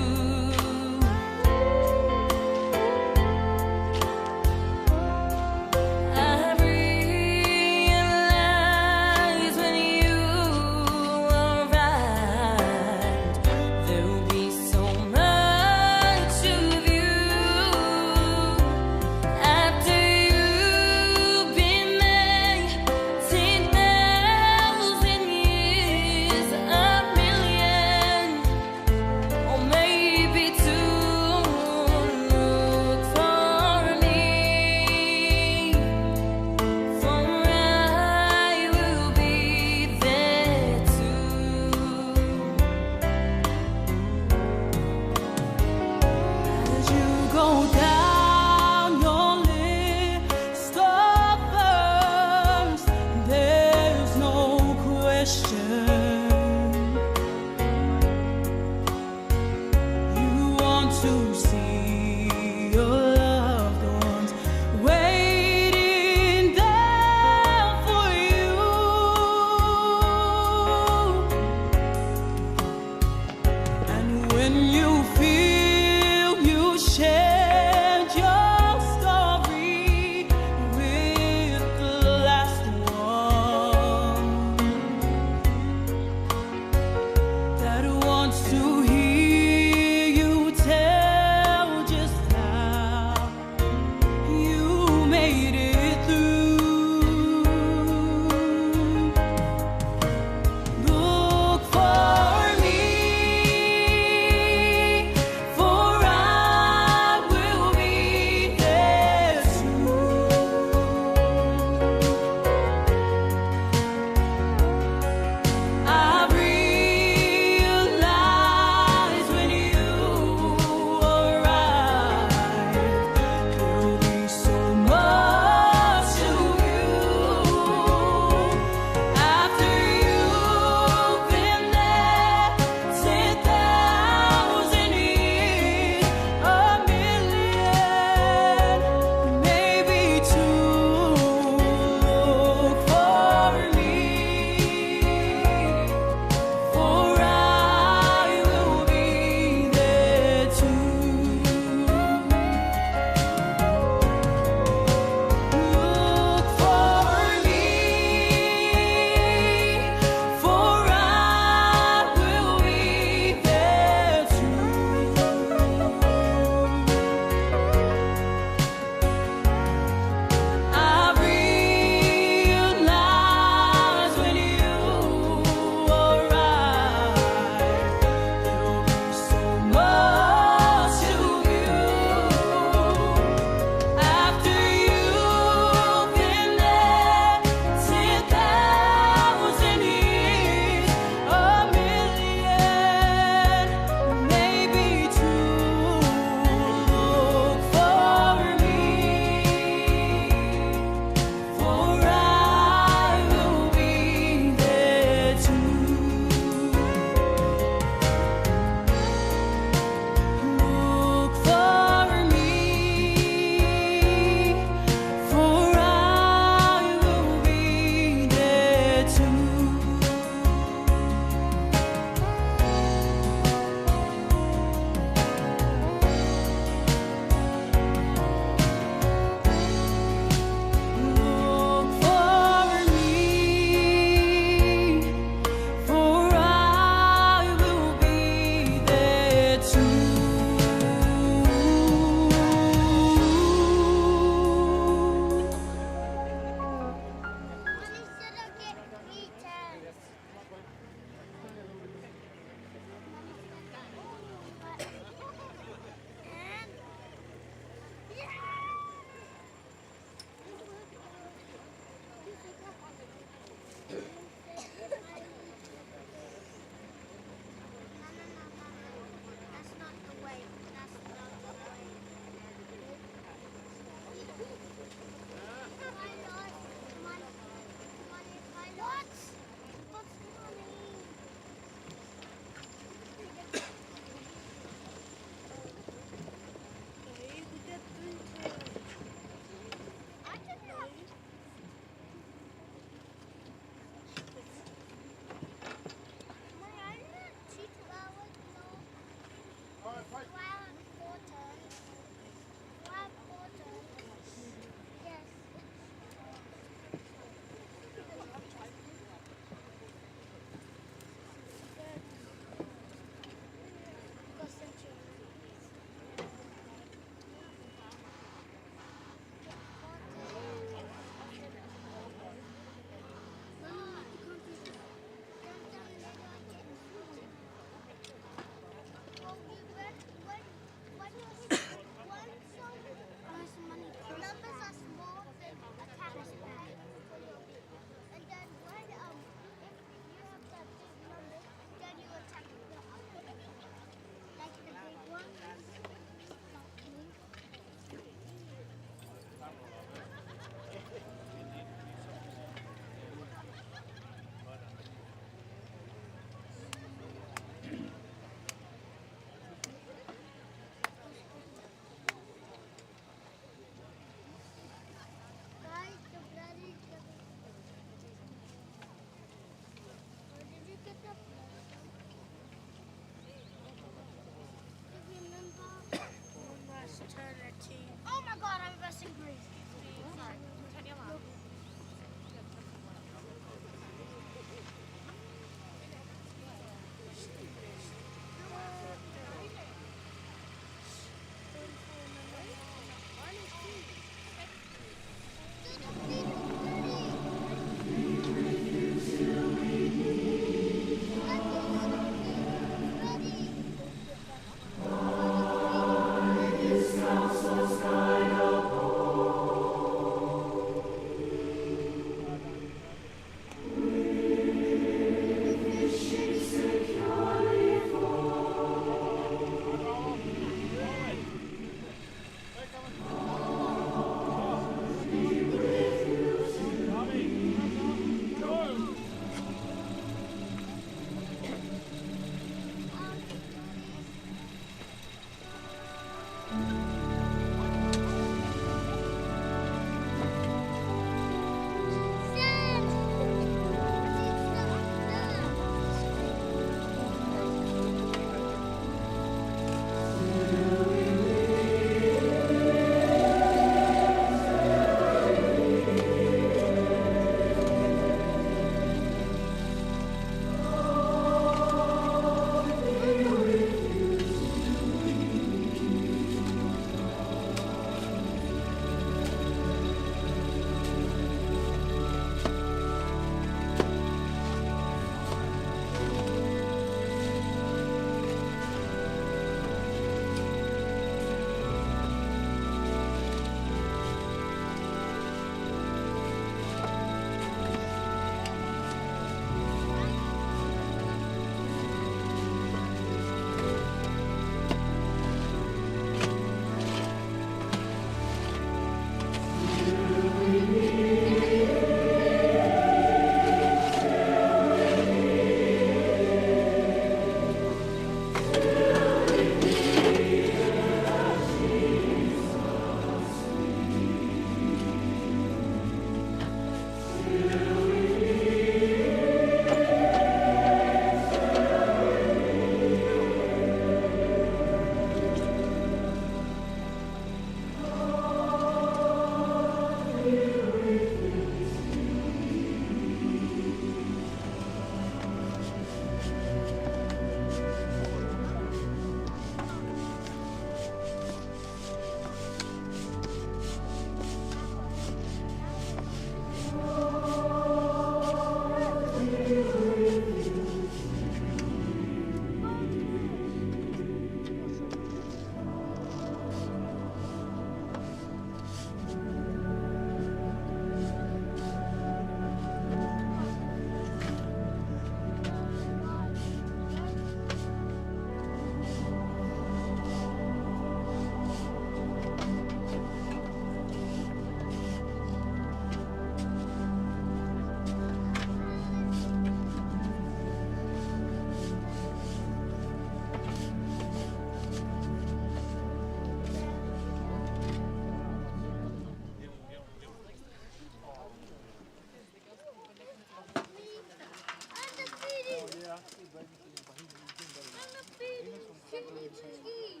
I'm a feeding kitty piggy.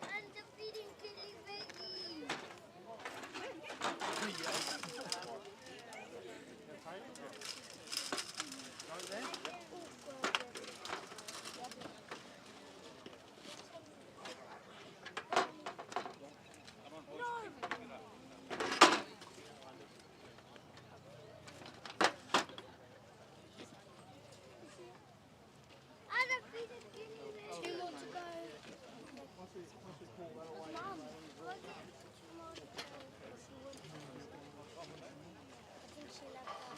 I'm the feeding kitty piggy. Two more to go. Mum, look at two more to go. I think she left us.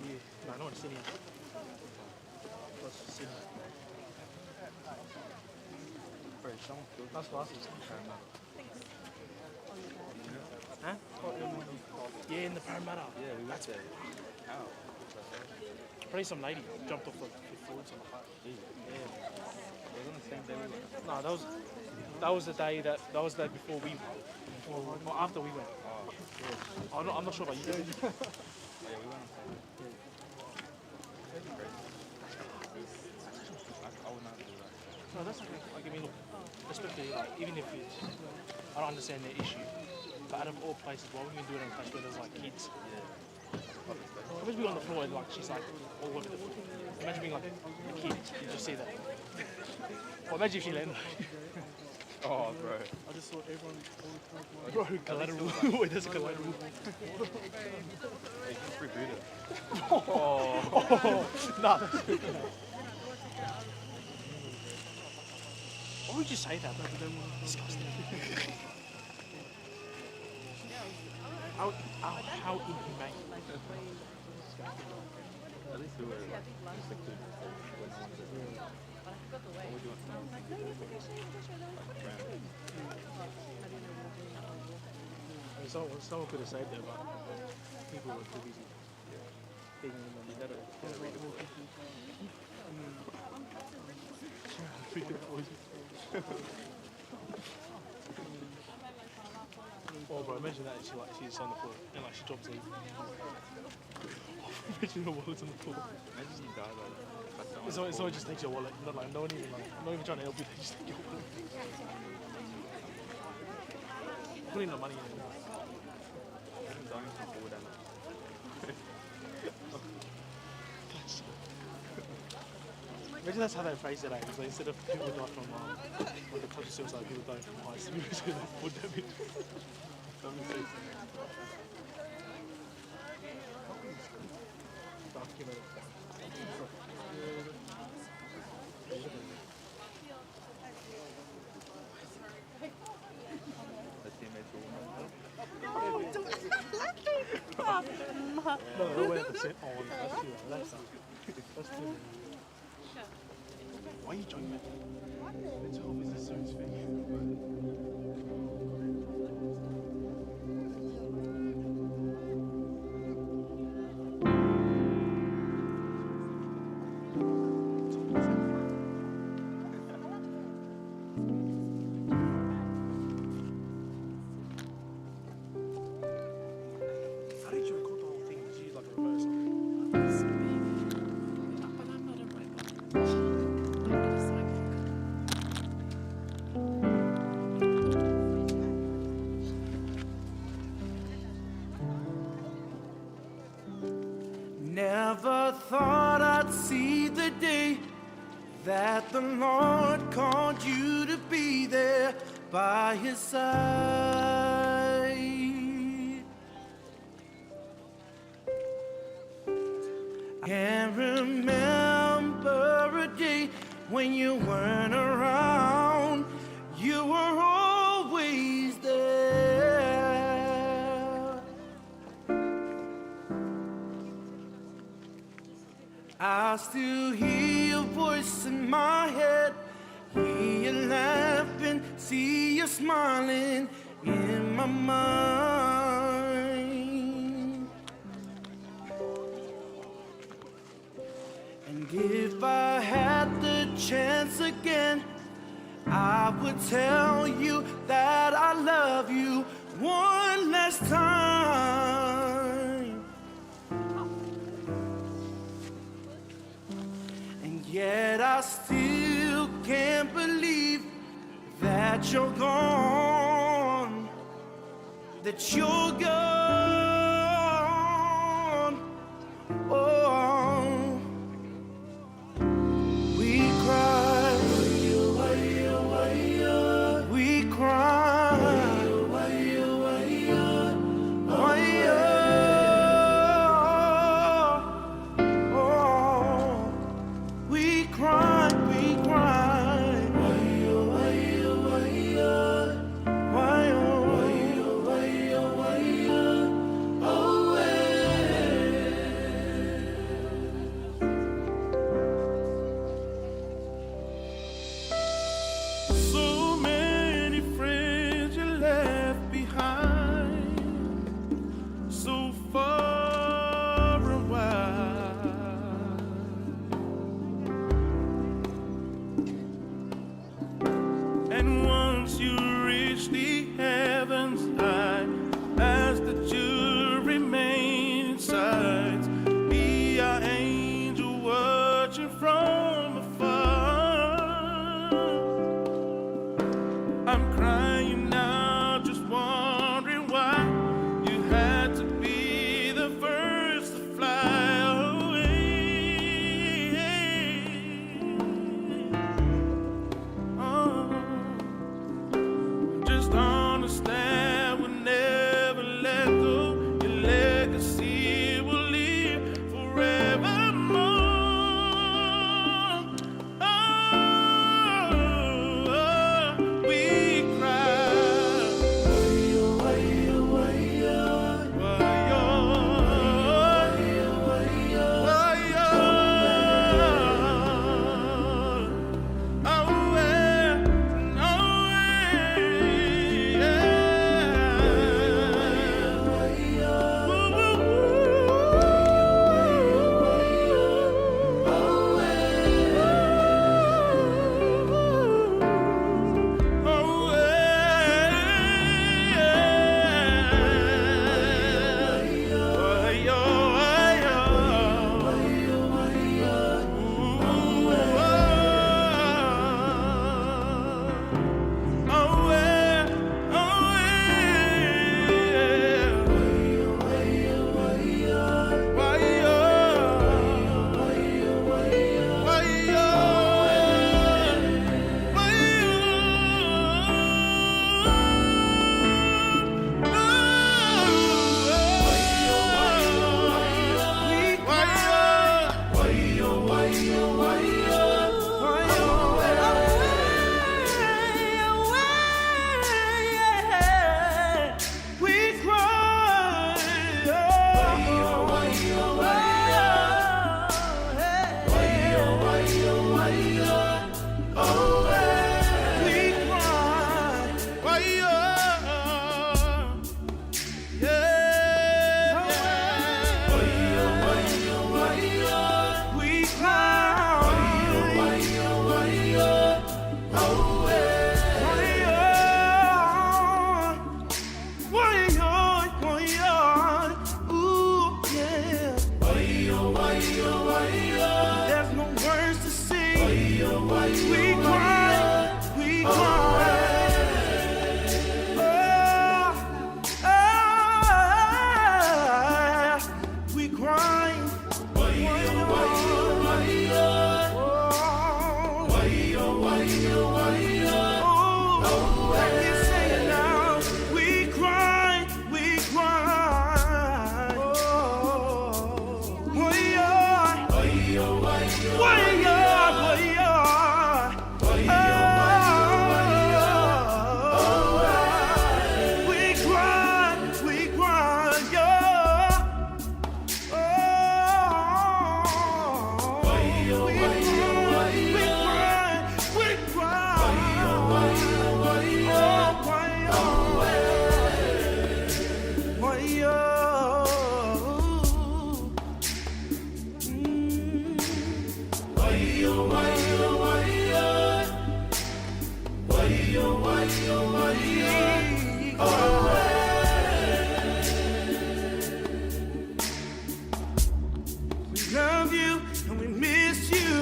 Yeah, no, no, it's in here. That's in here. That's what I see. Huh? Yeah, in the Parramatta. Yeah, we went there. How? Probably some lady jumped off the fifth floor or something like that. Gee. Yeah. It was on the same day we went. No, that was, that was the day that, that was the day before we, before, or after we went. Oh, yeah. I'm not, I'm not sure about you guys. Yeah, we went on the same day. That's crazy. I, I would not do that. No, that's okay. Like, I mean, look, especially, like, even if it's, I don't understand the issue, but out of all places, why wouldn't you do it in a place where there's, like, kids? Yeah. Imagine being on the floor and, like, she's, like, all over the floor. Imagine being, like, a kid. You just see that. Well, imagine if she landed. Oh, bro. I just saw everyone, all the cars. Bro, collateral. Wait, that's a collateral. Hey, you can free Buddha. Oh. Oh, nah. Why would you say that? Disgusting. How, how, how inhumane. At least we were just a kid. What would you want to know? Like, friend. I mean, someone, someone could have saved that, but people were too busy. Yeah. Thinking about it. You gotta, you gotta read the book. Read the book. Oh, bro, imagine that. She, like, she's on the floor and, like, she drops it. Imagine your wallet's on the floor. Imagine you die, like, cut down. So, so it just takes your wallet. Not like, no one even, like, not even trying to help you. They just take your wallet. Putting the money in. Imagine dying from fall down. Imagine that's how they phrase it, like, it's like, instead of people die from, um, like, the conscious suicide, people die from heights. People say that for damage. Don't say something. Document it. The teammates will No, no, no, wait, that's it. Oh, that's too, that's, that's too. Why are you joining me? It's hope is a serious thing. How did you record the whole thing? Did you use, like, a reverse? But I'm not a robot. I'm not a cyborg. Never thought I'd see the day that the Lord called you to be there by his side. I can remember a day when you weren't around. You were always there. I still hear your voice in my head, hear you laughing, see you smiling in my mind. And if I had the chance again, I would tell you that I love you one last time. Still can't believe that you're gone, that you're gone. Oh, we cry, we cry, oh, we cry, we cry. So many friends you left behind, so far and wide. And once you reach the heavens, I ask that you remain in sight. Be our angel watching from afar. I'm crying out, just wondering why you had to be the first to fly away. Oh, just understand we'll never let go. Your legacy will live forevermore. Oh, we cry. We cry. We cry. Yeah. We cry. Why, oh, why, oh, ooh, yeah. There's no words to say. We cry, we cry. Oh, oh, we cry. Oh, I can say it now. We cry, we cry. Oh, we are. We are, we are. Oh, we cry, we cry, yeah. Oh, we cry, we cry, we cry. Oh, why, oh, why, oh. Mm. We love you and we miss you.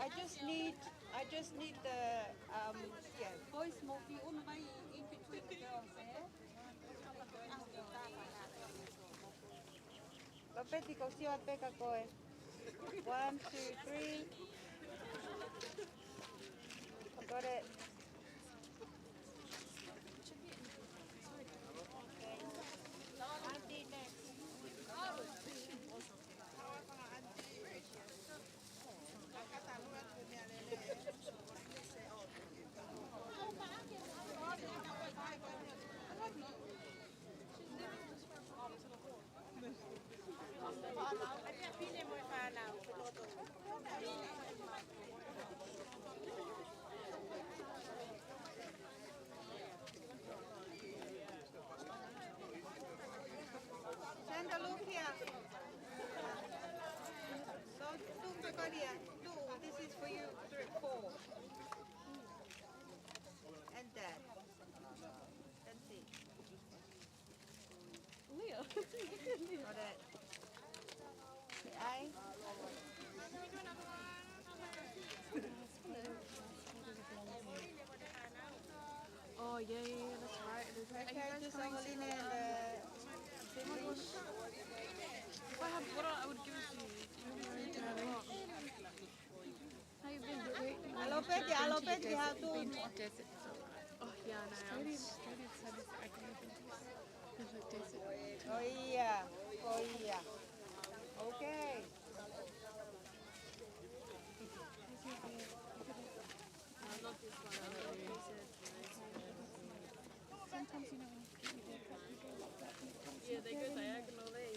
I just need, I just need the, um, yeah, boys ʻoku mou ʻunu mai in between the girls, eh? Lopeti, ko e sio atu pē kia koe. One, two, three. Got it. Auntie next. Sandra, look here. So, tuʻu pē koe ia. Tuʻu, this is for you. Three, four. And that. That's it. Leo. Got it. Ai. Oh, yeah, yeah, yeah, that's right. It is. Are you guys coming to the, um, English? If I had water, I would give it to you. How you been? Great. ʻAlopeti, ʻalopeti, how to? Been to desert, so, oh, yeah, no, I'm just, I can't even. There's a desert. Oh, yeah. Oh, yeah. Okay. I love this one. I love this one. Sometimes, you know, when you get your haircut, you go like that, and it comes, yeah, they go diagonally.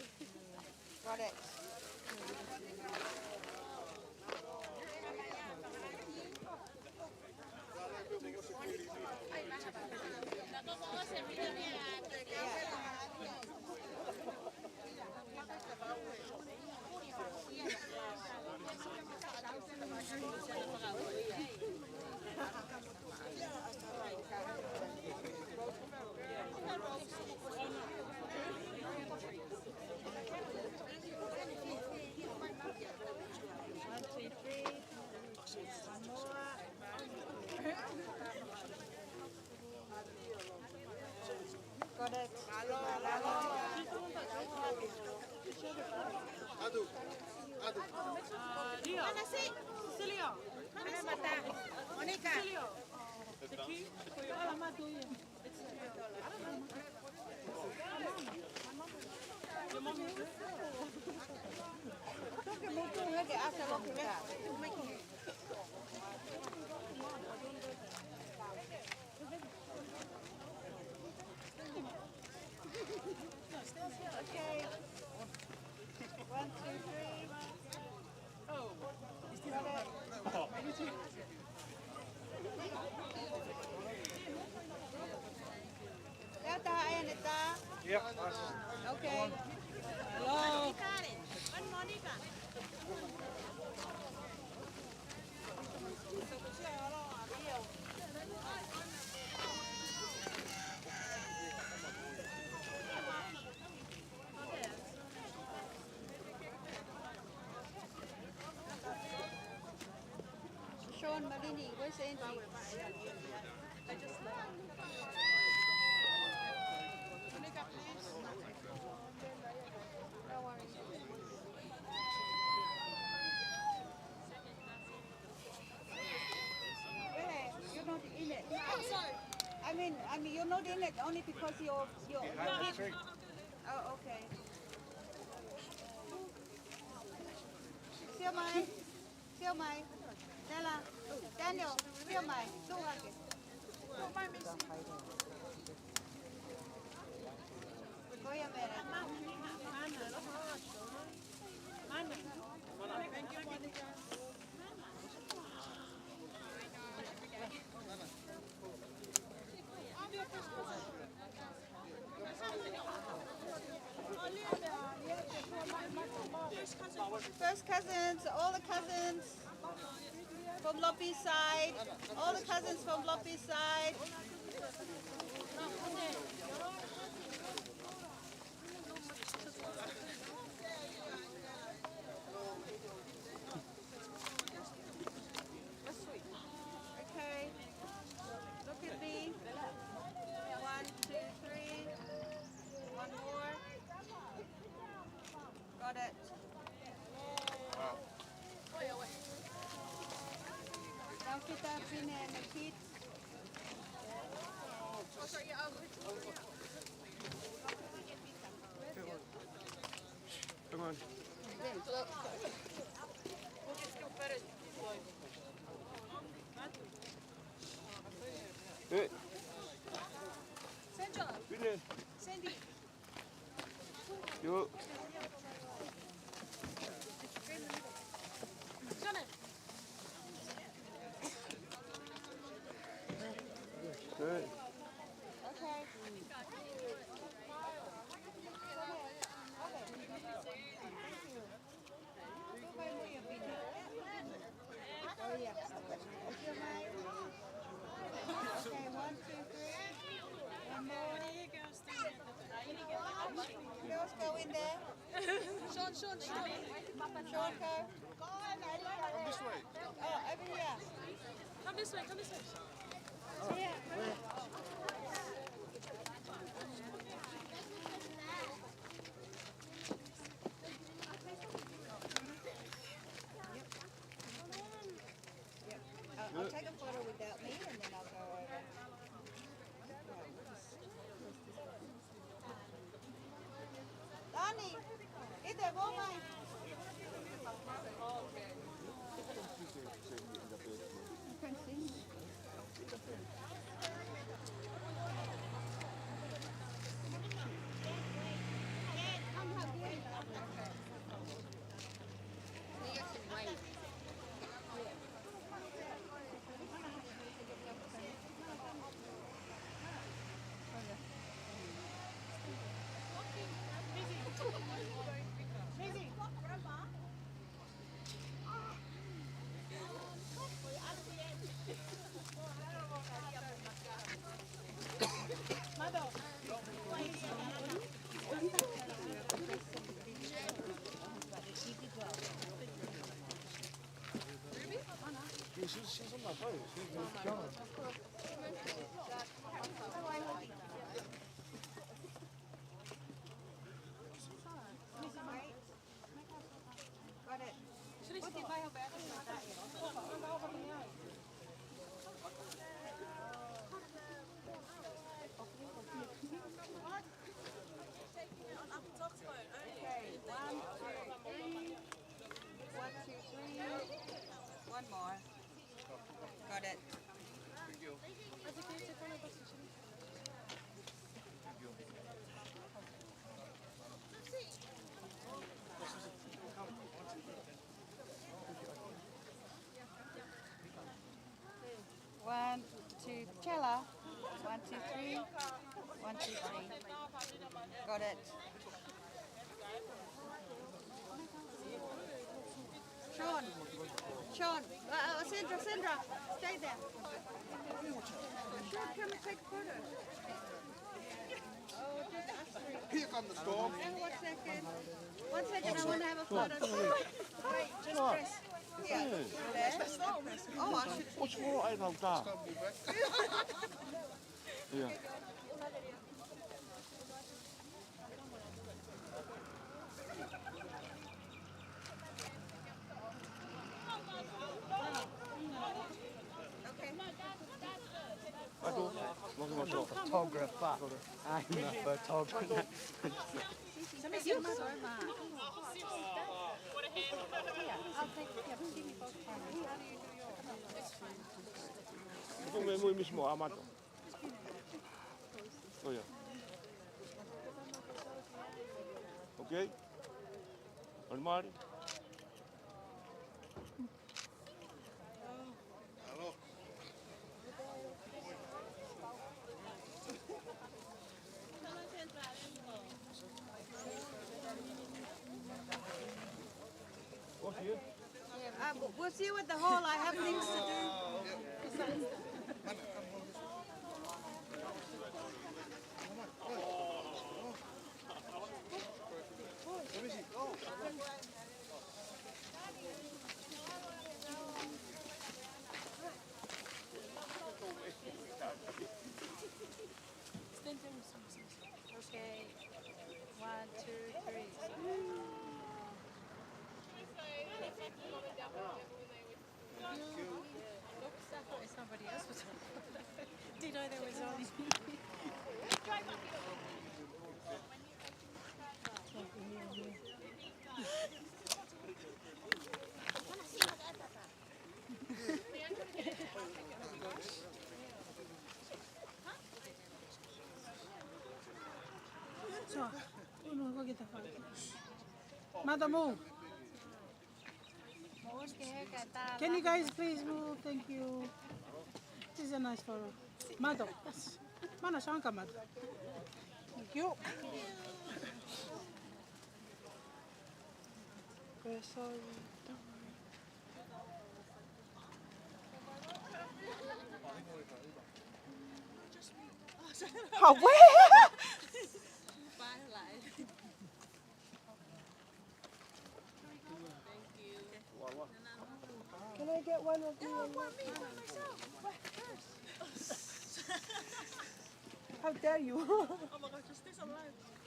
Got it. One, two, three. One more. Got it. Atu. Atu. Ana si, Silio. Ana mata. Monica. Silio. The key for your Okay. One, two, three. Yep. Hello. Sean, Malini, where's Angie? No worries. Really? You're not in it? Oh, sorry. I mean, I mean, you're not in it only because you're, you're, you're not. Oh, okay. Sio mai. Sio mai. Nela. Daniel, sio mai. Tuʻu hake. Ko ia, Mele. First cousins, all the cousins from Lopi side, all the cousins from Lopi side. And the kids. Come on. Hey. Sandra. Sandy. Yo. Johnny. Hey. Okay. Oh, yeah. Okay, one, two, three. One more. Girls, go in there. Sean, Sean, Sean. Sean, go. Come this way. Oh, over here. Come this way, come this way. Yeah. Yep. Uh, I'll take a photo without me, and then I'll go over. Lani, ʻi te mo mai. Got it. Okay, one, two, three. One, two, three. One more. Got it. One, two, Kela. One, two, three. One, two, three. Got it. Sean, Sean, uh, uh, Sandra, Sandra, stay there. Sean, come and take a photo. Oh, just us three. Here come the storm. Hang on one second. One second, I wanna have a photo. Wait, just press. Yeah. There. Oh, I should. What's wrong? I don't know. Yeah. Photographer. I'm a photographer. I'll take, yeah, give me both cameras. Ko me mo i misi mo amata. Oh, yeah. Okay. Almari. Hello. What's here? Uh, we'll see you at the hall. I have things to do. Okay. One, two, three. So, unu ko kita fai. Mata move. Can you guys please move? Thank you. This is a nice photo. Mata. Mana sangka mata. Thank you. We're sorry. Don't worry. Oh, where? Can I get one of the? How dare you? Oh my gosh, just stay so low.